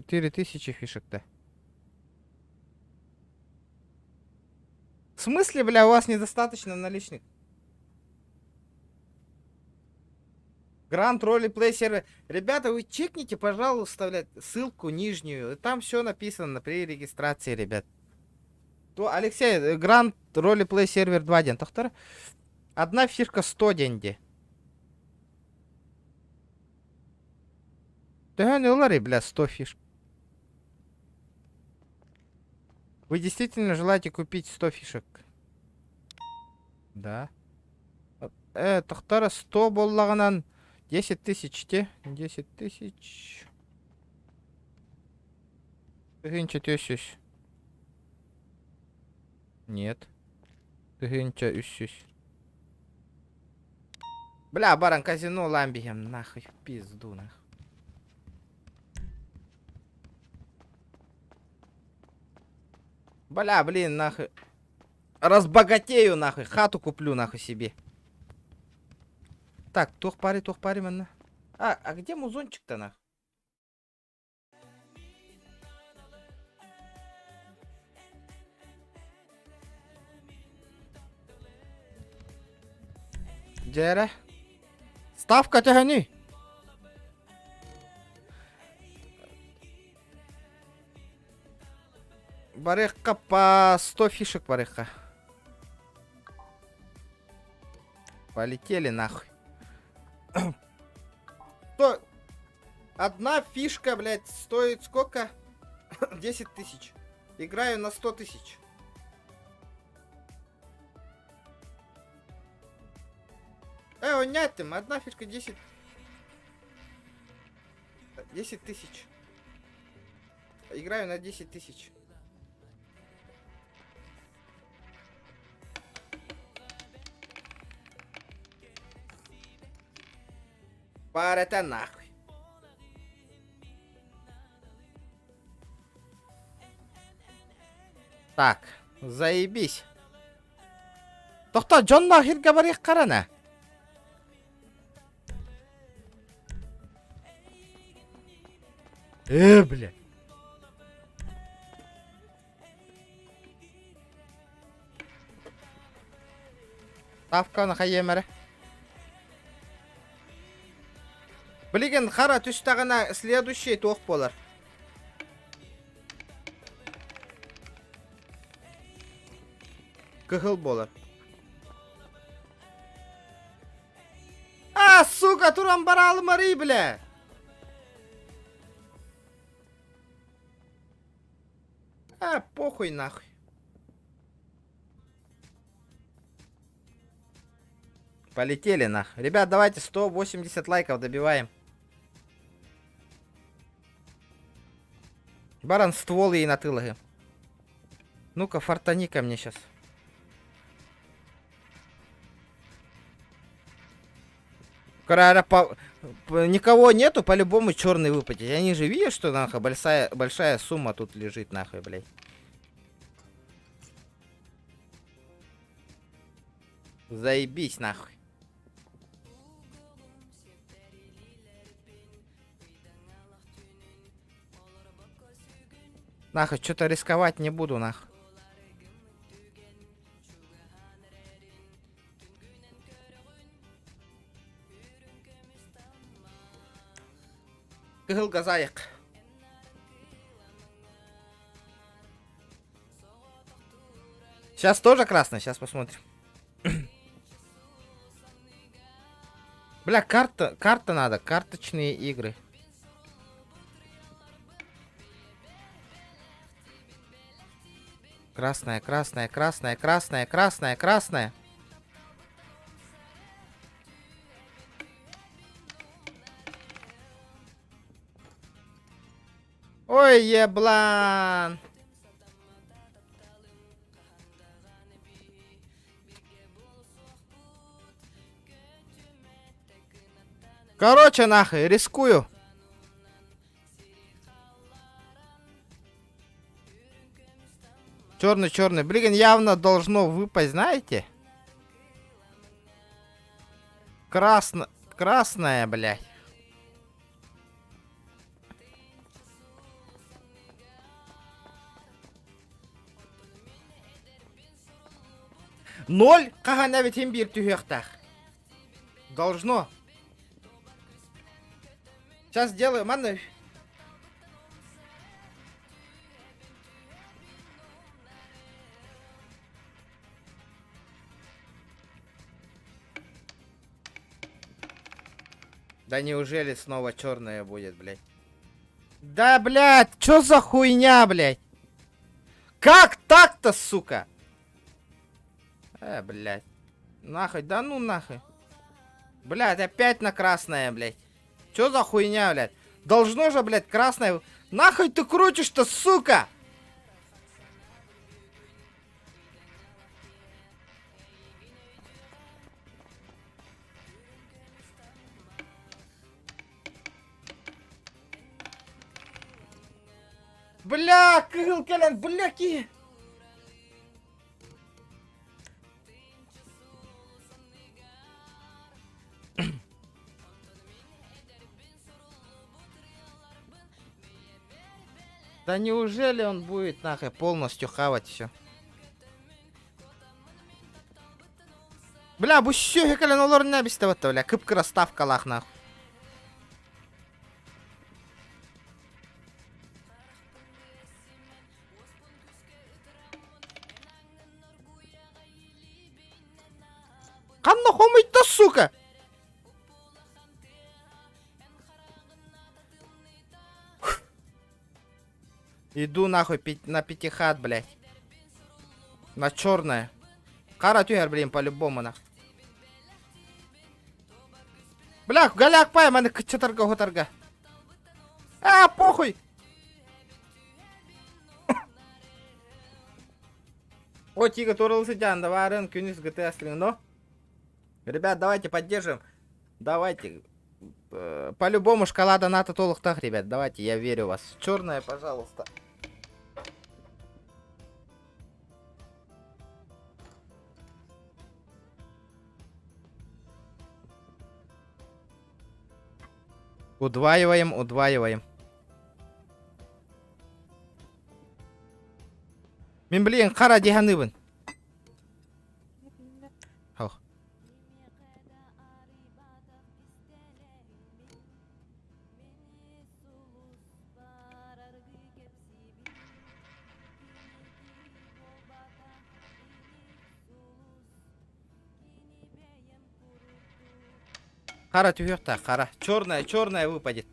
4000 фишек-то. В смысле, бля, у вас недостаточно наличных? Гранд Ролеплей сервер. Ребята, вы чекните, пожалуйста, блядь, ссылку нижнюю. Там все написано при регистрации, ребят. То, Алексей, Гранд Ролеплей сервер 2 диэн. Тохтор. Одна фишка 100 деньги. Төһөнү ылар, бля, 100 фишек. Вы действительно желаете купить 100 фишек? Да. Э, тохтор 100 буоллаҕынан 10 тысяч те. 10 тысяч. Тыһыынча 400. Нет. 1300. Бля, баран казино ламбием, нахуй, в пизду, нахуй. Бля, блин, нахуй. Разбогатею, нахуй, хату куплю, нахуй, себе. Так, туох пари, туох пари, манна. А, а где музончик-то, нахуй? Дьээрэ. Ставка төһөнүй? Барыахха по 100 фишек барыахха. Полетели нахуй. Сто... Одна фишка, блядь, стоит сколько? 10 тысяч. Играю на 100 тысяч. Э, онятым, одна фишка 10... 10 тысяч. Играю на 10 тысяч. Пара нахуй. Так, заебись. Тохто, дьон нахер барыах харана. Э, бля. Ставка нахайемере. Билигин хара түстэҕинэ следующий туох буолар? Кыһыл буолар. А, сука, туран бараалымарый, бля! А, похуй нахуй. Полетели нах. Ребят, давайте 180 лайков добиваем. Баран ствол ей на тылы. Ну-ка, фартани ко мне сейчас. Карара, по... никого нету, по-любому черный выпадет. Они же видят, что нахуй большая, большая сумма тут лежит нахуй, блядь. Заебись нахуй. Нахуй, что-то рисковать не буду, нахуй. Кыһыл газайык. Сейчас тоже красный, сейчас посмотрим. Бля, карта, карта надо, карточные игры. Красная, красная, красная, красная, красная, красная. Ой, еблан. Короче, нахуй, рискую. Черный, черный. Блин, явно должно выпасть, знаете? Красно... Красная, блядь. Ноль хаһан эбитин биир түһүөхтээх. Должно. Сейчас сделаю, манна. Да неужели снова черная будет, блядь? Да, блядь, чё за хуйня, блядь? Как так-то, сука? Блядь. Нахуй, да ну нахуй. Блядь, опять на красное, блядь. Чё за хуйня, блядь? Должно же, блядь, красное... Нахуй ты крутишь-то, сука? Бля, кыһыл кэлэн, бля, ки. Да неужели он будет нахуй полностью хавать все? Бля, бу сүөһү кэлэн олорун эбистэ бля, кып-кыра ставкалаах нахуй. Ханна хомуйда, сука? Иду нахуй на пятихат, блядь. На черное. Хара түһэр, блин, по-любому нах. Бля, голяк пай, маны кыччатарга хотарга. А, похуй! О, Тига турыл сидян, давай, Рен, күнүс ГТА стрим, но. Ребят, давайте поддержим. Давайте. По-любому шкала доната толықтах, ребят. Давайте, я верю в вас. Черная, пожалуйста. Удваиваем, удваиваем. Мин блин, хара дии саныыбын. Хох. Хара түһүөхтээх, хара. Черная, черная выпадет.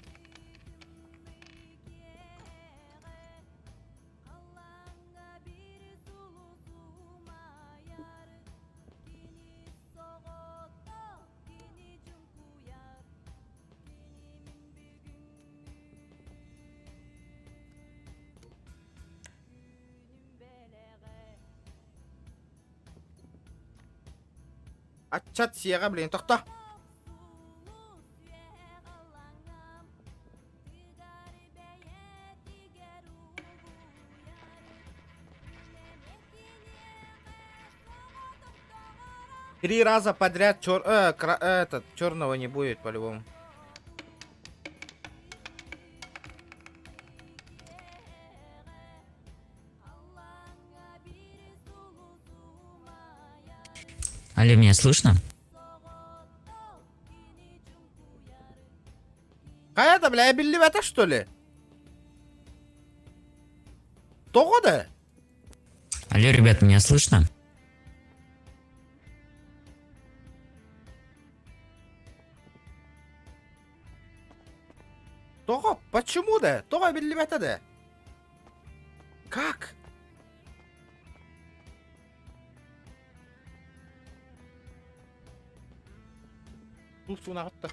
Аччат сиэҕэ, блин, тохто. Три раза подряд этот, черного не будет по-любому. Алло, меня слышно? А это, бля, это что ли? Тоҕо да? Алло, ребят, меня слышно? Тоҕо? Почему да? Тоҕо биллибэтэ да? Как? Тух сунаҕытта.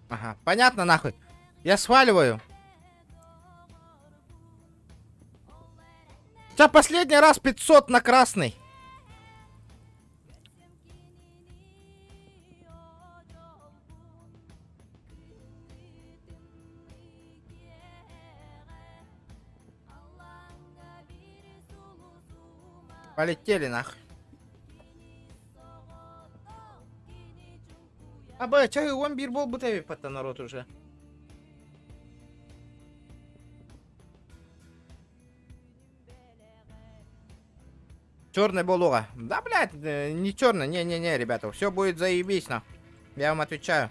Ага, понятно нахуй. Я сваливаю. Сейчас последний раз 500 на красный. Полетели нахуй. А б, чай, он бир бол бутави пата народ уже. Черный буолуоҕа. Да, блядь, не черный, не-не-не, ребята, все будет заебись, на. Я вам отвечаю.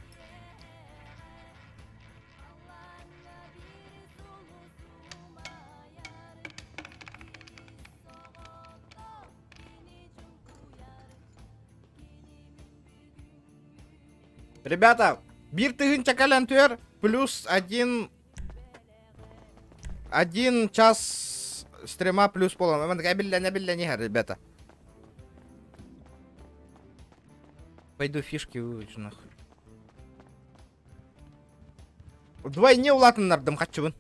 Ребята, биир тыһыынча кэлэн түөр, плюс один один час стрима плюс буолан. Маннык эбиллэн эбиллэн иһэр, ребята. Пойду фишки выучу нахуй. Вдвойне улаатыннардым хаччыбын.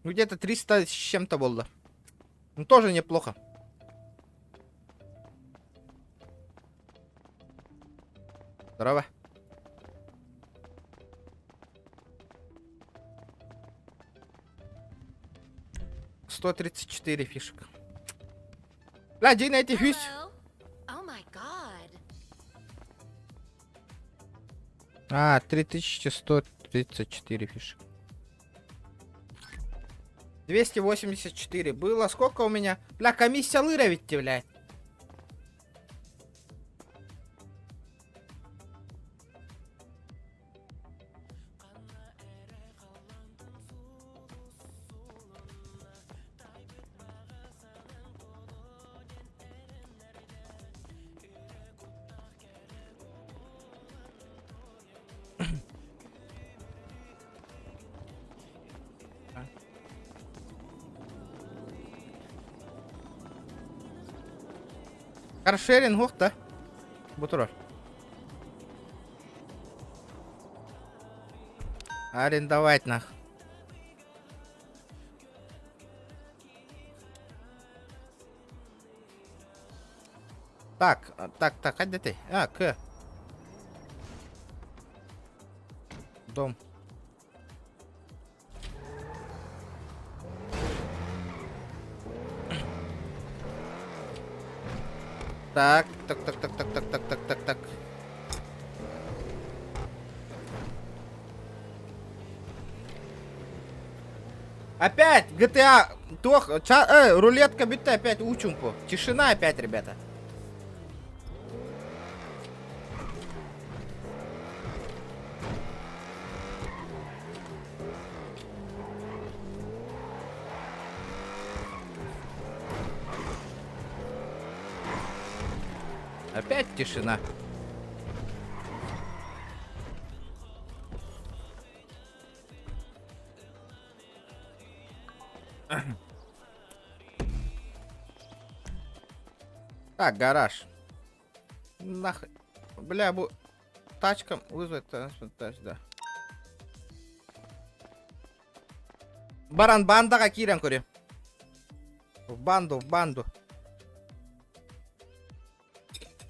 Ну где-то 300 с чем-то было. Ну тоже неплохо. Здорово. 134 фишек. Бля, день эти фиш. А, 3134 фишек. 284 было. Сколько у меня? Бля, комиссия лыра ведь, блядь. Каршеринг уох да? Бу турар. Арендовать нах. Так, так, так, а где ты? А, К. Дом. Так, так, так, так, так, так, так, так, так, так. Опять GTA тох, ча, рулетка бүттэ опять уу-чуумпу. Тишина опять, ребята. Опять тишина. Так, гараж. Нах... Бля, бу... Тачкам вызвать транспорт, да. Баран бандаҕа киирэн көрүө. В банду, в банду.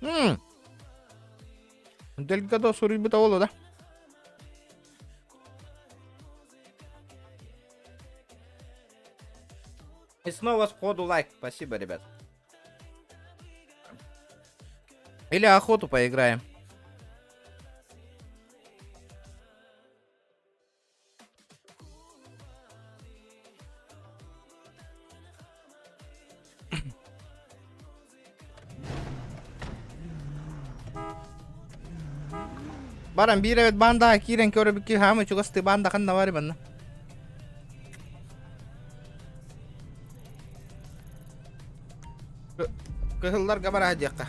М. Дельгадо суруйбута буолуо да? И снова сходу лайк. Спасибо, ребят. Или охоту поиграем. Баран биир эбит бандаҕа киирэн көрөбүт хаамы чугастыы баанда ханна бар манна. Кыһылларга бараа диэххэ.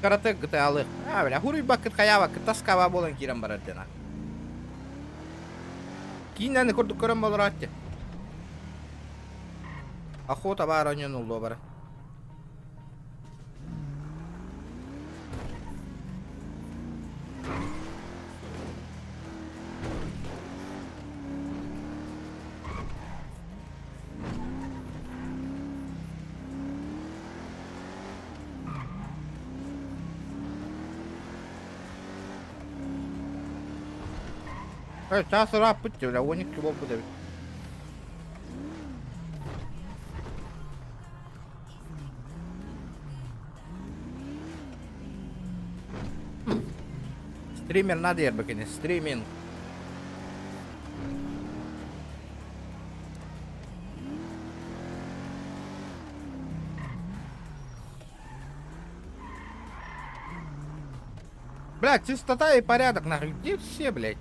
Карате GTA-лы. А, бля, хуруйбаккыт хайаабаккыт таскаба буолан киирэн барар диэн. Киинэни курдук көрөн болорооччу. Охота баар онньон уллуо бара. Чаас ырааппыт дии, бля, 12 буолбут эбит. Стример надо ербекини, стриминг. Блядь, чистота и порядок, нахуй. Где все, блядь?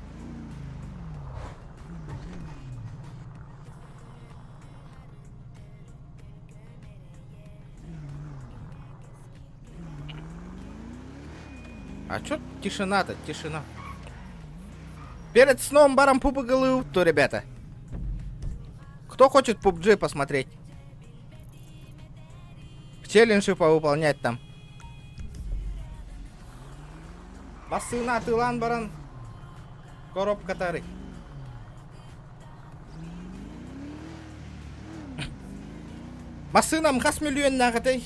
А чё тишина-то, тишина. Перед сном баром пупы то, ребята. Кто хочет PUBG посмотреть? Челленджи повыполнять там. Массыына атыылаан баран коробкатары. Массыынам хас миллионнааҕытай?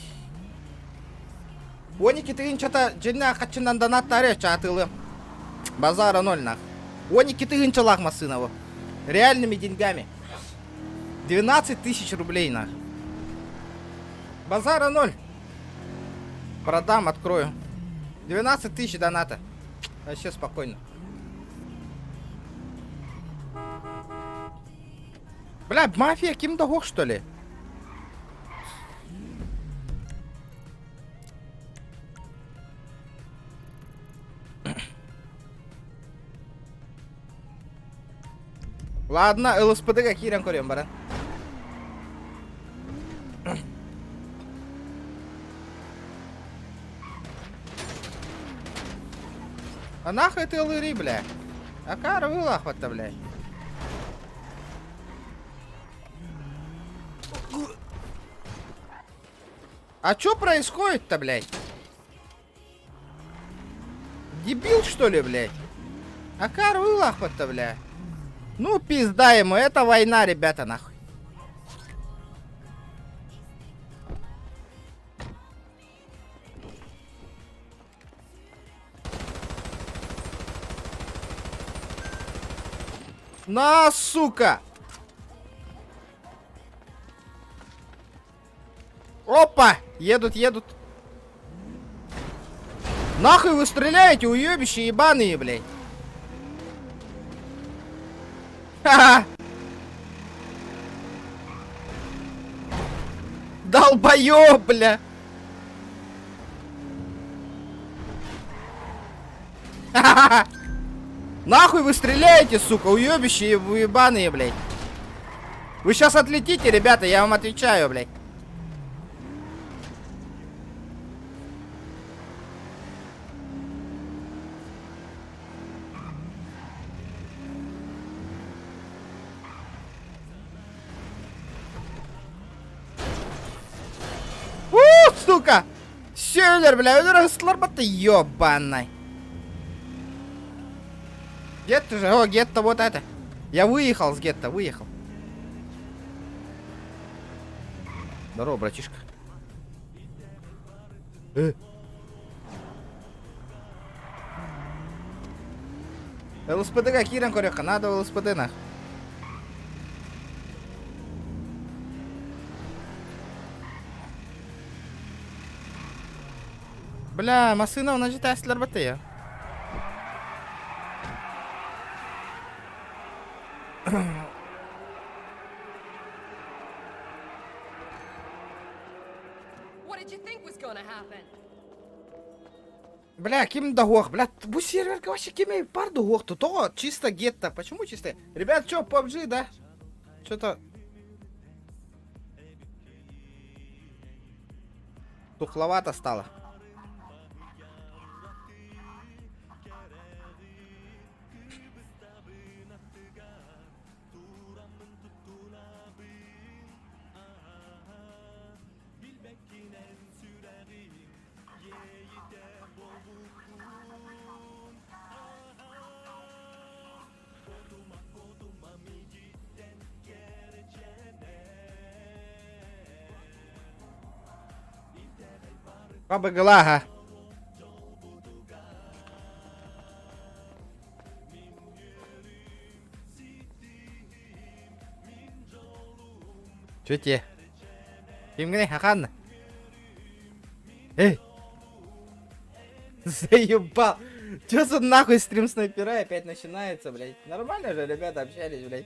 12 тыһыынчата дьиннээх хаччынан донаттаары атыылыам. Базара ноль нах. 12 тыһыынчалаах массыына бу. Реальными деньгами. 12 тысяч рублей нах. Базара ноль. Продам, открою. 12 тысяч доната. Вообще спокойно. Бля, мафия ким да что ли? Ладно, ЛСПД-га киирэн көрүөм баран. А нахуй ты лыри, бля? А кара вылахвата, бля. А что происходит-то, блядь? Дебил, что ли, блядь? А кар вылахвата, бля. Ну, пизда ему, это война, ребята, нахуй. На, сука! Опа! Едут, едут. Нахуй вы стреляете, уебищи ебаные, блядь. Ха-ха! Долбоёб, бля! Ха-ха-ха! Нахуй вы стреляете, сука, уебищи вы ебаные, блядь. Вы сейчас отлетите, ребята, я вам отвечаю, блядь. У, сука! Север, бля, өлөр батты, ебаный. Гетто же, о, гетто вот это. Я выехал с гетто, выехал. Здорово, братишка. Э. ЛСПД киирэн көрүөххэ, надо ЛСПД нах. Бля, массыына онон житээсилэр бата What did you think was gonna happen? Бля, ким да суох, бля, бу серверга вообще ким баар да суох, то чисто гетто. Почему чисто? Ребят, чё, PUBG, да? Что-то... Тухловато стало. Баба Чё тебе? Кимҥиний Хахан? Эй! Заебал! Чё за нахуй стрим снайпера опять начинается, блядь? Нормально же, ребята, общались, блядь.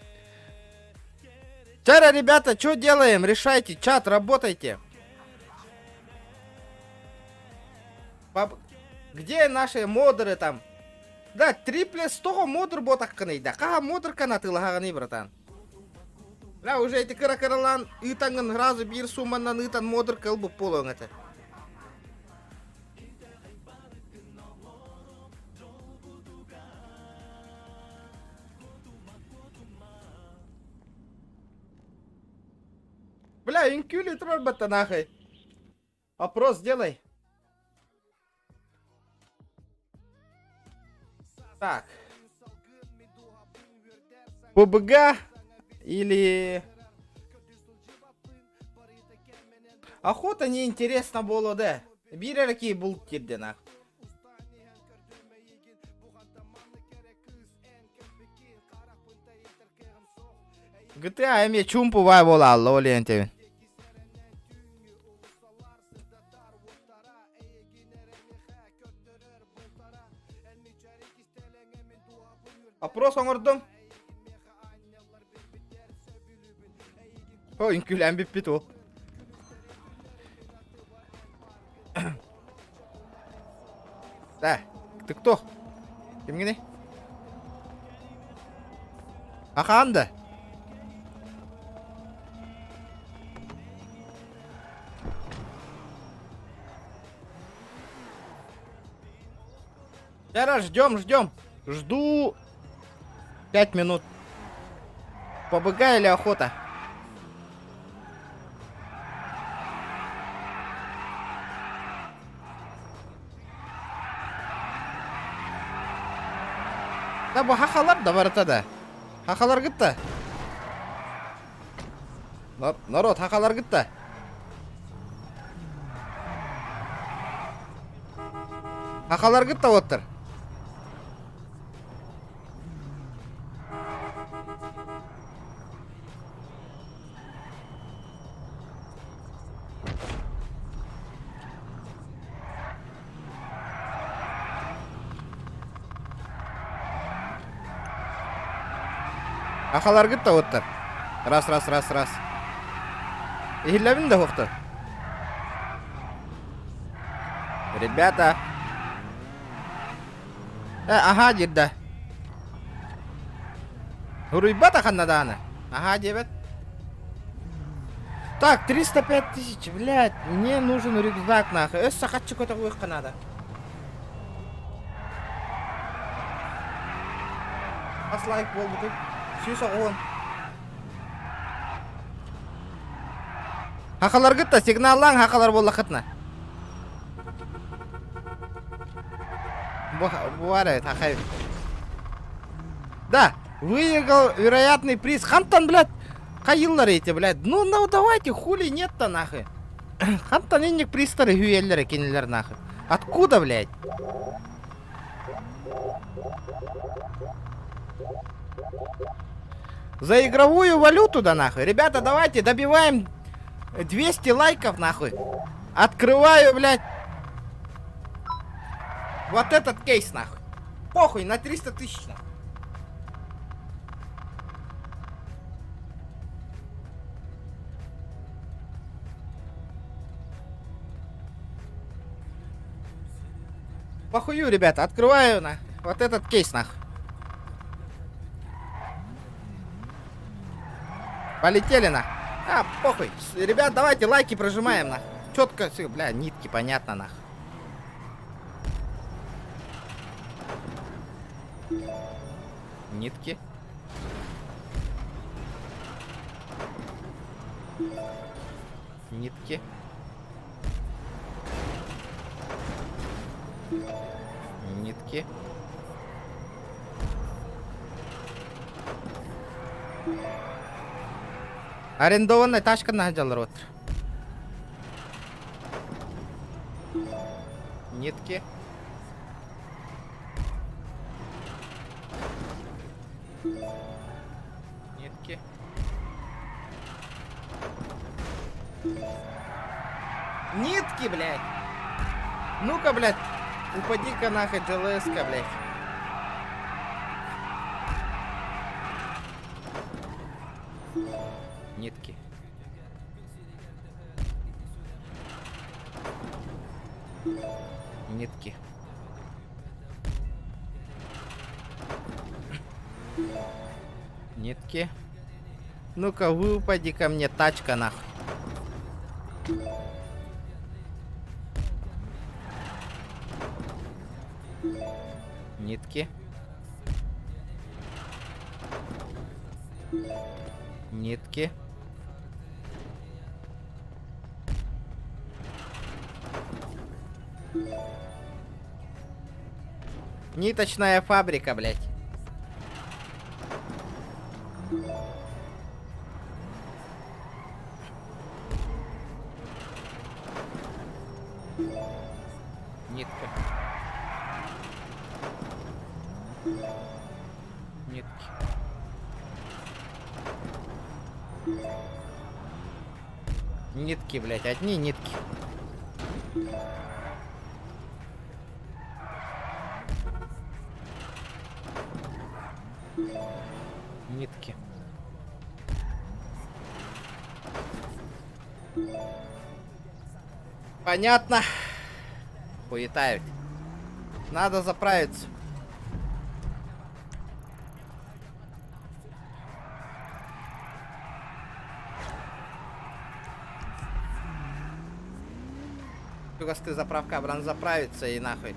Вчера, ребята, что делаем? Решайте, чат, работайте. Пап... Где наши модеры там? Да, триплес тоҕо модер буотаххыный да? Хаһа модерканы атыылаһаҕыный, братан? Бля, уже эти кыра-кыралаан ыытаҥҥын сразу биир сумманнан ыытан модерка ылбыт буолуоҥ этэ. Бля, үҥкүүлүү турар баттан аахай. Опрос сделай. Так. ПБГ или... Охота неинтересно было, да. Биир эрэ киһи булт киирдэ нах. GTA эмиэ чуумпу баай буолаалла ол иэнтэбин. Опрос оҥордум. О, үҥкүүлээн бүппүт ол. Да, ты кто? Кимҥиний? Ахаан да? Сейчас ждем, ждем. Жду 5 минут. ПБГ или охота? Да бу хахалар да барыта да. Хахаларгыт да. Народ, хахаларгыт да. Хахаларгыт да оттар. Хахаларгыт да оттар. Раз, раз, раз, раз. Иһиллэбин да хуохтар. Ребята. Э, аһаа диир да. Уруйбат ханна дааны. Аһаа диэбэт. Так, 305 тысяч, блядь, мне нужен рюкзак, нахуй. Өссө хаччы көтөҕүөххэ надо. Хас лайк буолбутуй? 190. Хахаларгыт да сигналлааҥ хахалар буоллаххытына. Бу хахай. Да, выиграл вероятный приз. Хантан, блядь, хайыллар эти, блядь. Ну давайте, хули нет-то, нахуй. Хантан инник призтары хүеллер кинилер, нахуй. Откуда, блядь? За игровую валюту, да нахуй. Ребята, давайте добиваем 200 лайков, нахуй. Открываю, блядь. Вот этот кейс, нахуй. Похуй, на 300 тысяч, нахуй. Похую, ребята, открываю на вот этот кейс, нахуй. Полетели на. А, похуй. Ребят, давайте лайки прожимаем, нах. Четко все, бля, нитки, понятно, нах. Нитки. Нитки. Нитки. Арендованная тачка на вот. Нитки. Нитки. Нитки, блядь! Ну-ка, блядь, упади-ка нахуй, ДЛС-ка, блядь. Нитки. Нитки. Нитки. Ну-ка, выпади ко мне, тачка, нахуй. Нитки. Нитки. Ниточная фабрика, блядь. Нитка. Нитки. Нитки, блядь, одни нитки. Нитки. Понятно. Хуета ведь. Надо заправиться. Ты заправка, бран заправиться и нахуй.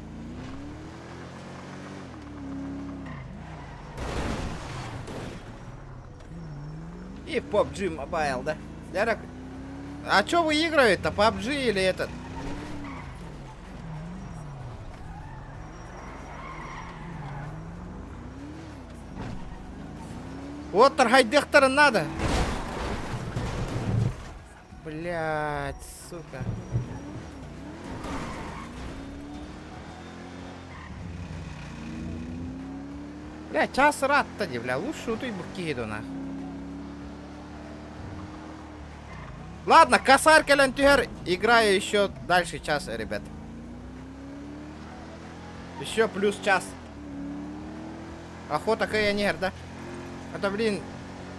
И в PUBG Mobile, да? Ярок, а чё выигрывает-то, PUBG или этот? Вот Таргайдехтера надо. Блять, сука. Бля, час рад-то, бля, лучше утуй букиду нах. Ладно, косарь кэлэн түһэр, играю еще дальше час, ребят. Еще плюс час. Охота каянер, да? Это, блин,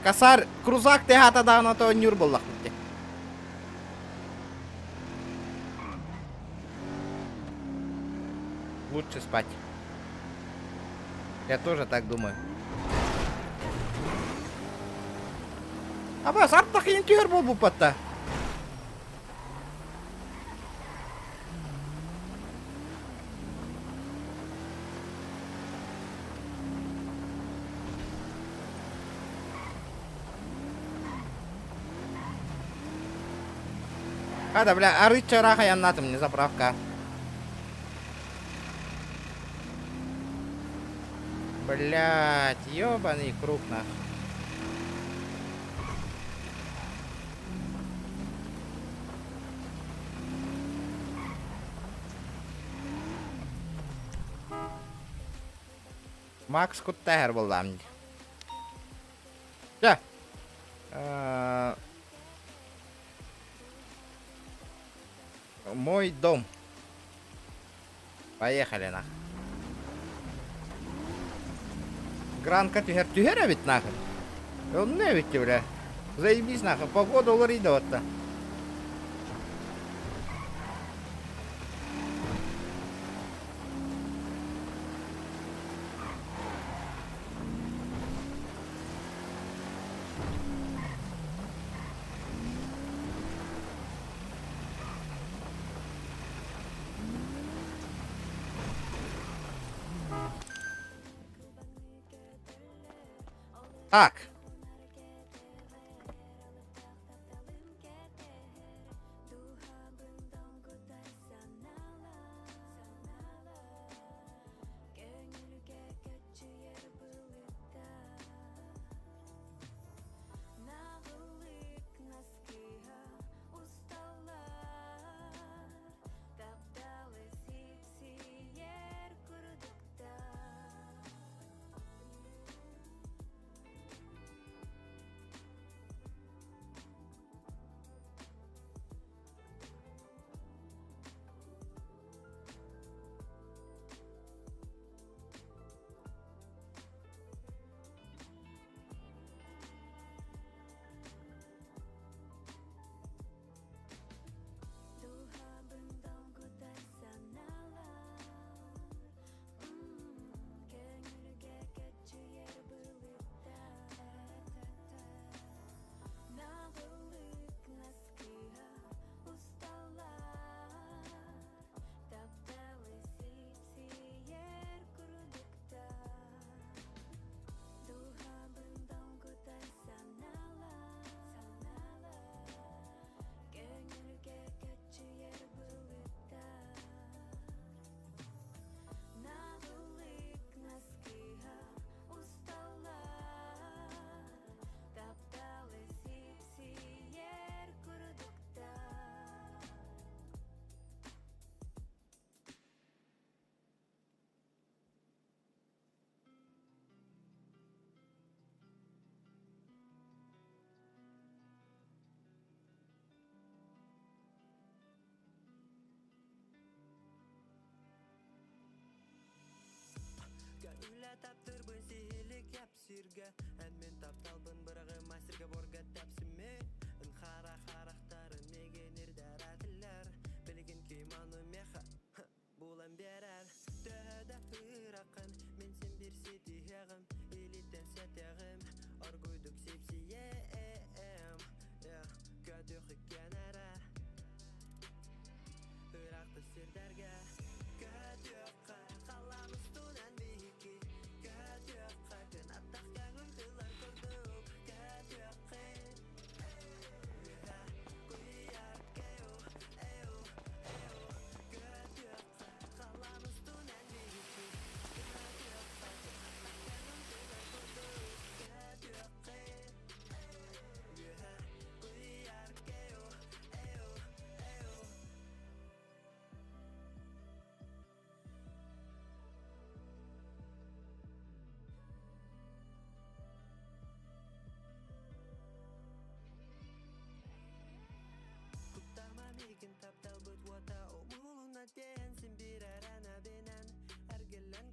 косарь, крузак ты гата да, на то нюр был. Лучше спать. Я тоже так думаю. Абас, артах түһэр буолбуппатта. Хада, бля, арычча ыраах айаннаатым, не заправка. Блять, ёбаный круг нах. Макс куттаһар буоллаам дии. Дьэ. Э, Мой дом. Поехали нах. Гранка түһэр түһэр эбит нахуй. Онно эбит бля. Заебись нахуй. Погода уларыйда вот-то. Так.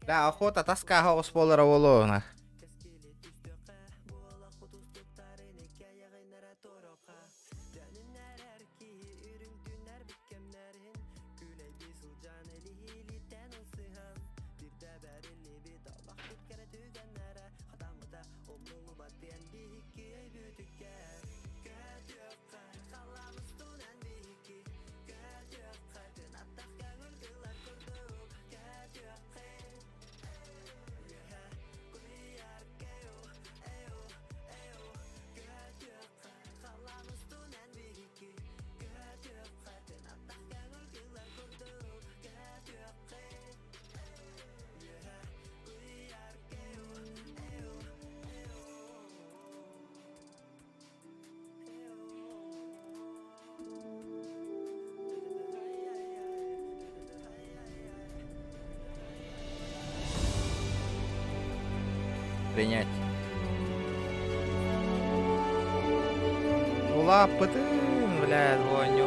Да, охота таскаха осполара болуона. Принять. Улааппытын, блядь, воню.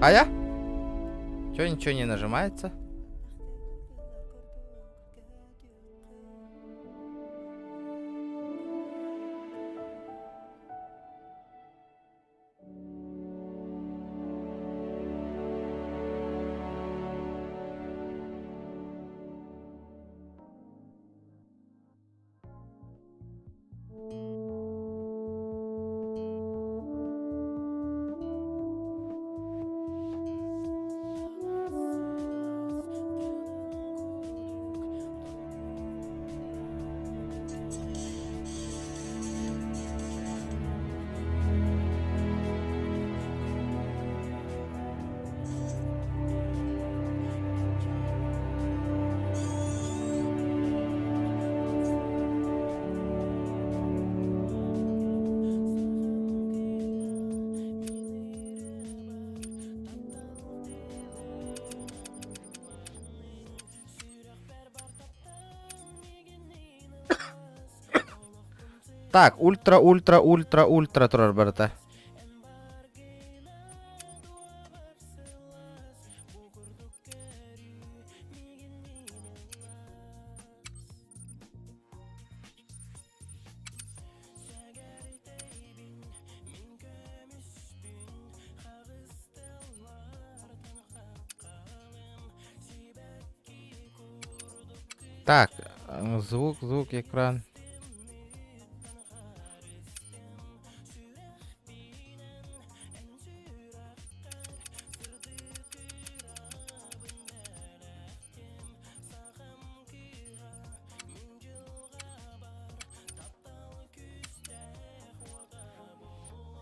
А я? Чё ничего не нажимается? Так, ультра, ультра, ультра, ультра турар барыта. Так, звук, звук, экран.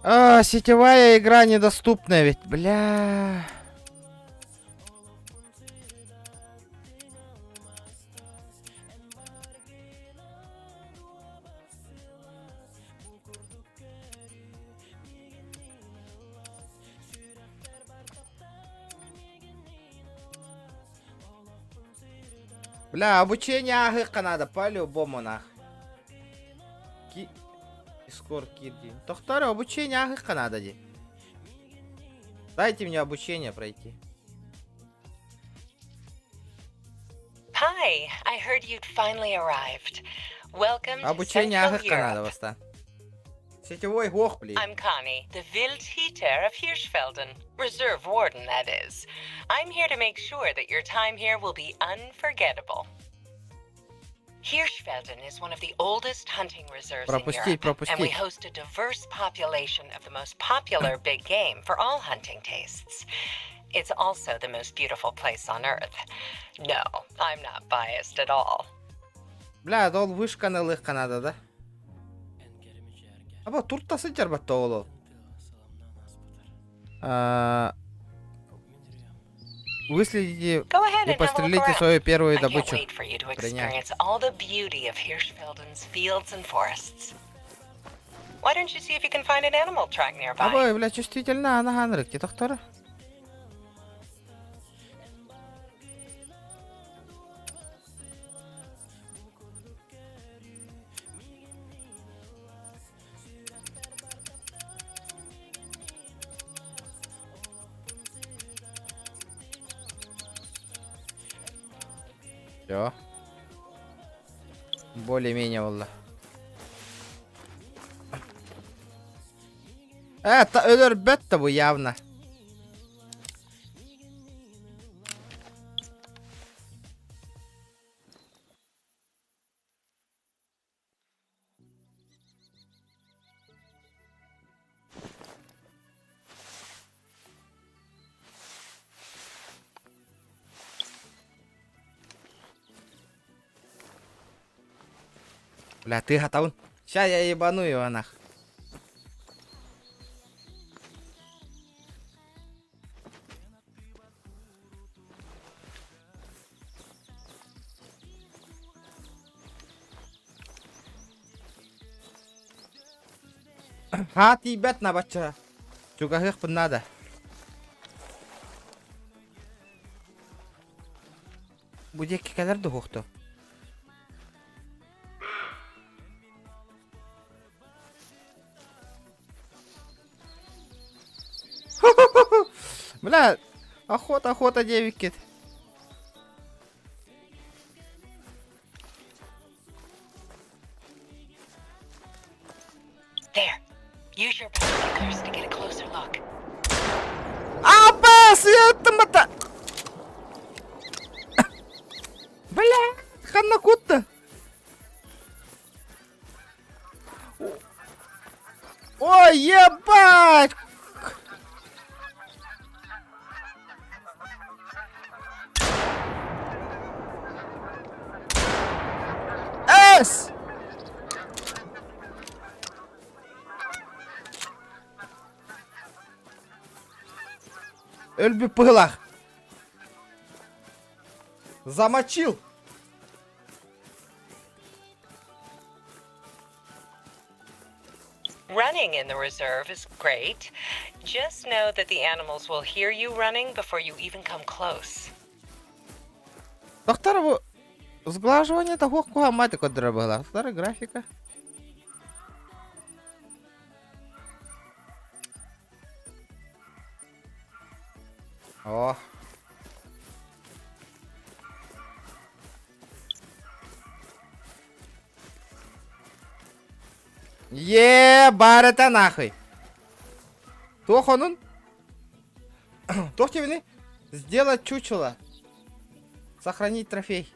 А, сетевая игра недоступна ведь, бля. Бля, обучение ааһыахха надо по-любому нах. Ки... Скор кирди. Тохтор обучение ааһыахха надо ди. Дайте мне обучение пройти. Hi, I heard you'd finally arrived. Welcome to Обучение Central аһыкка надо Europe. баста. Сетевой ох, блин. I'm Connie, the Wildhüter of Hirschfelden, Reserve Warden, that is. I'm here to make sure that your time here will be unforgettable. Hirschfelden is one of the oldest hunting reserves in Пропустить, Europe, and we пропустить. host a diverse population of the most popular big game for all hunting tastes. It's also the most beautiful place on earth. No, I'm not biased at all. Бля, ол вышканы ылыахха надо, да? Аба турта сылдьар батта ол. А, Выследите Go ahead и and have a look пострелите around. свою первую I can't добычу. wait for you to Принять. experience all the beauty of Hirschfelden's fields and forests. Why don't you see if you can find an animal track nearby? Абы, бля, чувствительно, ана ханрык, тохтора. Все. Более-менее буолла. Это өлөрбөт бу явно. Бля, ты готов? Сейчас я ебану его нах. Ха тиийбэт набачча. Чугаһыахпын надо. Бу диэки кэлэр дуһуохту. Бля, охота, охота, девикет. There. Use your binoculars to get a closer look. Абас, это Бля, ханна кутта. Ой, ебать! Эс! Өлбүт быһыылаах. Замочил! Running in the reserve is great. Just know that the animals will hear you running before you even come close. Доктор, бу сглаживание того куһаҕан көрдөрөр быһыылаах. Старая графика. О. Е, барыта нахуй. Туох онун? Туох диэбиний? Сделать чучело. Сохранить трофей.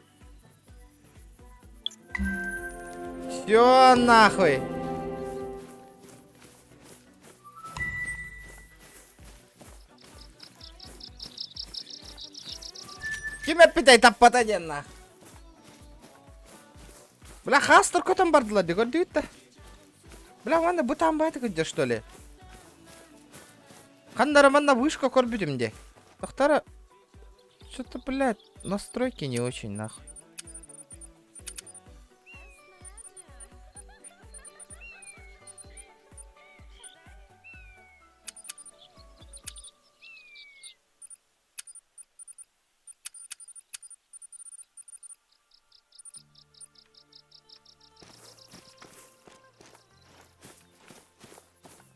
Все нахуй. Ким эппитэй таппата диэн нах. Бля, хаастар көтөн бардылар дии көрдүгүт да. Бля, манна бытаан баайты кырдьар что ли? Ханна манна вышка көрбүтүм дии. Тохтара что-то, блядь, настройки не очень нахуй.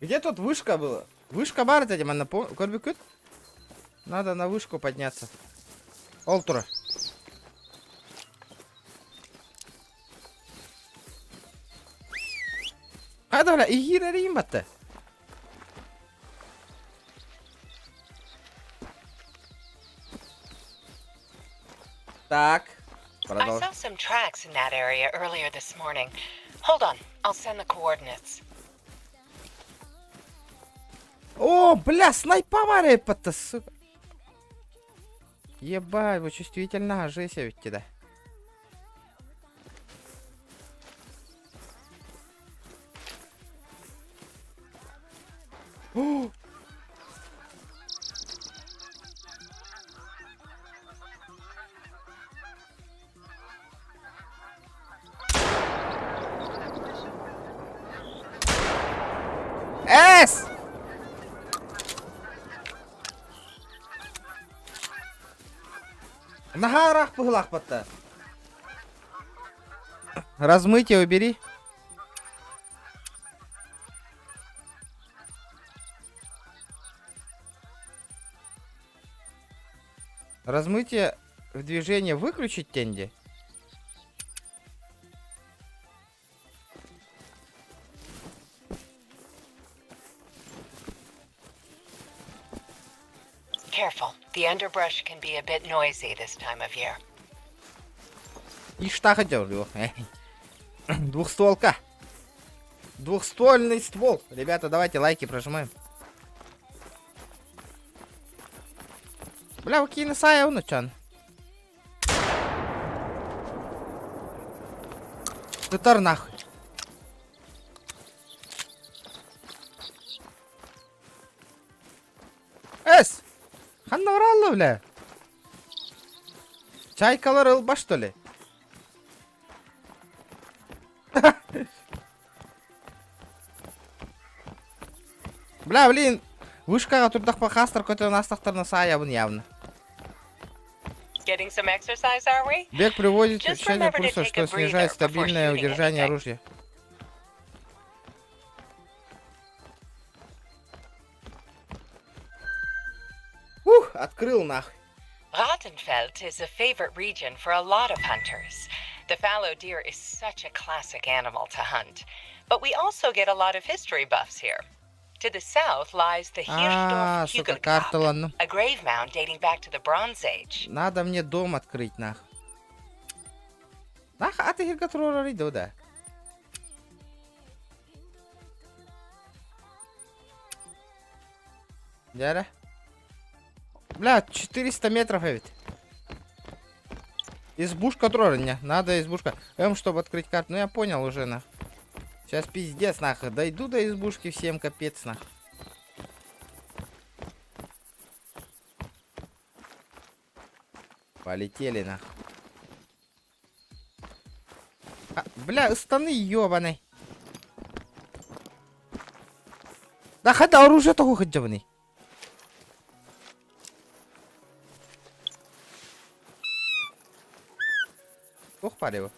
Где тут вышка была? Вышка баар этэ манна көрбүккүт? Надо на вышку подняться. Ол турар. Хайда бля, иһиир эрийин батта. Так. I saw some tracks in that area earlier this morning. Hold on, I'll send the coordinates. О, бля, снайпа баар сука. Ебать, вы чувствительно, жесть ведь да. О! Эс! Наһаа ыраах быһыылаах батта. Размытие убери. Размытие в движение выключить тенди? Careful, the underbrush can be a bit noisy this time of year. И что хотел? Двухстволка. Двухствольный ствол. Ребята, давайте лайки прожимаем. Бля, окей, сая чан. Сытар нахуй. Эс! Ханна баралла, бля. Чайкалар ылба, что ли? Бля, блин, вышкаҕа турдахпа хастар көтөн астахтарына саайабын явно. Getting some exercise, are we? Бег приводит к Just увеличению remember to пульса, take что a breather снижает before стабильное shooting удержание anything. оружия. Ух, открыл нахуй. Rattenfeld is a favorite region for a lot of hunters. The fallow deer is such a classic animal to hunt. But we also get a lot of history buffs here. To the south lies the А, Hirschdorf сука, Hügelgrab, карталанным. a grave mound dating back to the Bronze Age. Надо мне дом открыть, нах. Нах, а ты да. Дяра. Бля, 400 метров ведь. Избушка тролля, надо избушка. М, чтобы открыть карту. Ну я понял уже, нах. Сейчас пиздец, нах. Дойду до избушки, всем капец, нах. Полетели, нах. А, бля, станы ёбаный. Да хотя оружие того хоть ёбаный. Ох, парево.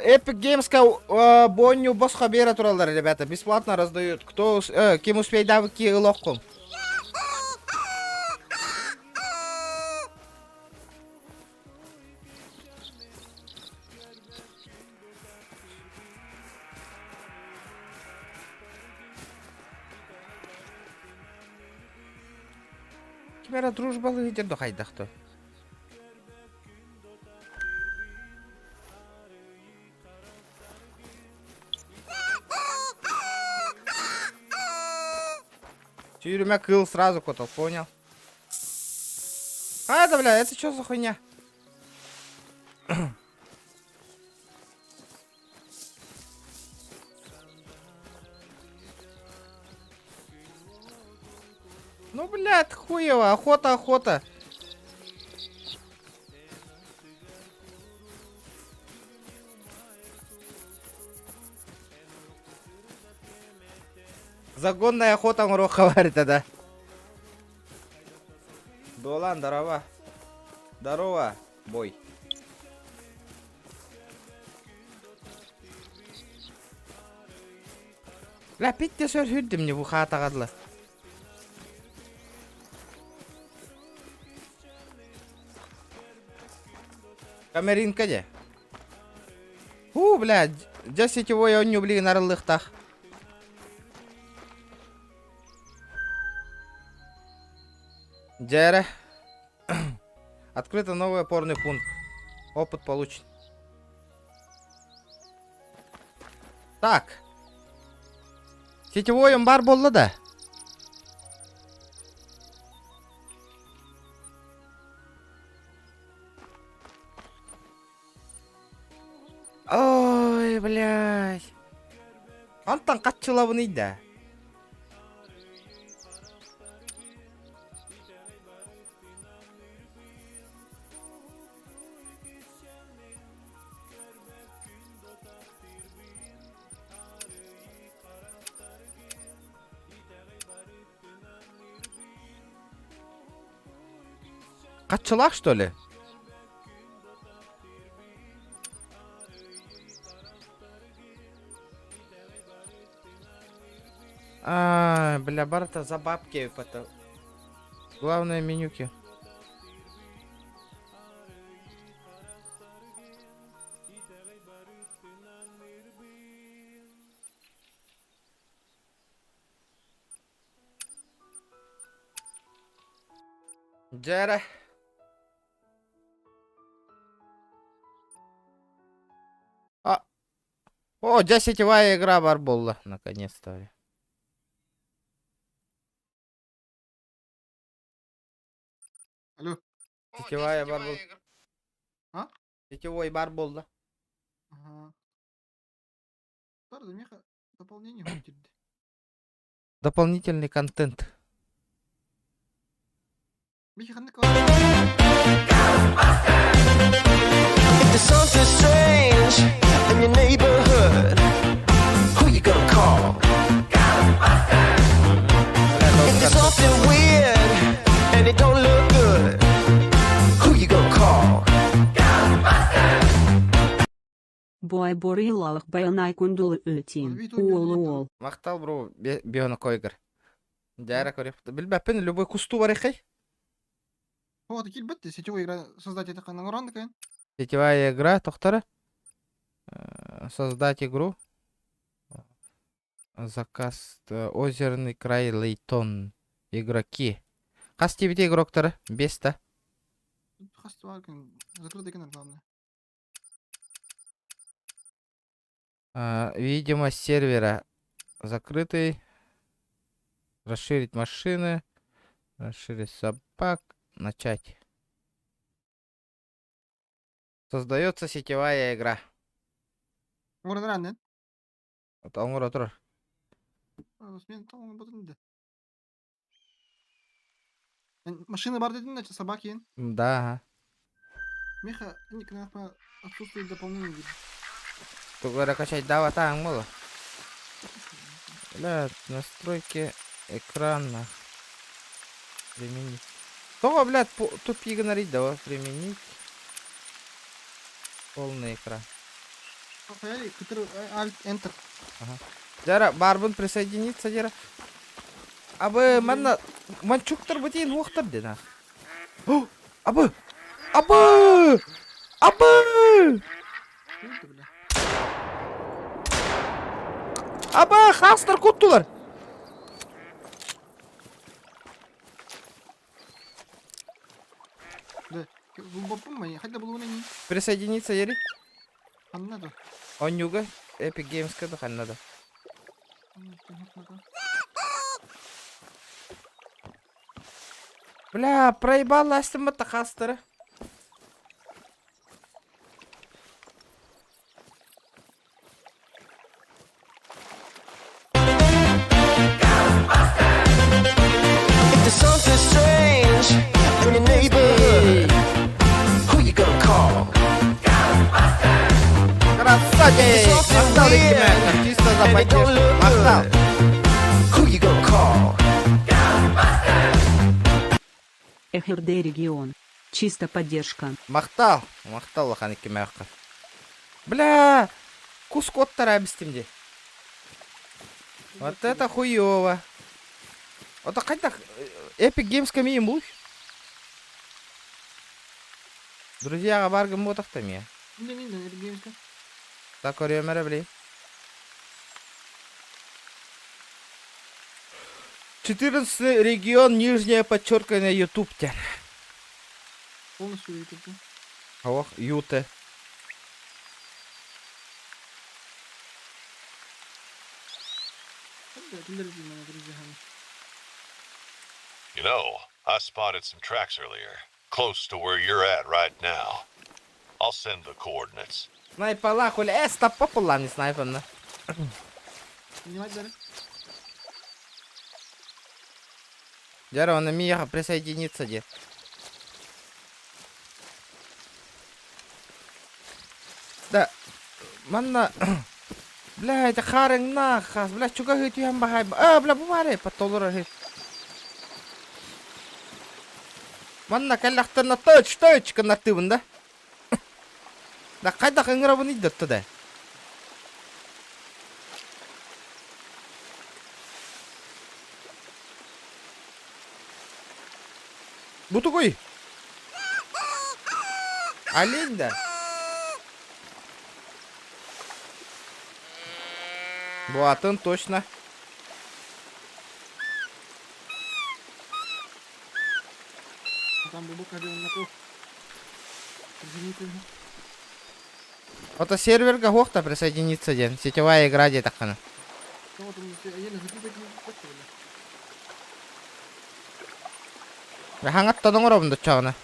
Epic Games бонню босха бера тураллар, ребята, бесплатно раздают. Кто, ким успейдавки лохкум. Кимера дружба лыгер дохайдахто. Тюрьма кыл сразу котов, понял? А, это, бля, это что за хуйня? Ну, блядь, хуево, охота, охота. Загонная охота оҥоруохха баар этэ да. Дуолан, здорово. Здорово, бой. Бля, питте сөр хүрдүм не бу хаатаҕадла. Камеринка дьэ. Уу, бля, дьэ сетевой оонньуу билигин арыллыахтаах. Дьээрэ. Открыто новый опорный пункт. Опыт получен. Так. Сетевой бар буолла да? Ой, блядь. Антан хаччылабыный да? Хаччылаах, что ли? А, бля, барыта за бабки это. Главное менюки. Дьэ А, о, дьэ сетевая игра бар буолла, наконец-то. Алло. Сетевая бар буолла. А? Сетевой бар буолла. Ага. Меха дополнение будет. Дополнительный контент. Меха ханнык If there's something strange in your neighborhood, who you gonna call? If there's something weird and it don't look good, who you gonna call? Бой борилах байнай кундул өтин. Уол уол. Махтал бро, биона койгар. Дяра көреп. Билбэппин любой кусту бар эхей. Вот, килбет, сетевой игра создать это ханна уран такая. Сетевая игра, тохтара. Создать игру. Заказ Озерный край Лейтон. Игроки. Хас тибите игроктары? Беста. Хас бар закрытый канал главное. Видимо, сервера закрытый. Расширить машины. Расширить собак. Начать. Создается сетевая игра. Уран ран, Оҥоро турар. Мен да. Машина бар дедин, значит, собаки. Да, ага. Меха, отсутствует дополнение. Тугара качать дава таң было. Бля, настройки экрана. Применить. Того, блядь, тупи игнорить, давай применить. Полный экран. Alt, Enter. Ага. Дьэ, баарбын присоединиться, дьэ. Абы, манна, манчуктар бутин уохтар дена. О, абы! Абы! Абы! Абы, хастар куттулар! Да, Присоединиться, Ери? Ханна Онюга, Epic Games када ханнада. Бля, проебал астым хастары. If there's something strange in your neighborhood, who you gonna call? Красавчик! Махтал, Икимен, чисто за поддержку. Махтал! Who you ХРД регион. Чисто поддержка. Махтал! Махтал улахан иккимээххэ. Бля! Кус куоттара эбистим дии. Вот это хуёво. Это хайдах Epic Games миин бул. Друзьяға бар гын буотахта мия. Мин мин Epic Games-ка. Так көрүөм эрэ били. 14 регион, нижнее подчеркивание, YouTube тен. Полностью YouTube. Ох, Юте. You know, I spotted some tracks earlier, close to where you're at right now. I'll send the coordinates. Снайпала хули. Э, стоппа пуллан снайпанна. Принимать дары. Дяра, он миэхэ присоединиться де. Да, манна... Бля, это харыҥнаах хас, бля, чугаһыы түһэн баһай... А, бля, бу баар потолор Манна кэллэхтэринэ тыч тыч гыннартыыбын да. Да хайдах ыҥырабын ыйдатта да. Бу тугуй? Олень да? Бу атын точно. Там бубук один на круг. Ото серверга хуохта присоединиться диэн. Сетевая игра диэтэххинэ. Хаҥаттан оҥоробун доччоҕуна.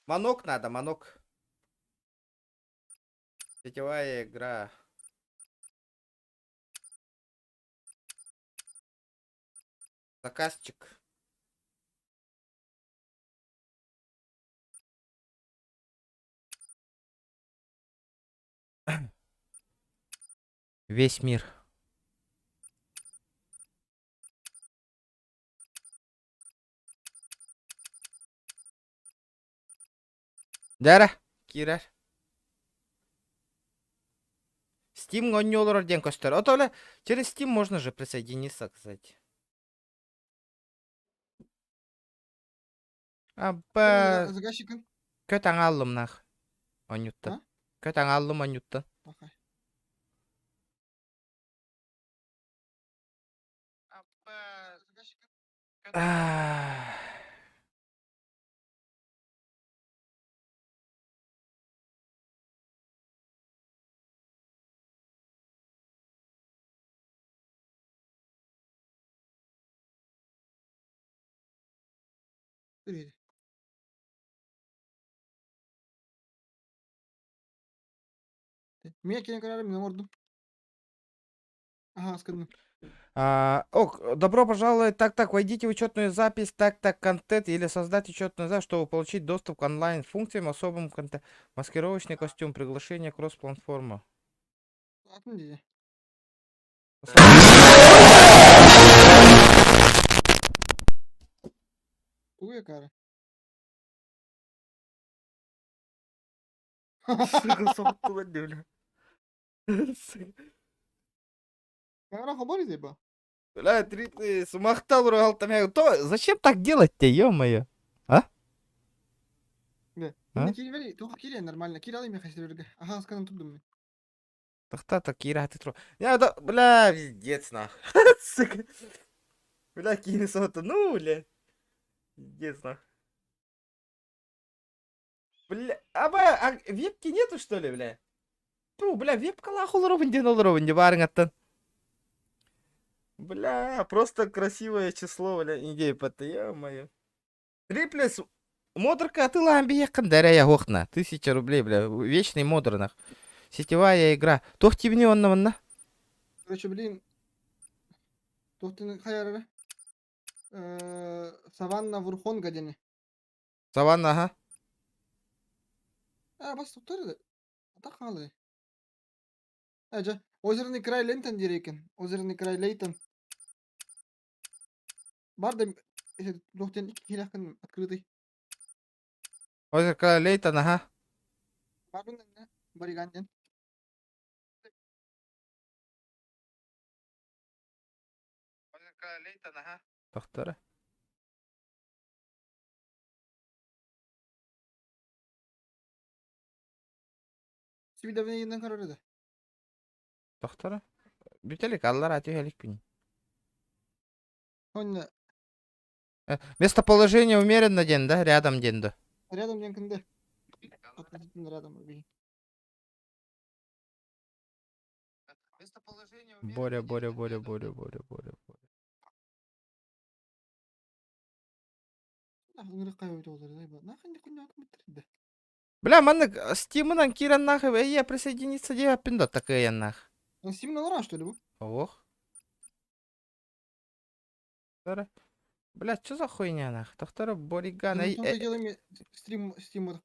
Манок надо, манок. Сетевая игра. Заказчик. Весь мир. Дара, киирэр. Steam оонньуу олорор диэн көстөр. Ото бля, через Steam можно же присоединиться, кстати. Аба... Заказчикын? Көт аҥааллым нах. Оонньууттан. Көт аҥааллым оонньууттан. Привет. Меня кине карары, мен ордум. Ага, скажем. А, ок, добро пожаловать. Так, так, войдите в учетную запись, так, так, контент или создать учетную запись, чтобы получить доступ к онлайн-функциям, особым контенту. Маскировочный костюм, приглашение кросс-платформа. Атын дейді. Тугуя кары. Сука, соттулар бля. Сука. Кара хабар иде ба. Бля, три сумахтал ругал То, зачем так делать-то, ё-моё? А? Не. А? Не кири бери, туха кири нормально. Кири алайм я хасиберге. Ага, скажем тут думаю. Тахта кира ты тро. Я да, бля, пиздец нах. Сука. Бля, кини сота, ну, бля. Пиздец нах. Бля, аба, а вебки нету, что ли, бля? Ту, бля, вебка лахул ден олоробун де барың аттан. Бля, просто красивое число, бля, идея пата, ё-моё. Триплес, модерка атылаан биһиэххин дэрэ яһуохна. 1000 рублей, бля, вечный модер нах. Сетевая игра. Туох тибини онна манна? Короче, блин. Тухтын хаяры. Саванна Вурхонга дени. Саванна, ага. А, бас туктары. Ата калы. Ээ, дьэ, Озерный край Лейтон диир экен. Озерный край Лейтон. Бар да туох диэн икки киһилээххин открытый. Озерный край Лейтон, аха. Барбын иннэ, Бариган диэн. Тохтора. Свидовнейынан көрөр да. Тохтора. Бүтэлик аллар аты түһэликпин. Онно Местоположение умеренно диэн да, рядом диэн да. Рядом диэн кынды. Относительно рядом. Боря, Боря, Боря, Боря, Боря, Боря, Боря. Бля, маннык Стимынан киирэн нахуй, эйе присоединиться диэппин да такыйан нах. Стимн олорон что ли бу? Ох. Бля, что за хуйня нах? Тохтора Бориган. Стрим, Стим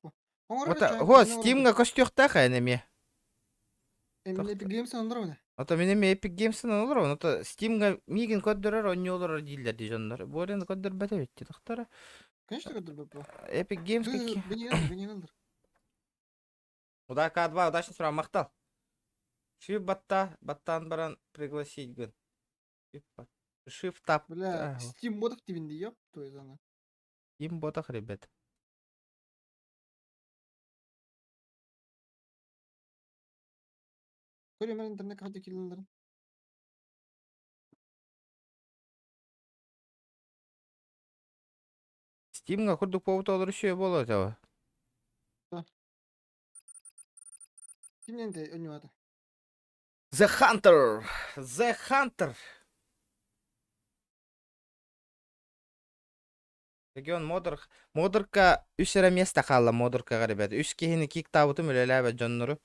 Вот, го, Стимга көстүөхтээх энеми. Epic Games олорон. Ото мин эми Epic Games-ын олорон, ото Steam-га миигин көрдөрөр оонньуу дииллэр дии дьоннор. Борин көрдөрбөт эбит тохтора. Конечно көрдөрбөт бу. Epic Games какие? Уда К2, удачно справа, махтал. Shift батта, баттан баран пригласить гын. Shift tab. Бля, Steam ботах тибинди, ёп, то есть она. Steam ботах, ребят. Көрөмөр интернет кафе киллер. Steam'га курдук повод олор үшө болот этого. Кимнен де өнү The Hunter! The Hunter! Регион Модор. Модорка үс эрэ место хаалла Модоркаҕа, ребят. Үс киһини киктаабытым үлэлээбэт дьоннору.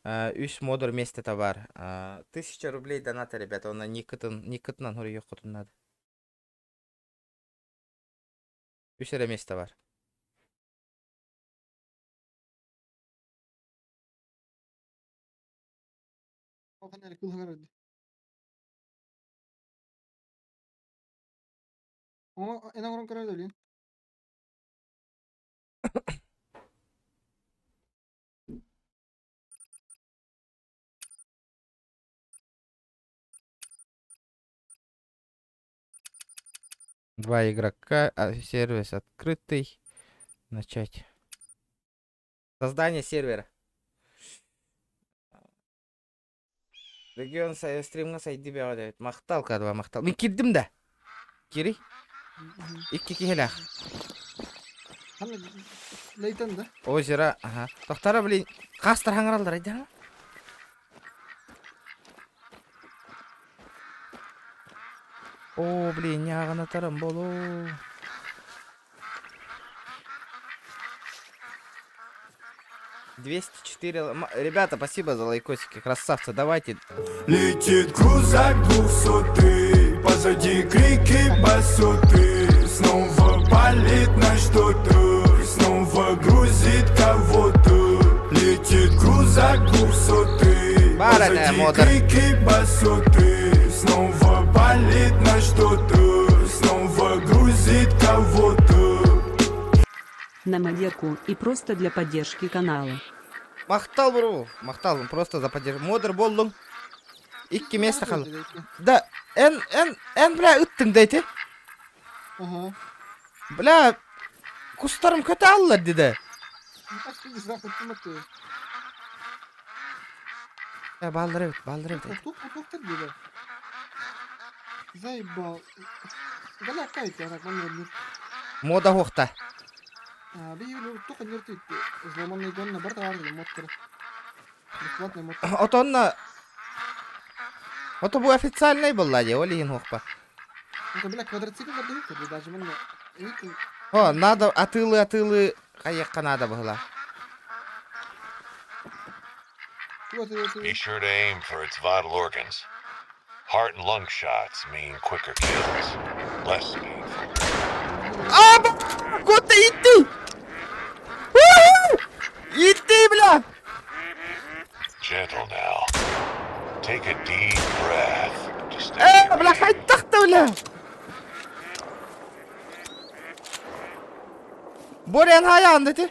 Үс модор миэстэтэ бар. 1000 рублей доната, ребята. Онно никкытын, никкытынан хоруйуоххутун надо. Үс эрэ место бар. Эн оҥорон көрөр да билин. Два игрока, сервис открытый. Начать. Создание сервера. Регион стримҥа сайдыы бөҕө Махтал кадва махтал. Мин киирдим да. Кири. Икки киһилээх. Лейтон да? Озеро, ага. Тохтара, блин, хастар хаҥыраллар айда. О, блин, ньааҕынатарым болу. 204. Ребята, спасибо за лайкосики, красавцы, давайте. Летит крузак 200-й, позади крики басоты. Снова палит на что-то, снова грузит кого-то. Летит крузак 200-й, Бараная позади мода. крики басоты. Снова палит на что-то, снова грузит кого-то. На модерку и просто для поддержки канала. Махтал, бро. Махтал, просто за поддержку. Модер боллуҥ. Икки место хаалла. Да, эн, эн, эн, бля, ыттыҥ да ити. Ага. Бля, кустарым көтө аллар диде. Ты. Я бааллар эбит, бааллар эбит. Тук тук диде. Заебал. Бля, кайт, я так ман Мода хуохта. Би тук нерти взломанный дом на борт модтар. Бесплатный мод. Отонна Ото бу официальный буолла дии, ол иһин хуохпа. Это, бля, квадроцикл дают, даже мен О, надо атыылы атыылы хайыахха надо была. Be sure to aim for its vital organs. Heart and lung shots mean quicker kills, less painful. А, куда идти? Идти, бля! Gentle now. Take a deep breath. Just Э, бля, хайдах да, бля! Боря, хайаан дети?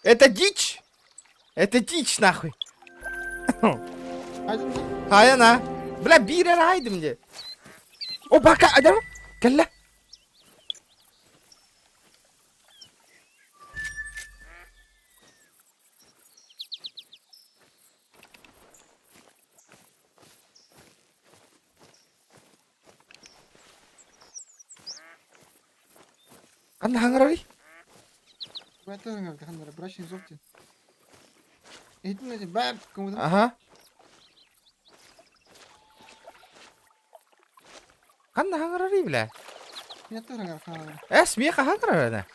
Это дичь! Это дичь, нахуй! Хайана! Бля, биир эрэ хайдым дии. О, бака, адам! Кэллэ! Ханна хаҥырарый? Аха. Ханна хаҥырарый бля? Э, смеха хаҥырар ана.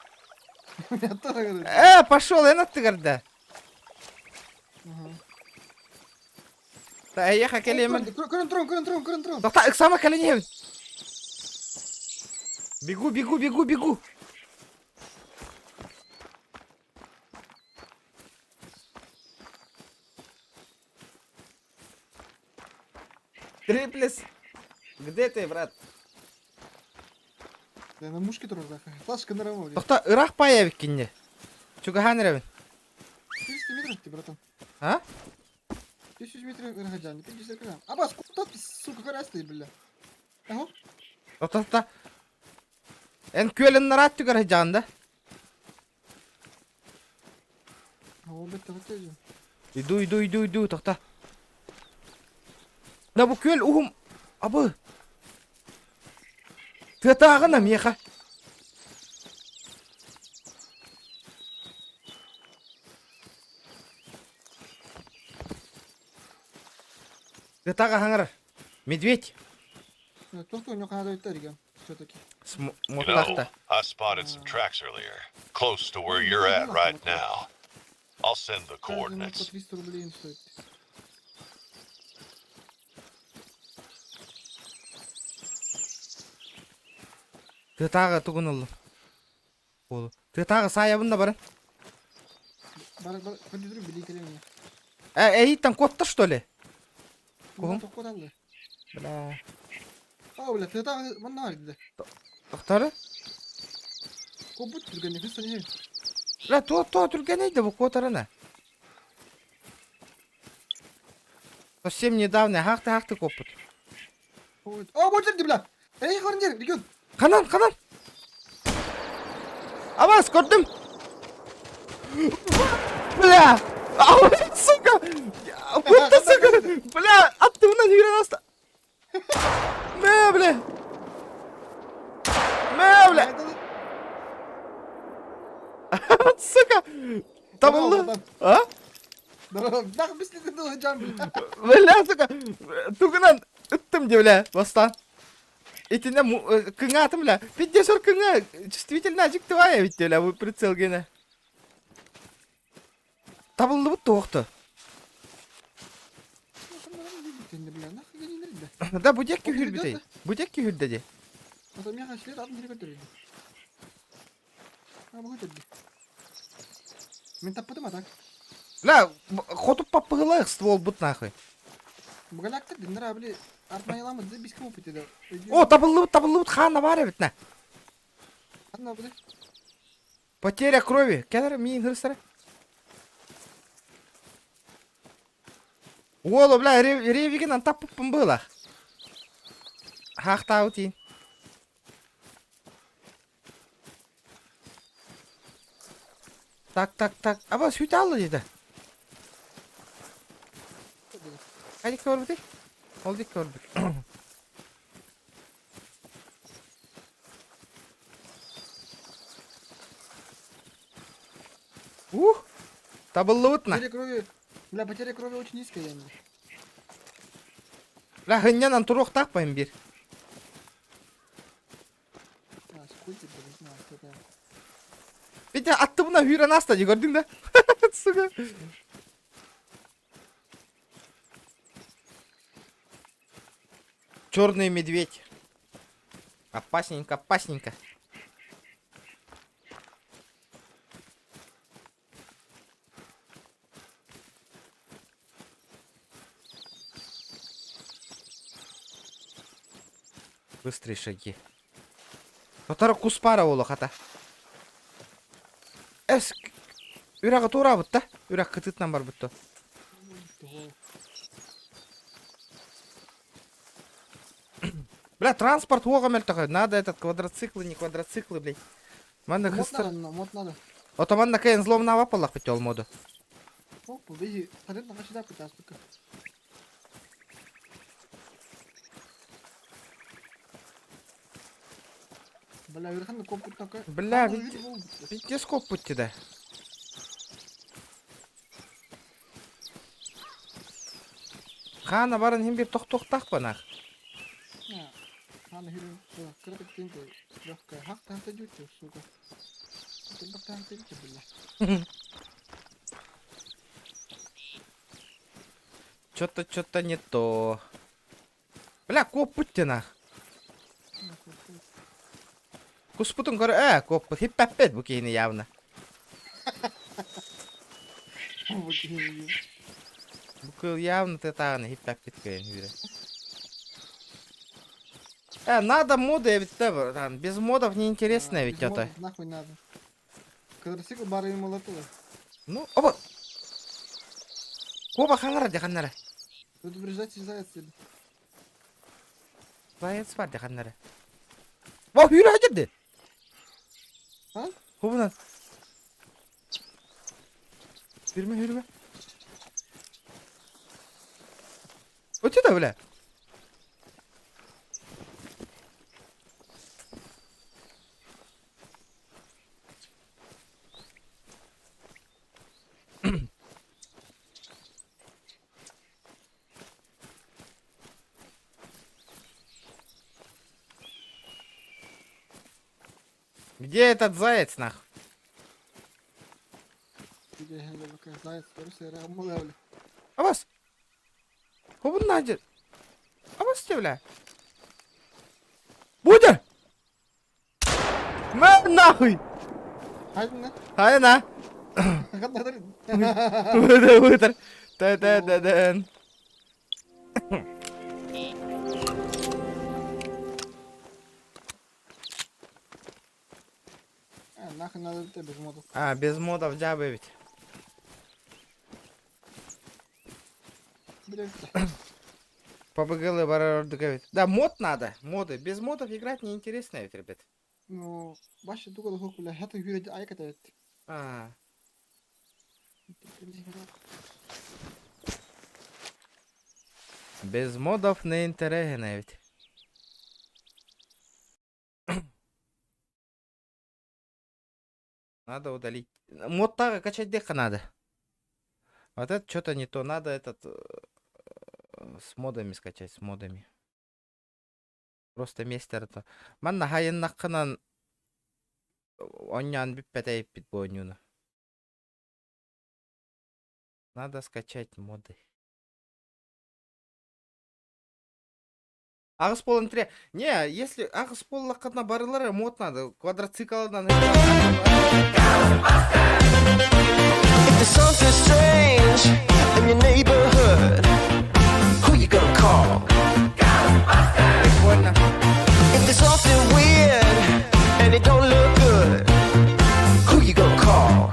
Э, пошел, эн аттыгар да. Та эйиэхэ кэлиэмин. Көрөн туран, көрөн туран, көрөн туран. Тоқта, ыксама кэлэн иһэбин. Бегу, бегу, бегу, бегу. Триплес. Где ты, брат? Да на мушке турар да. Флашка на равно. Тоқта, ыраах паайа эбиккин Чугаһаан эрэбин. 400 метров ты, братан. А? 1000 метров ыраах 50 килограмм. Абас, куда ты, сука, карастый, бля? Ага. Тоқта, тоқта. Эн күөлін нараат түгэр сылдьаҕын да? О, бетте, бетте. Иду, иду, иду, иду, тоқта. Да бу күөл уһум абы. Тыатааҕына миэхэ. Тыатааҕа хаҥырар. Медведь. Туох туох хаада регион все-таки. You know, I spotted some tracks earlier, close to where you're at right now. I'll send the coordinates. 300 рублей стоит. Тыатааҕы тугун ыллым. Буолу. Тыатааҕы саайабын да баран. Бар, бар, көрдүрү билии кэлэн. Э, эйиттэн куотта что ли? Куһум? Куоталлы. Бля. О, бля, тыатааҕы манна бар деді. Тохтары? Куоппут түргэнник хыссан иһин. Бля, то то түргэнэй да бу куотарына. Совсем недавно хаахты-хаахты куоппут. О, вот жерде, бля! Эй, хорын жер, регион! Ханан, ханан! Абас, көрдүм! Бля! Ау, сука! Куотта, сука! Бля, аттыбынан үүрэн аста. Мэ, бля! Мэ, бля! Сука! Табыллы! А? Бля, сука! Тугунан ыттым дии, бля, бастаан. Итиннэ кыҥаатым, бля. Пиздец кыҥа, чувствительно дьиктивая эбит, бля, бу прицел генэ. Табыллыбыт туохта. Да, бу диэки үһүрбүтэй. Бу диэки үһүрдэ дии. Мин таппытым а так. Бля, хотуп паппыгылаах ствол бут нахуй. Бугаляктар диннер били артмайламы ды бискем опыт О, табыллыбыт, табыллыбыт, хаана баар эбит на. Ханна били. Потеря крови. Кэлэр миин хырыстара. Уолу, бля, ревигин антаппыппын быылах. Хаахтаабыт Так, так, так. Аба, сүүтэ алла деді. Хайдик көрбүтүй? Ол дик көрбүт. Ух! Табыллыбыт на. Потеря крови. Бля, потеря крови очень низкая, я не. Бля, хынньан туруохтаах бир. А, сколько, не знаю, кто это. Бите аттыбына үүрэн аста дии көрдүҥ да? Сука. Черный медведь. Опасненько, опасненько. Быстрые шаги. Сотору кус пара буолуо хата. Эс үрэҕи туораабыт да? Үрэх кытыытынан барбыт дуо? Бля, транспорт уоҕа мөлтөх. Надо этот квадроциклы, не квадроциклы, блядь. Манна Мод хыстар. надо, мод надо. Ото манна кыйын взломнаабат буоллахпыт ол моду. Опа, биһи тарыт наха сюда кытааспыкка. Бля, верханны коппут такой. Бля, ведь пиздец коппут да. Хаана баран хим бир тохтуохтаах банах. Хаана хүрүн кыра тинте легкая хак танта дьүтү, сука. Бак танта бля. Чё-то, чё-то не то. Бля, куоппут нах. Куспутун көр ээ, куоппут хиппэппет бу киһини явно. Бу кыл явно тетааны хиппэппит кыйын хүрэ. Надо моды ведь да, без модов неинтересно ведь это. Нахуй надо. Квадроцикл бары молотылы. Ну, оба. Оба ханара де ханара. Предупреждайте заяц или. Заяц бар де ханара. Во, хүрэ хадырды. А? Хубунан. Хүрмэ, хүрмэ. Вот это, бля. Где этот заяц, нах? А вас? Хубун А вас бля? Будет! Мэ нахуй! Хайна. Хайна! Вытер, вытер. Та-та-та-та. Нахуй надо тебе без модов. А, без модов дябы ведь. Блядь. ПБГЛ ведь. Да, мод надо, моды. Без модов играть неинтересно ведь, ребят. Ну, баша туга дохок, бля, хата хүрэ айката ведь. А. Без модов не интересно ведь. Надо удалить. Мод тага качать деха надо. Вот это что-то не то. Надо этот с модами скачать, с модами. Просто мистер это. Манна хайыннаккынан оньян бүппэтэйппит бу Надо скачать моды. Аҕыс полон тре. Не, если аҕыс поллаххытына барылара мод надо. Квадроцикл надо. If there's something strange in your neighborhood, who you gonna call? Прикольно. If there's something weird and it don't look good, who you gonna call?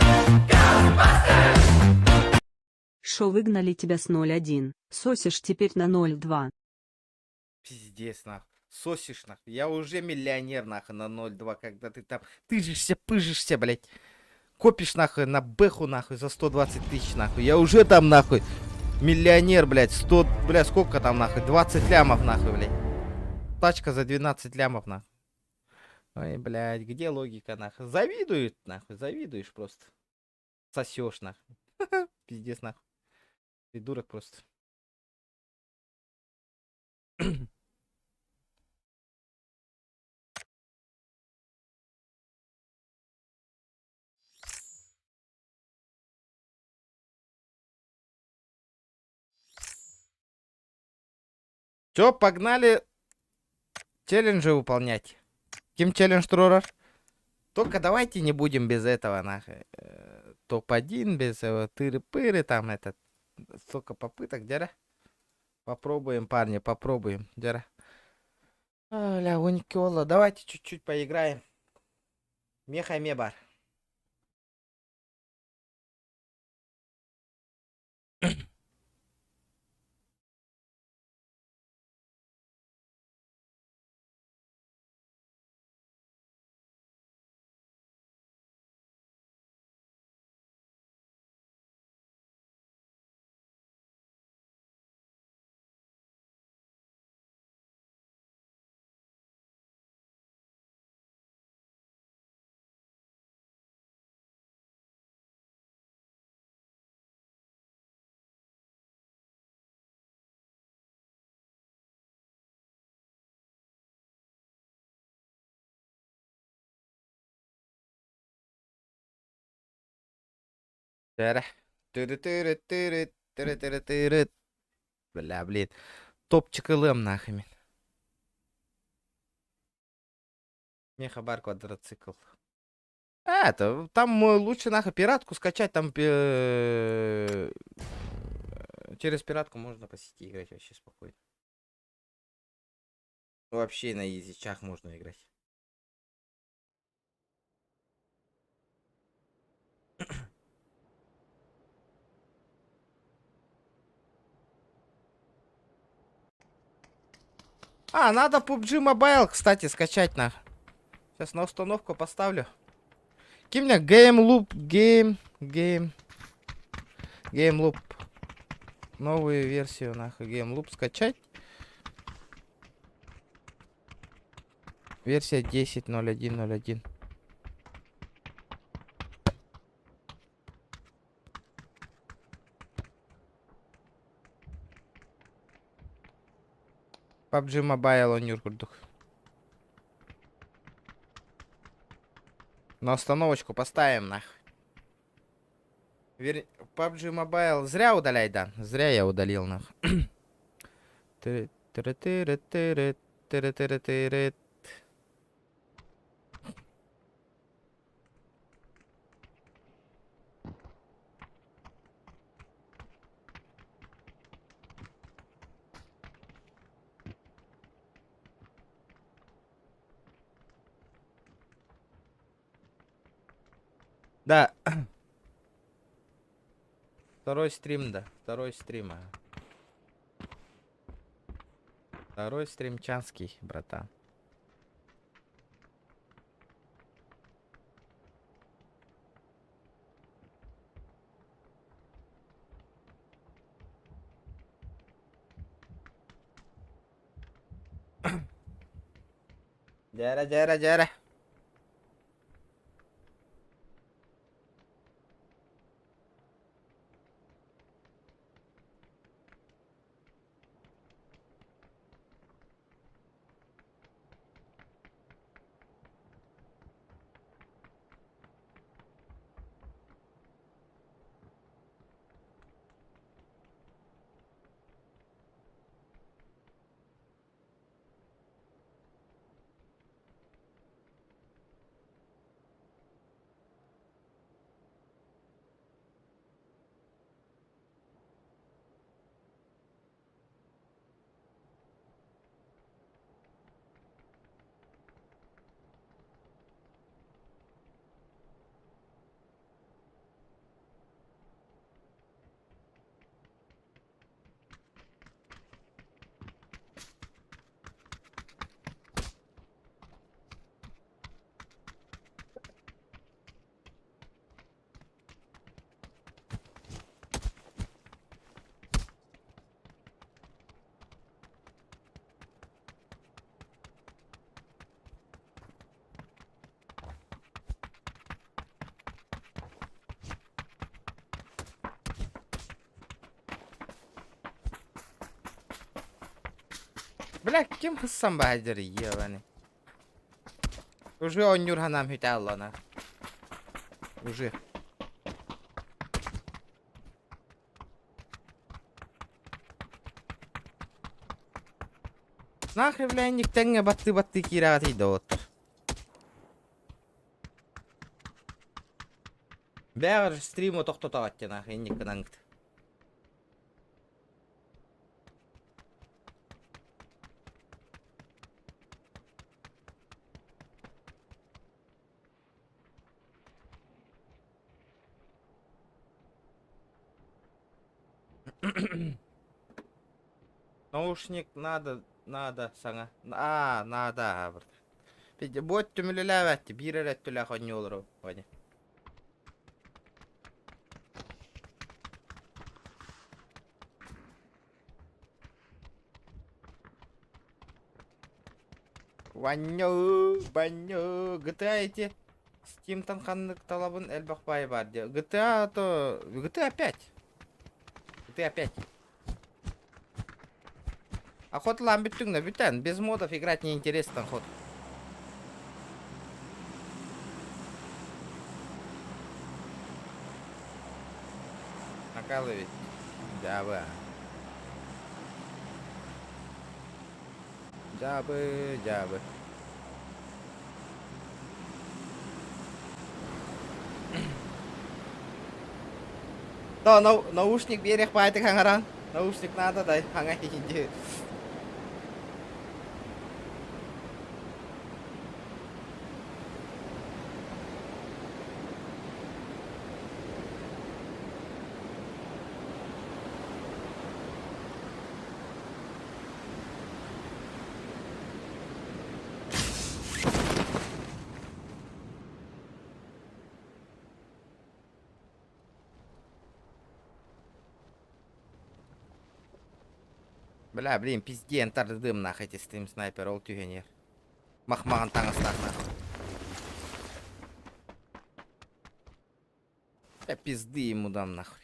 Шо выгнали тебя с 0.1, сосишь теперь на 0.2. Пиздец, нахуй. Сосишь, нахуй. Я уже миллионер, нахуй, на 0.2, когда ты там тыжишься, пыжишься, блядь. Копишь, нахуй, на бэху, нахуй, за 120 тысяч, нахуй. Я уже там, нахуй, миллионер, блядь. 100, блядь, сколько там, нахуй? 20 лямов, нахуй, блядь. Тачка за 12 лямов, нахуй. Ой, блядь, где логика, нахуй? Завидуют, нахуй, завидуешь просто. Сосешь, нахуй. Пиздец, нахуй. Придурок просто. Чё, погнали челленджи выполнять. Ким челлендж туруорар? Только давайте не будем без этого, нахуй. Топ-1, без тыры-пыры, там этот. Столько попыток, дяра. Попробуем, парни, попробуем, дяра. Ля, Уникиола, давайте чуть-чуть поиграем. Меха бар. Эрэ. Тыры-тыры-тыры, тыры-тыры-тыры. Бля, блин. Топчик ылыам нахуй мин. Меха бар квадроцикл. А, это, там лучше нахуй пиратку скачать, там через пиратку можно по сети играть вообще спокойно. Вообще на изичах можно играть. А, надо PUBG Mobile, кстати, скачать на. Сейчас на установку поставлю. Ким меня Game Loop, Game, Game, Game Loop. Новую версию нахуй Game Loop скачать. Версия 10.01.01. PUBG Mobile оонньуур курдук. На установочку поставим нах. PUBG Mobile зря удалять, да. Зря я удалил нах. Тыры тыры тыры тыры тыры тыры тыры. Да. Второй стрим, да. Второй стрим. Ага. Второй стримчанский, братан. Дьэ дьэ дьэ. Бля, ким хыссан баһадыр ебаный. Уже оонньуур санаам бүтэ аллана. Уже. Нахрен, бля, никтеҥҥэ баттыы-баттыы киирэҕитий да оттор. Бэҕэр стриму тохтотоҕот нахуй инник гынаҥыт. Наушник надо, надо саҥа. Аа, надо аабырт. Бу өттүм үлэлээбэтти, биир эрэ өттүлээх оонньуу олору, Ваня. Ванню, банню, GTA эти Steam'тан ханнык талабын элбэх баай баар диye. GTA то GTA 5. GTA 5. А хот лам бүттүҥ да бүтэн. Без модов играть неинтересно ход. Накалывать. Дьаабы. Дьаабы, дьаабы. Да, наушник биэриэх баайтык хаҥаран. Наушник надо, дай, хаҥа иһинди. Бля, блин, пизден тардым нах эти стрим снайпер ол түһэнер. Махмаҕан таҥастаах нахуй. Я пизды ему дам нахуй.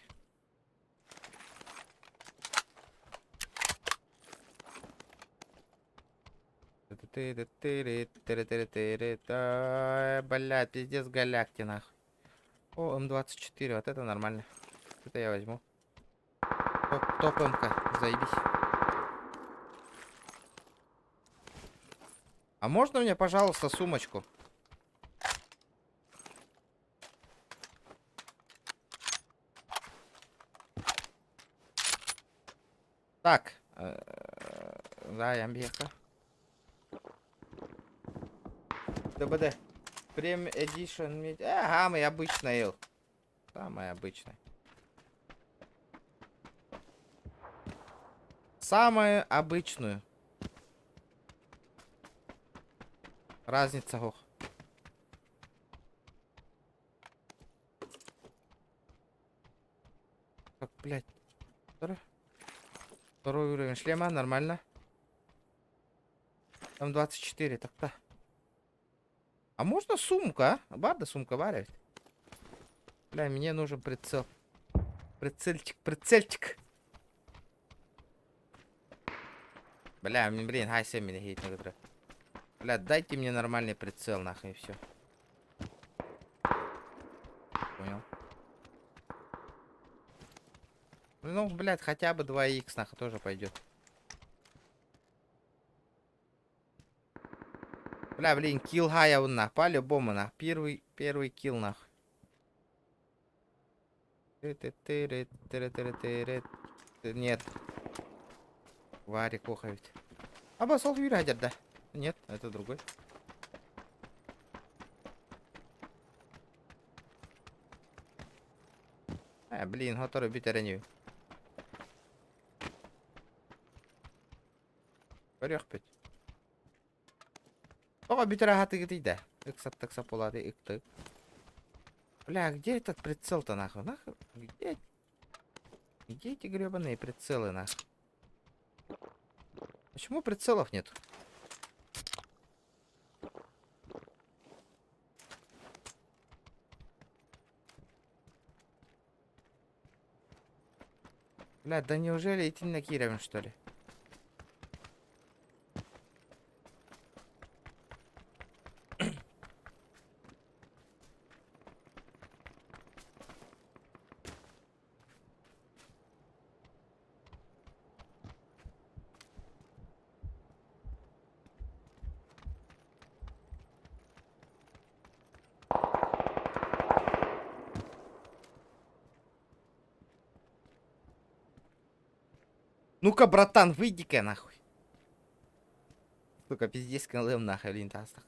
Бля, пиздец галякти нахуй. О, М24, вот это нормально. Это я возьму. Топ, топ МК, заебись. А можно мне, пожалуйста, сумочку? Так. Да, я бьеха. ДБД. Прем Edition. Ага, мы обычная. Самая обычная. Самую обычную. Разница ох. Так, блядь. Второй. Второй уровень шлема, нормально. Там 24, так-то. А можно сумка, а? Барда сумка варит. Бля, мне нужен прицел. Прицельчик, прицельчик. Бля, мне, блин, хай меня хейт некоторые. Бля, дайте мне нормальный прицел, нахуй, и все. Понял. Ну, блядь, хотя бы 2х нахуй тоже пойдет. Бля, блин, килл хая нах, по-любому нах. Первый, первый килл нах. Нет. Варик оховит. Обосол юрядер, да? Нет, это другой. А, блин, который битереню. Көрүөхпүт. Тоҕо бүтэр аһатыгытый да? Ыксаттыкса полады ыктык. Бля, где этот прицел-то нахуй? Нахуй? Где? Где эти гребаные прицелы нахуй? Почему прицелов нет? Бля, да неужели идти на Кирове, что ли? Ну-ка, братан, выйди-ка нахуй. Сука, пиздец, КЛМ нахуй, блин, тастах.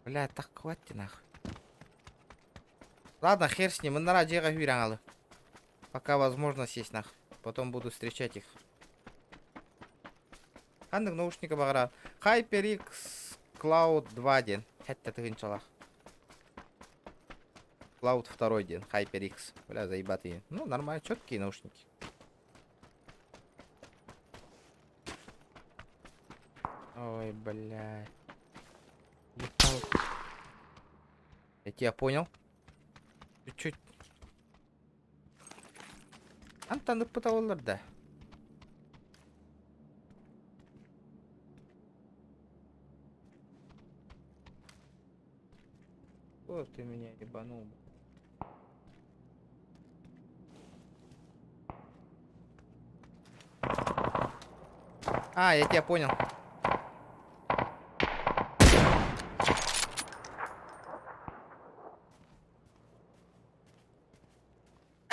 Бля, так хватит нахуй. Ладно, хер с ним, ынара дьиэҕэ үүрэн Пока возможность есть нах. Потом буду встречать их. Ханнык наушника баҕара. HyperX Cloud 2 диэн. Сэттэ тыһыынчалаах. Cloud 2 диэн. HyperX. Бля, заебатые. Ну, нормально, четкие наушники. Ой, блядь. Я тебя понял. Чуть-чуть. Антон ыппыта да. Вот ты меня ебанул. А, я тебя понял.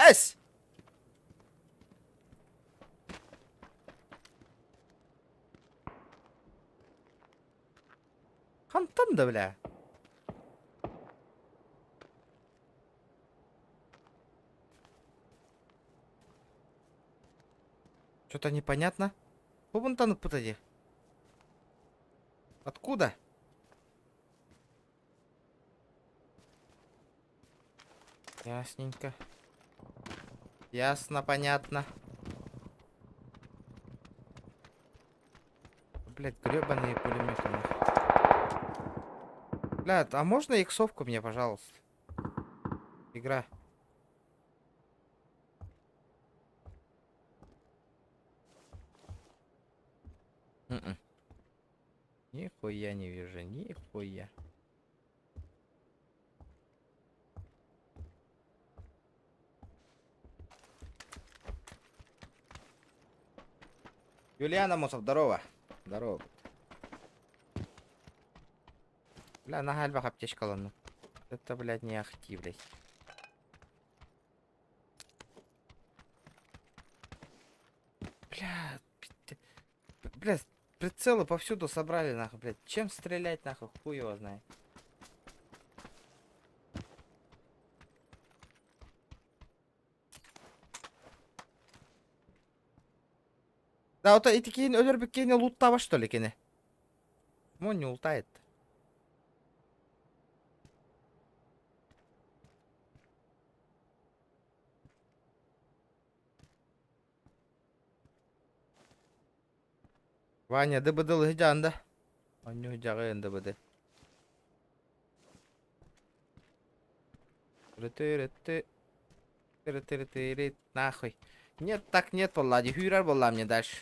Эс! Хантан да, бля. Что-то непонятно. Хантан пытади. Откуда? Ясненько. Ясно, понятно. Блять, гребаные пулеметы. нахуй. Бля, а можно иксовку мне, пожалуйста? Игра. М-м. Нихуя не вижу, нихуя. Юлиана Мосов, здорово. Здорово. Бля, на гальбах аптечка. Это, блядь, не ахти, блядь. Бля, бля, прицелы повсюду собрали, нахуй, блядь. Чем стрелять, нахуй, хуй его знает. Да, вот эти кейн өлөр кейне луттаба, что ли, кене? Почему он не ултает? Ваня, ДБД лыжанда. Оню жагы ДБД. Тыры-тыры-ты. Нахуй. Нет, так нет, Влади. Хюрер была мне дальше.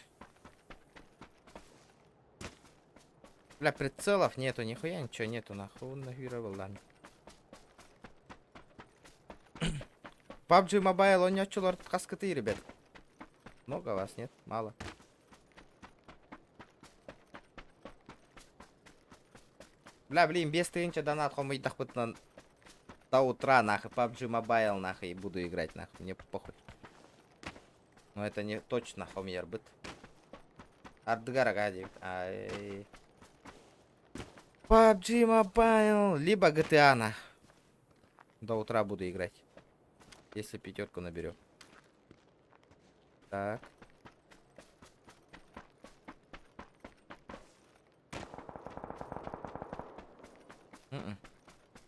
Бля, прицелов нету, нихуя ничего нету, нахуй. Он на хюрер была. PUBG Mobile, он не каскаты, ребят. Много вас, нет? Мало. Бля, блин, без тысячи донат хомыйдахпытынан до утра, нахуй, PUBG Mobile, нахуй, и буду играть, нахуй, мне похуй. Но это не точно хомьер быт. Ардгара гадик. Ай. PUBG Mobile, либо GTA, нах. До утра буду играть. Если пятерку наберем. Так. М-м.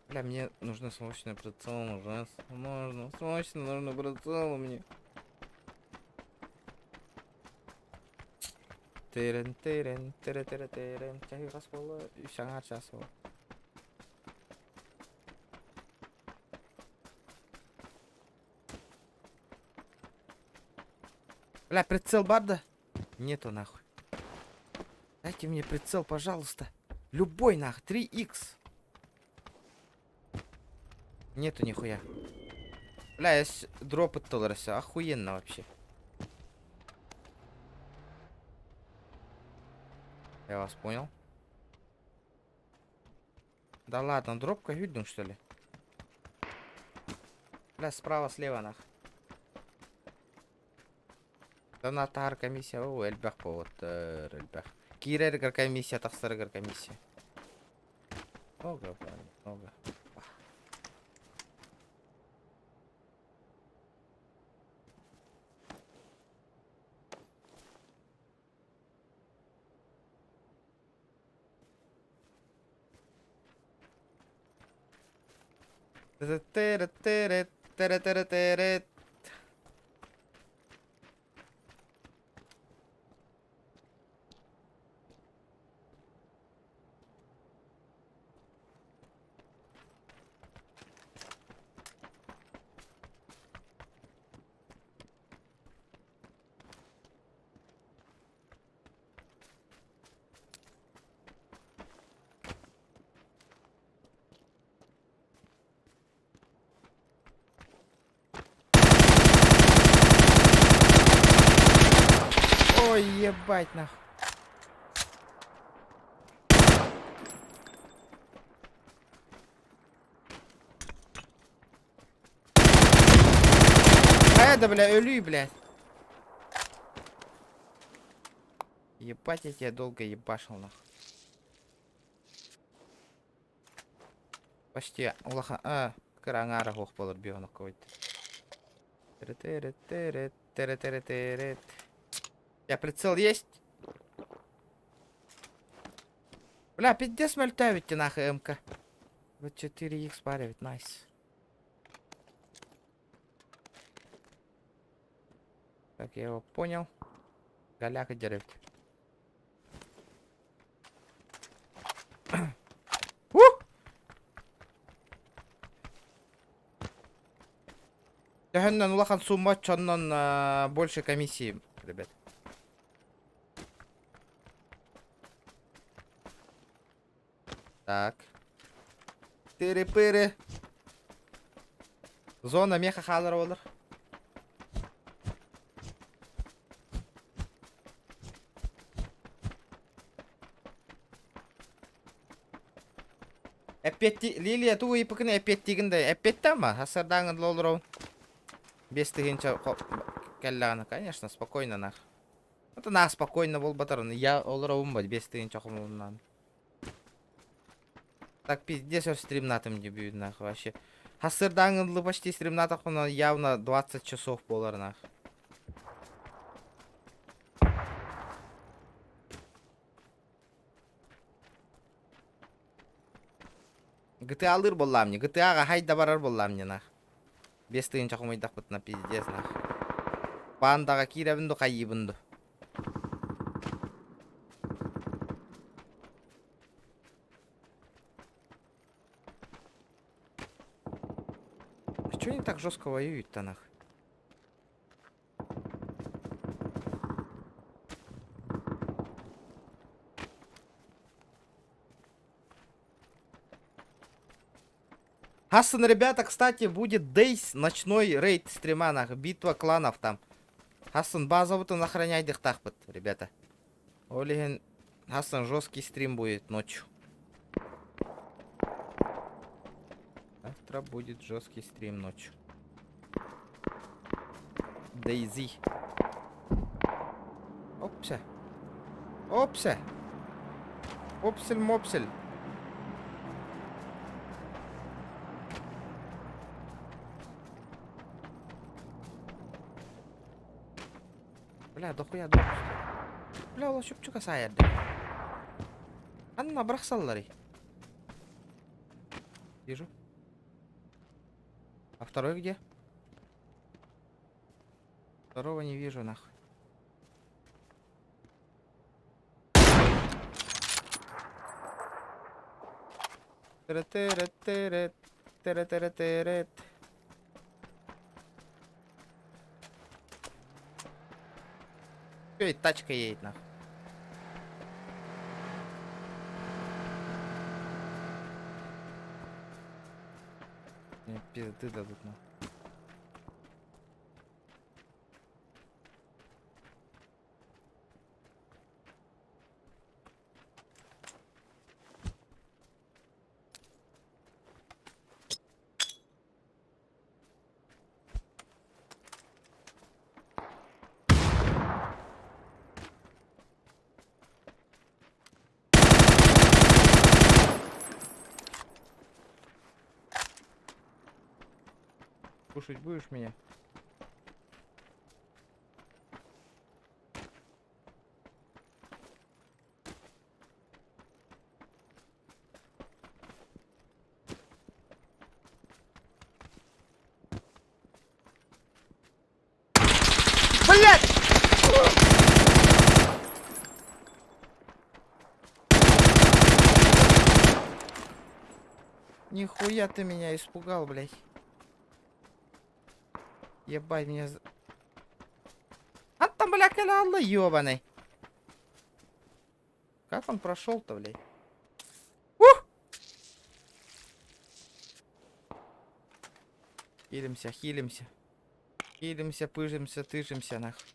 Бля, мне нужно срочно прицел, нужно, нужно, срочно нужно прицел мне. Тырын, тырын, тыры, тыры, тырын, чайгас болы, жаңа час ол. Бля, прицел барда? Нету нахуй. Дайте мне прицел, пожалуйста. Любой нах, 3х. Нету нихуя. Бля, я с... дроп оттоларся. Охуенно вообще. Я вас понял. Да ладно, дропка видно, что ли? Бля, справа, слева, нах. Донатар комиссия, о, эльбэх повод, эльбэх. Кирер комиссия, тахсаргар комиссия. Много, парень, много. Tere-tere-tere-tere-tere-tere. Ой, ебать нахуй. Это, бля, өлүү, блядь. Ебать, я тебя долго ебашил, нахуй. Почти улахан а кыра аҥаара суох буолар бионокко Тере-тере-тере, Я прицел есть? Бля, пиздец мөлтөөбүт нахуй МК. Вот 4х парит, найс. Так, я его понял. Голяка деревья. Төһөннөн улахан сумма чоннон больше комиссии, ребят. Так. Тыры-пыры. Зона меха хаалар олар. Эппетти Лилия тугу ыйыппыкын эппиэттиигин да эппиэттэ ама сарсыардааҥҥын олоробун. Биэс тыһыынча кэллэҕинэ, конечно, спокойно нах. Это на спокойно буолбатар, я олоробун ба 5 тыһыынча хомулуннаан. Так пиздец өр стримнатым дебют нах вообще. Сарсыардааҥҥын почти стримнатахпына явно 20 часов буолар нах. GTA-лыыр буоллаам дии. GTA-ҕа хайда барар буоллаам дии нах. 5 тыһыынча хомуйдахпытына пиздец нах. Пандаҕа киирэбин ду хайыыбын ду. А чё они так жестко воюют-то нах? Хасан, ребята, кстати, будет Days, ночной рейд стрима, нах, битва кланов там. Хасан, базабытын охраняйдыхтаахпыт, ребята. Ол иһин Хасан жесткий стрим будет ночью. Завтра будет жесткий стрим ночью. Дейзи. Опся. Опся. Опсель-мопсель. Бля, дохуя дохуя. Бля, ол чупчука саайар. Анна бырахсалларый. Вижу. А второй где? Второго не вижу, нахуй. Тере-тере-тере, тере-тере-тере. Эй, тачка едет, нахуй. Мне пизды дадут, нахуй. Кушать будешь меня? Блять! Нихуя ты меня испугал, блядь. Ебать меня... А там, бля, канал ебаный. Как он прошел-то, блядь? Ух! Хилимся, хилимся. Хилимся, пыжимся, тыжимся, нахуй.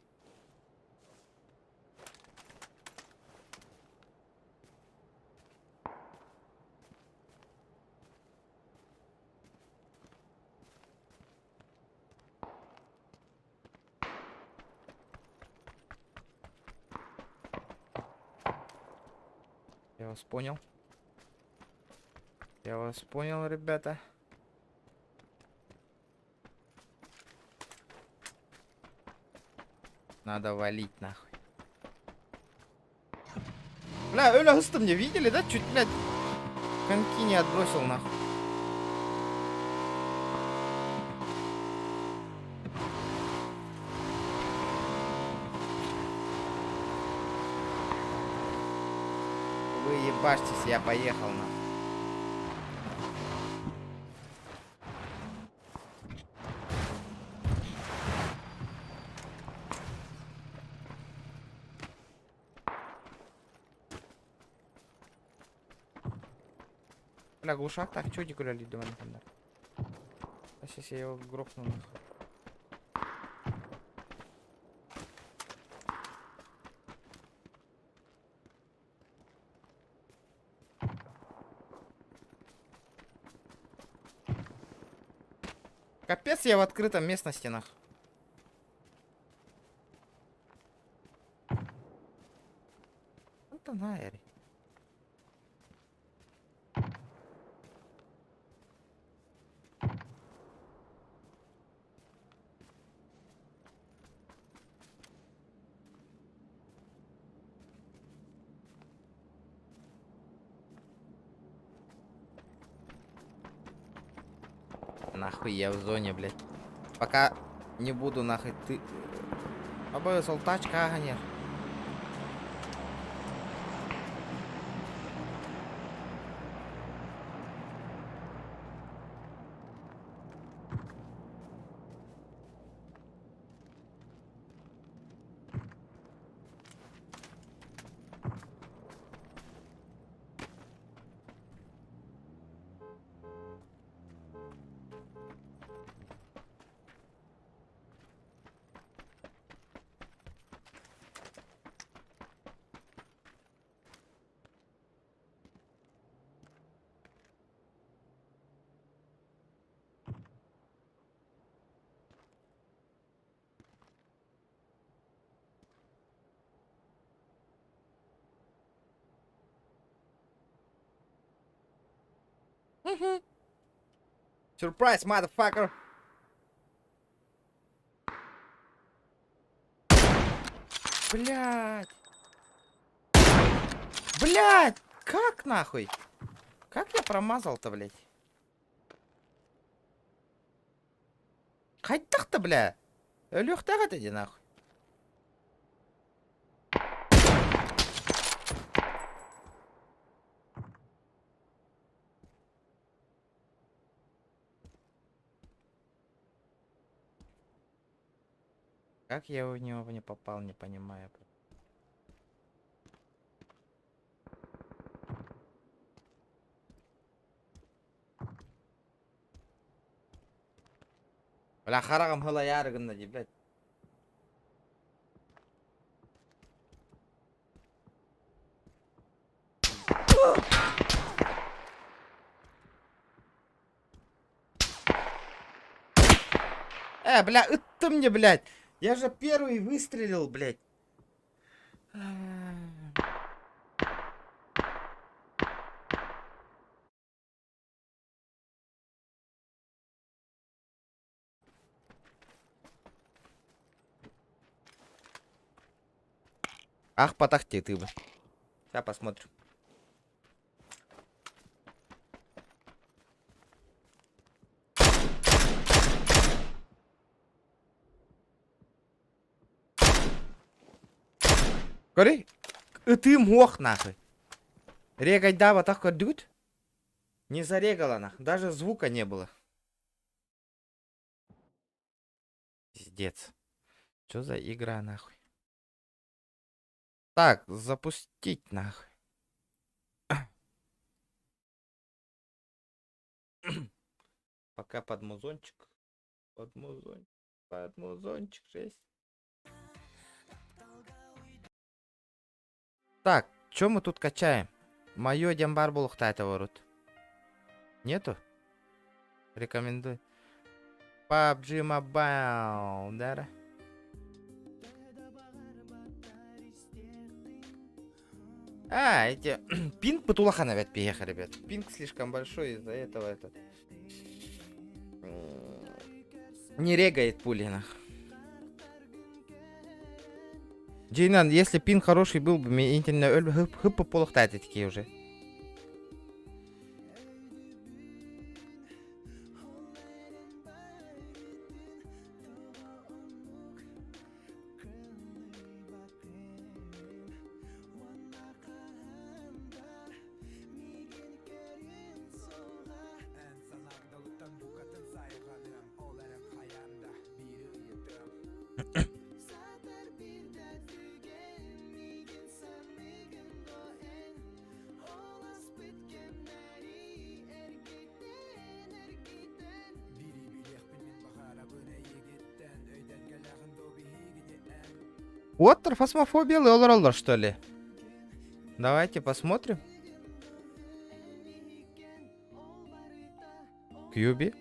Я вас понял. Я вас понял, ребята. Надо валить нахуй. Бля, Оля, густо мне видели, да? Чуть, блядь, коньки не отбросил нахуй. Вы ебашьтесь, я поехал нахуй. Бля, глушак так, чё гуляли до меня А сейчас я его грохну нахуй. Капец, я в открытом местности нах. Это наэри. Нахуй я в зоне, блядь. Пока не буду нахуй ты. Абы тачка агнер. Surprise, motherfucker! Блять! Блять! Как нахуй? Как я промазал-то, блять? Хайдах-то, бля! Өлүөхтээх этэ нахуй. Как я в него не попал, не понимаю. Бля, хараҕым сылайаары гынна дии, блядь. Бля, ты мне, блядь. Я же первый выстрелил, блядь. Ах, потах ты бы. Сейчас посмотрим. Көрүй, ытыым суох нахуй. Регайдаабатах көрдүгүт? Не зарегала нах, даже звука не было. Пиздец. Что за игра нахуй? Так, запустить нахуй. Пока под музончик. Под музончик. Под музончик, жесть. Так, что мы тут качаем? Мое диэн баар буолуохтаах ворот. Нету? Рекомендую. PUBG Mobile, да? А, эти... Пинг бытулахан опять приехали, ребят. Пинг слишком большой, из-за этого этот... Не регает пули, нах. Джейнан, если пинг хороший был бы, интернет хып такие уже. Вот, фасмофобия роллер, что ли? Давайте посмотрим. Кьюби?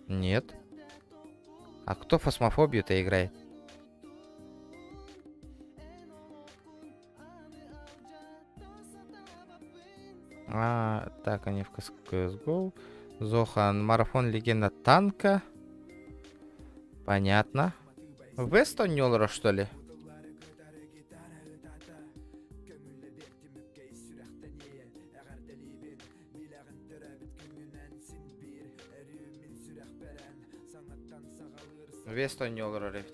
Нет. А кто фасмофобию-то играет? А, так, они в CSGO. Зохан, марафон легенда танка. Понятно. Вестон Неллера, что ли? Вестон Неллера, ребят.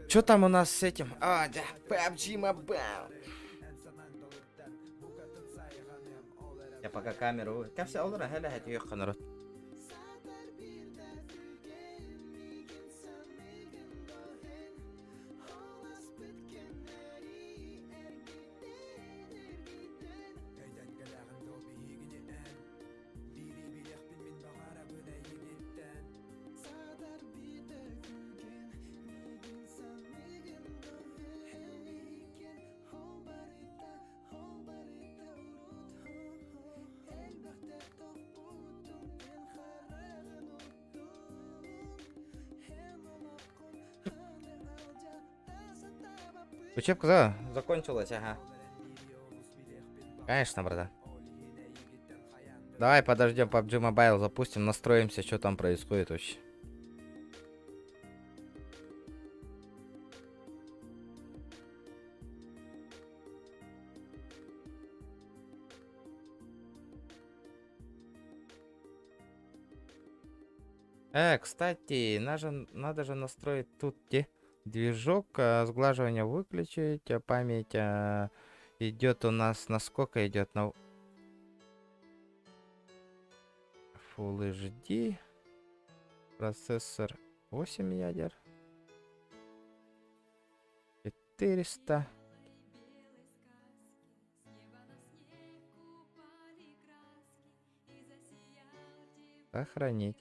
Что там у нас с этим? А, да, PUBG Mobile. Я пока камеру... Кәпсә олар, әле хәти народ. Учебка, да, закончилась, ага. Конечно, братан. Давай подождем PUBG Mobile запустим, настроимся, что там происходит вообще. Кстати, надо же настроить тут где движок, сглаживание выключить, память идет у нас на сколько идет? На Full HD. Процессор 8 ядер. 400. Сохранить.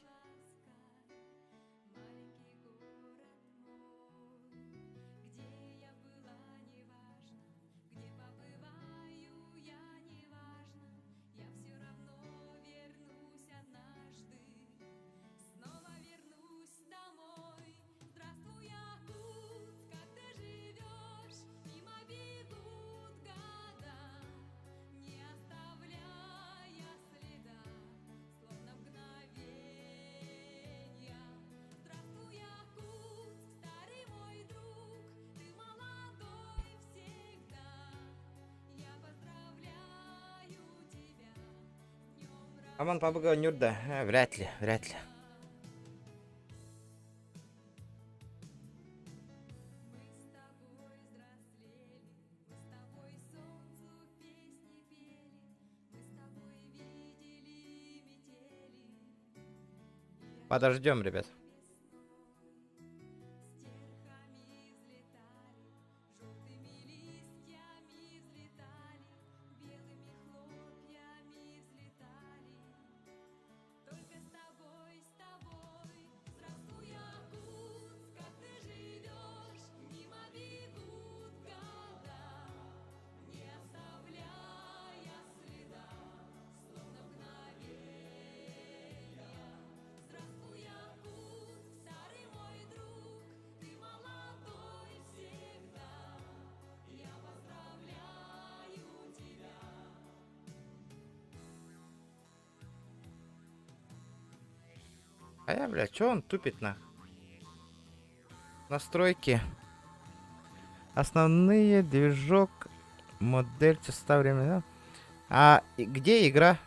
Аман пабыга оонньуур да? Вряд ли, вряд ли. Подождем, ребят. А я, бля, чё он тупит на? Настройки. Основные, движок, модель, частота времени. Да? А где игра?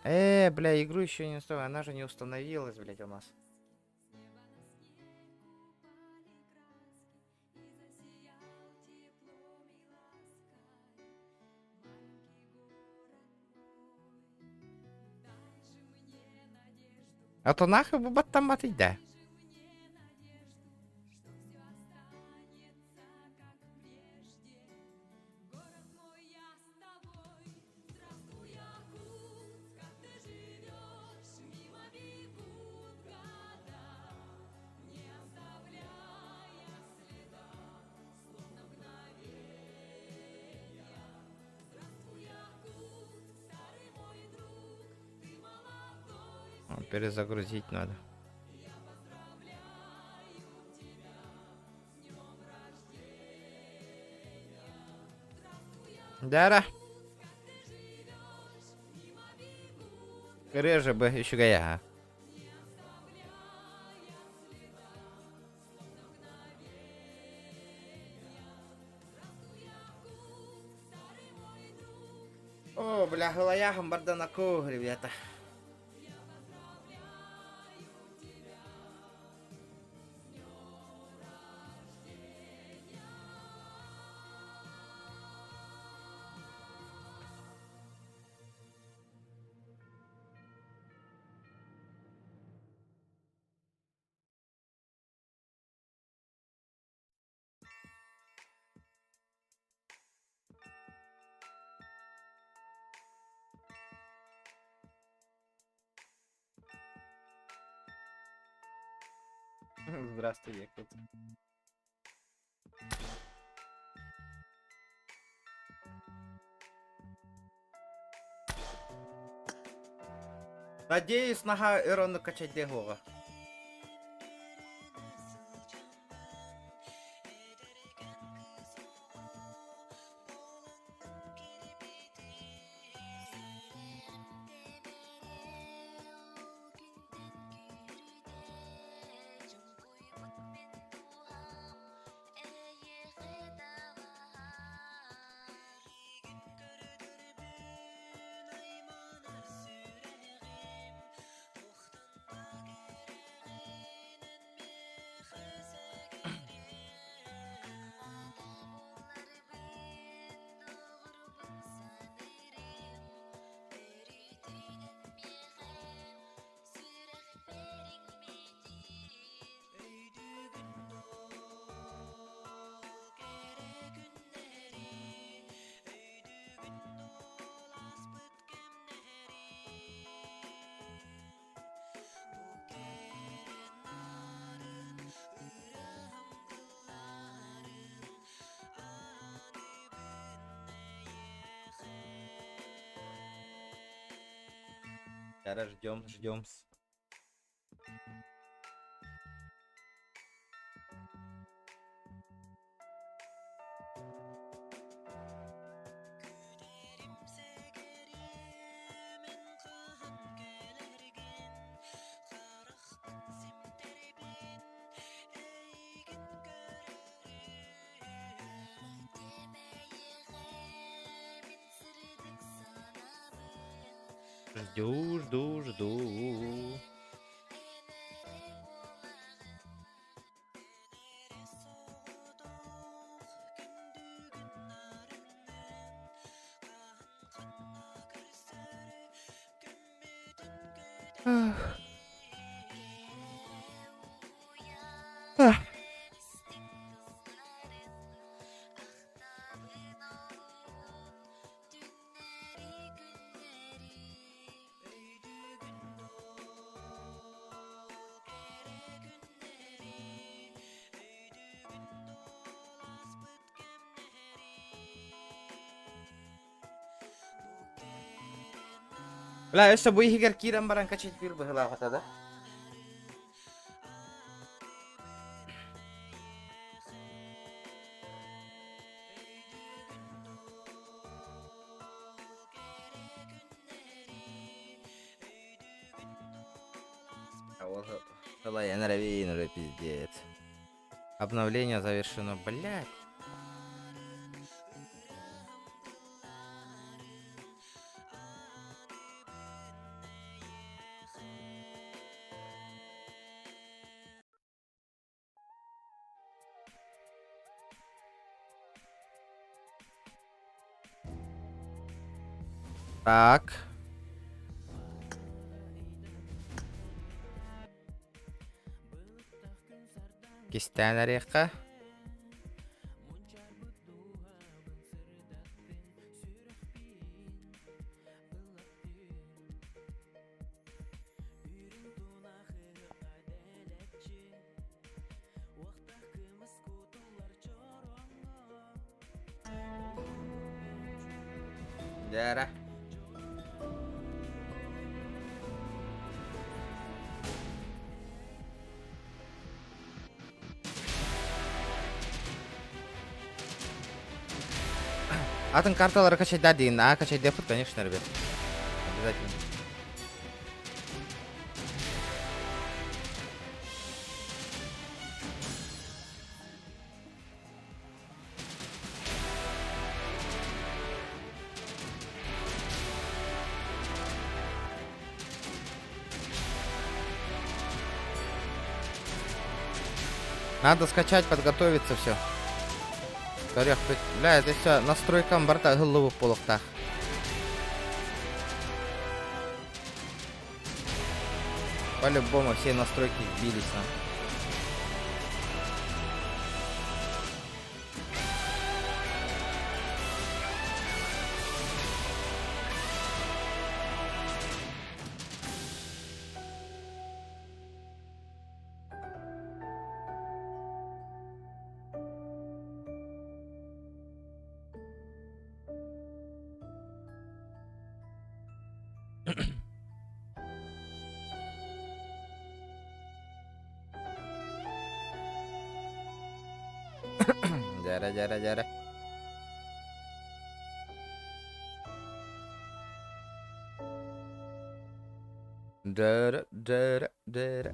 Бля, игру еще не установила. Она же не установилась, блядь, у нас. А то нахуй бы там да. Перезагрузить надо. Дара. Реже бы еще гая. О, бля, голояхом барданаку, ребята. Здравствуй, Якут. Надеюсь, нога Ирону качать дегова. Ждем, ждем. Жду, жду, жду. Ах. Ах. Бля, өссө бу иһигэр киирэн баран качать быһылаах этэ да? Уже пиздец. Обновление завершено, блядь. Так. Кистээн эриэххэ. Дьээрэ. Атын карталары качайда дейін. А, качайдаппыт, конечно, ребят. Обязательно. Надо скачать, подготовиться все. Бля, это все настройкам барыта ыһыллыбыт буолуохтаах. По-любому все настройки сбились нам. Дьэрэ, дьэрэ, дьэрэ. Дьэрэ, дьэрэ, дьэрэ.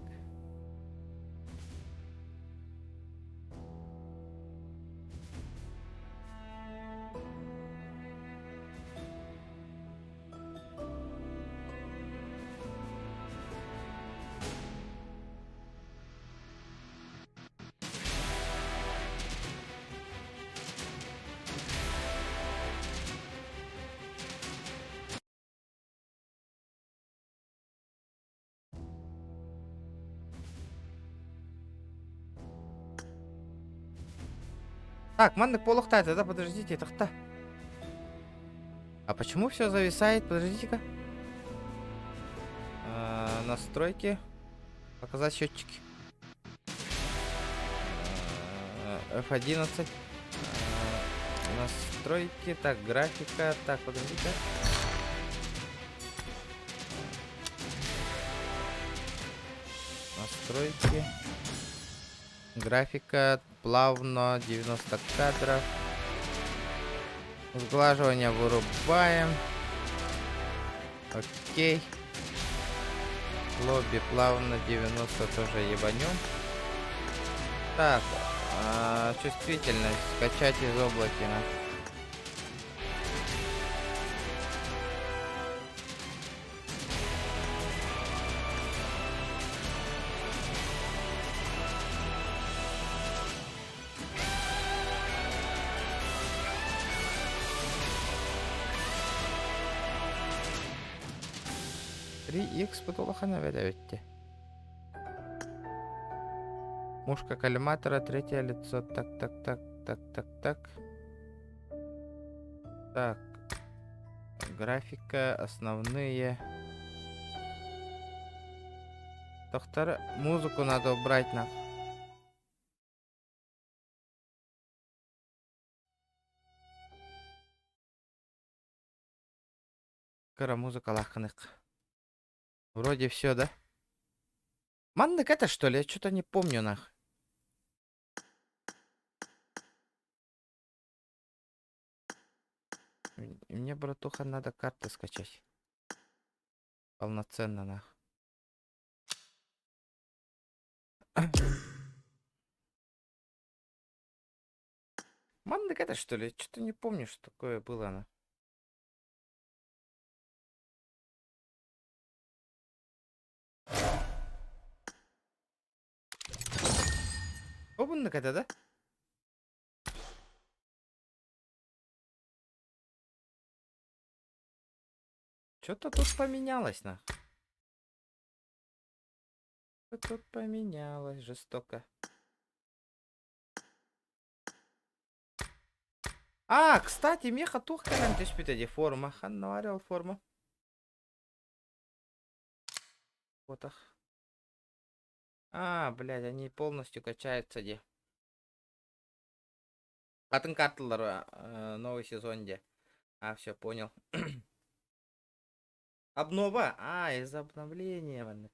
Так, маннык буолуохтаах да, подождите, тохтоо. А почему все зависает? Подождите-ка. А, настройки. Показать счетчики. А, F11. А, настройки. Так, графика. Так, подождите. Настройки. Графика. Плавно. 90 кадров. Сглаживание вырубаем. Окей. Лобби плавно 90 тоже ебанем. Так, а, чувствительность. Скачать из облака. 3X бут улахан эбит эбит Мушка коллиматора, третье лицо. Так, так, так, так, так, так. Так. Графика, основные. Доктор, музыку надо убрать на. Кыра музыка лаханык. Вроде все, да? Маннык это что ли? Я что-то не помню нах. Мне, братуха, надо карты скачать. Полноценно, нах. Маннык это что ли? Что-то не помню, что такое было она. Обуннук это, да? Что-то тут поменялось, нах. Что тут поменялось жестоко. А, кстати, меха тух кэлэн түспүтэ дии форма. Ханна баар форма? Вот ах. А, блядь, они полностью качаются дии. Атын карталар новый сезон дии. А, все, понял. Обнова. А, из обновления. Маннык.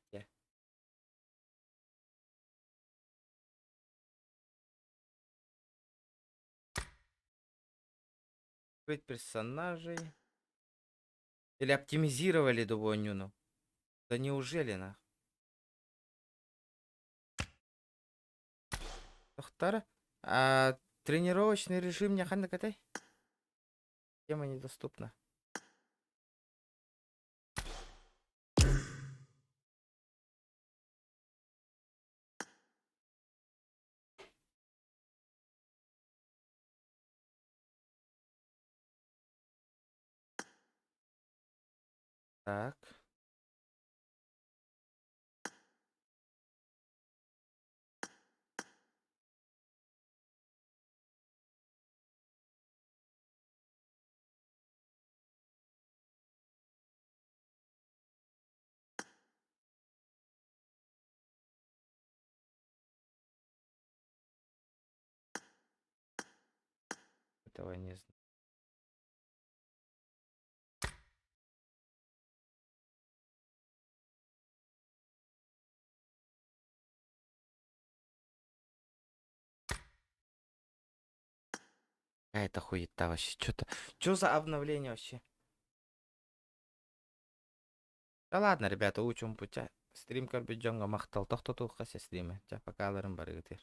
Открыть персонажей. Или оптимизировали Дубонюну? Да неужели нах? Тохтара. А, тренировочный режим не ханна Тема недоступна. Так. Этого не знаю. Это хуета вообще. Что-то. Что за обновление вообще? Да ладно, ребята, учим путя. Стрим көрбүт дьоҥҥо махтал тохтотуохха стриме. Чэ, покаларым барыгытыр.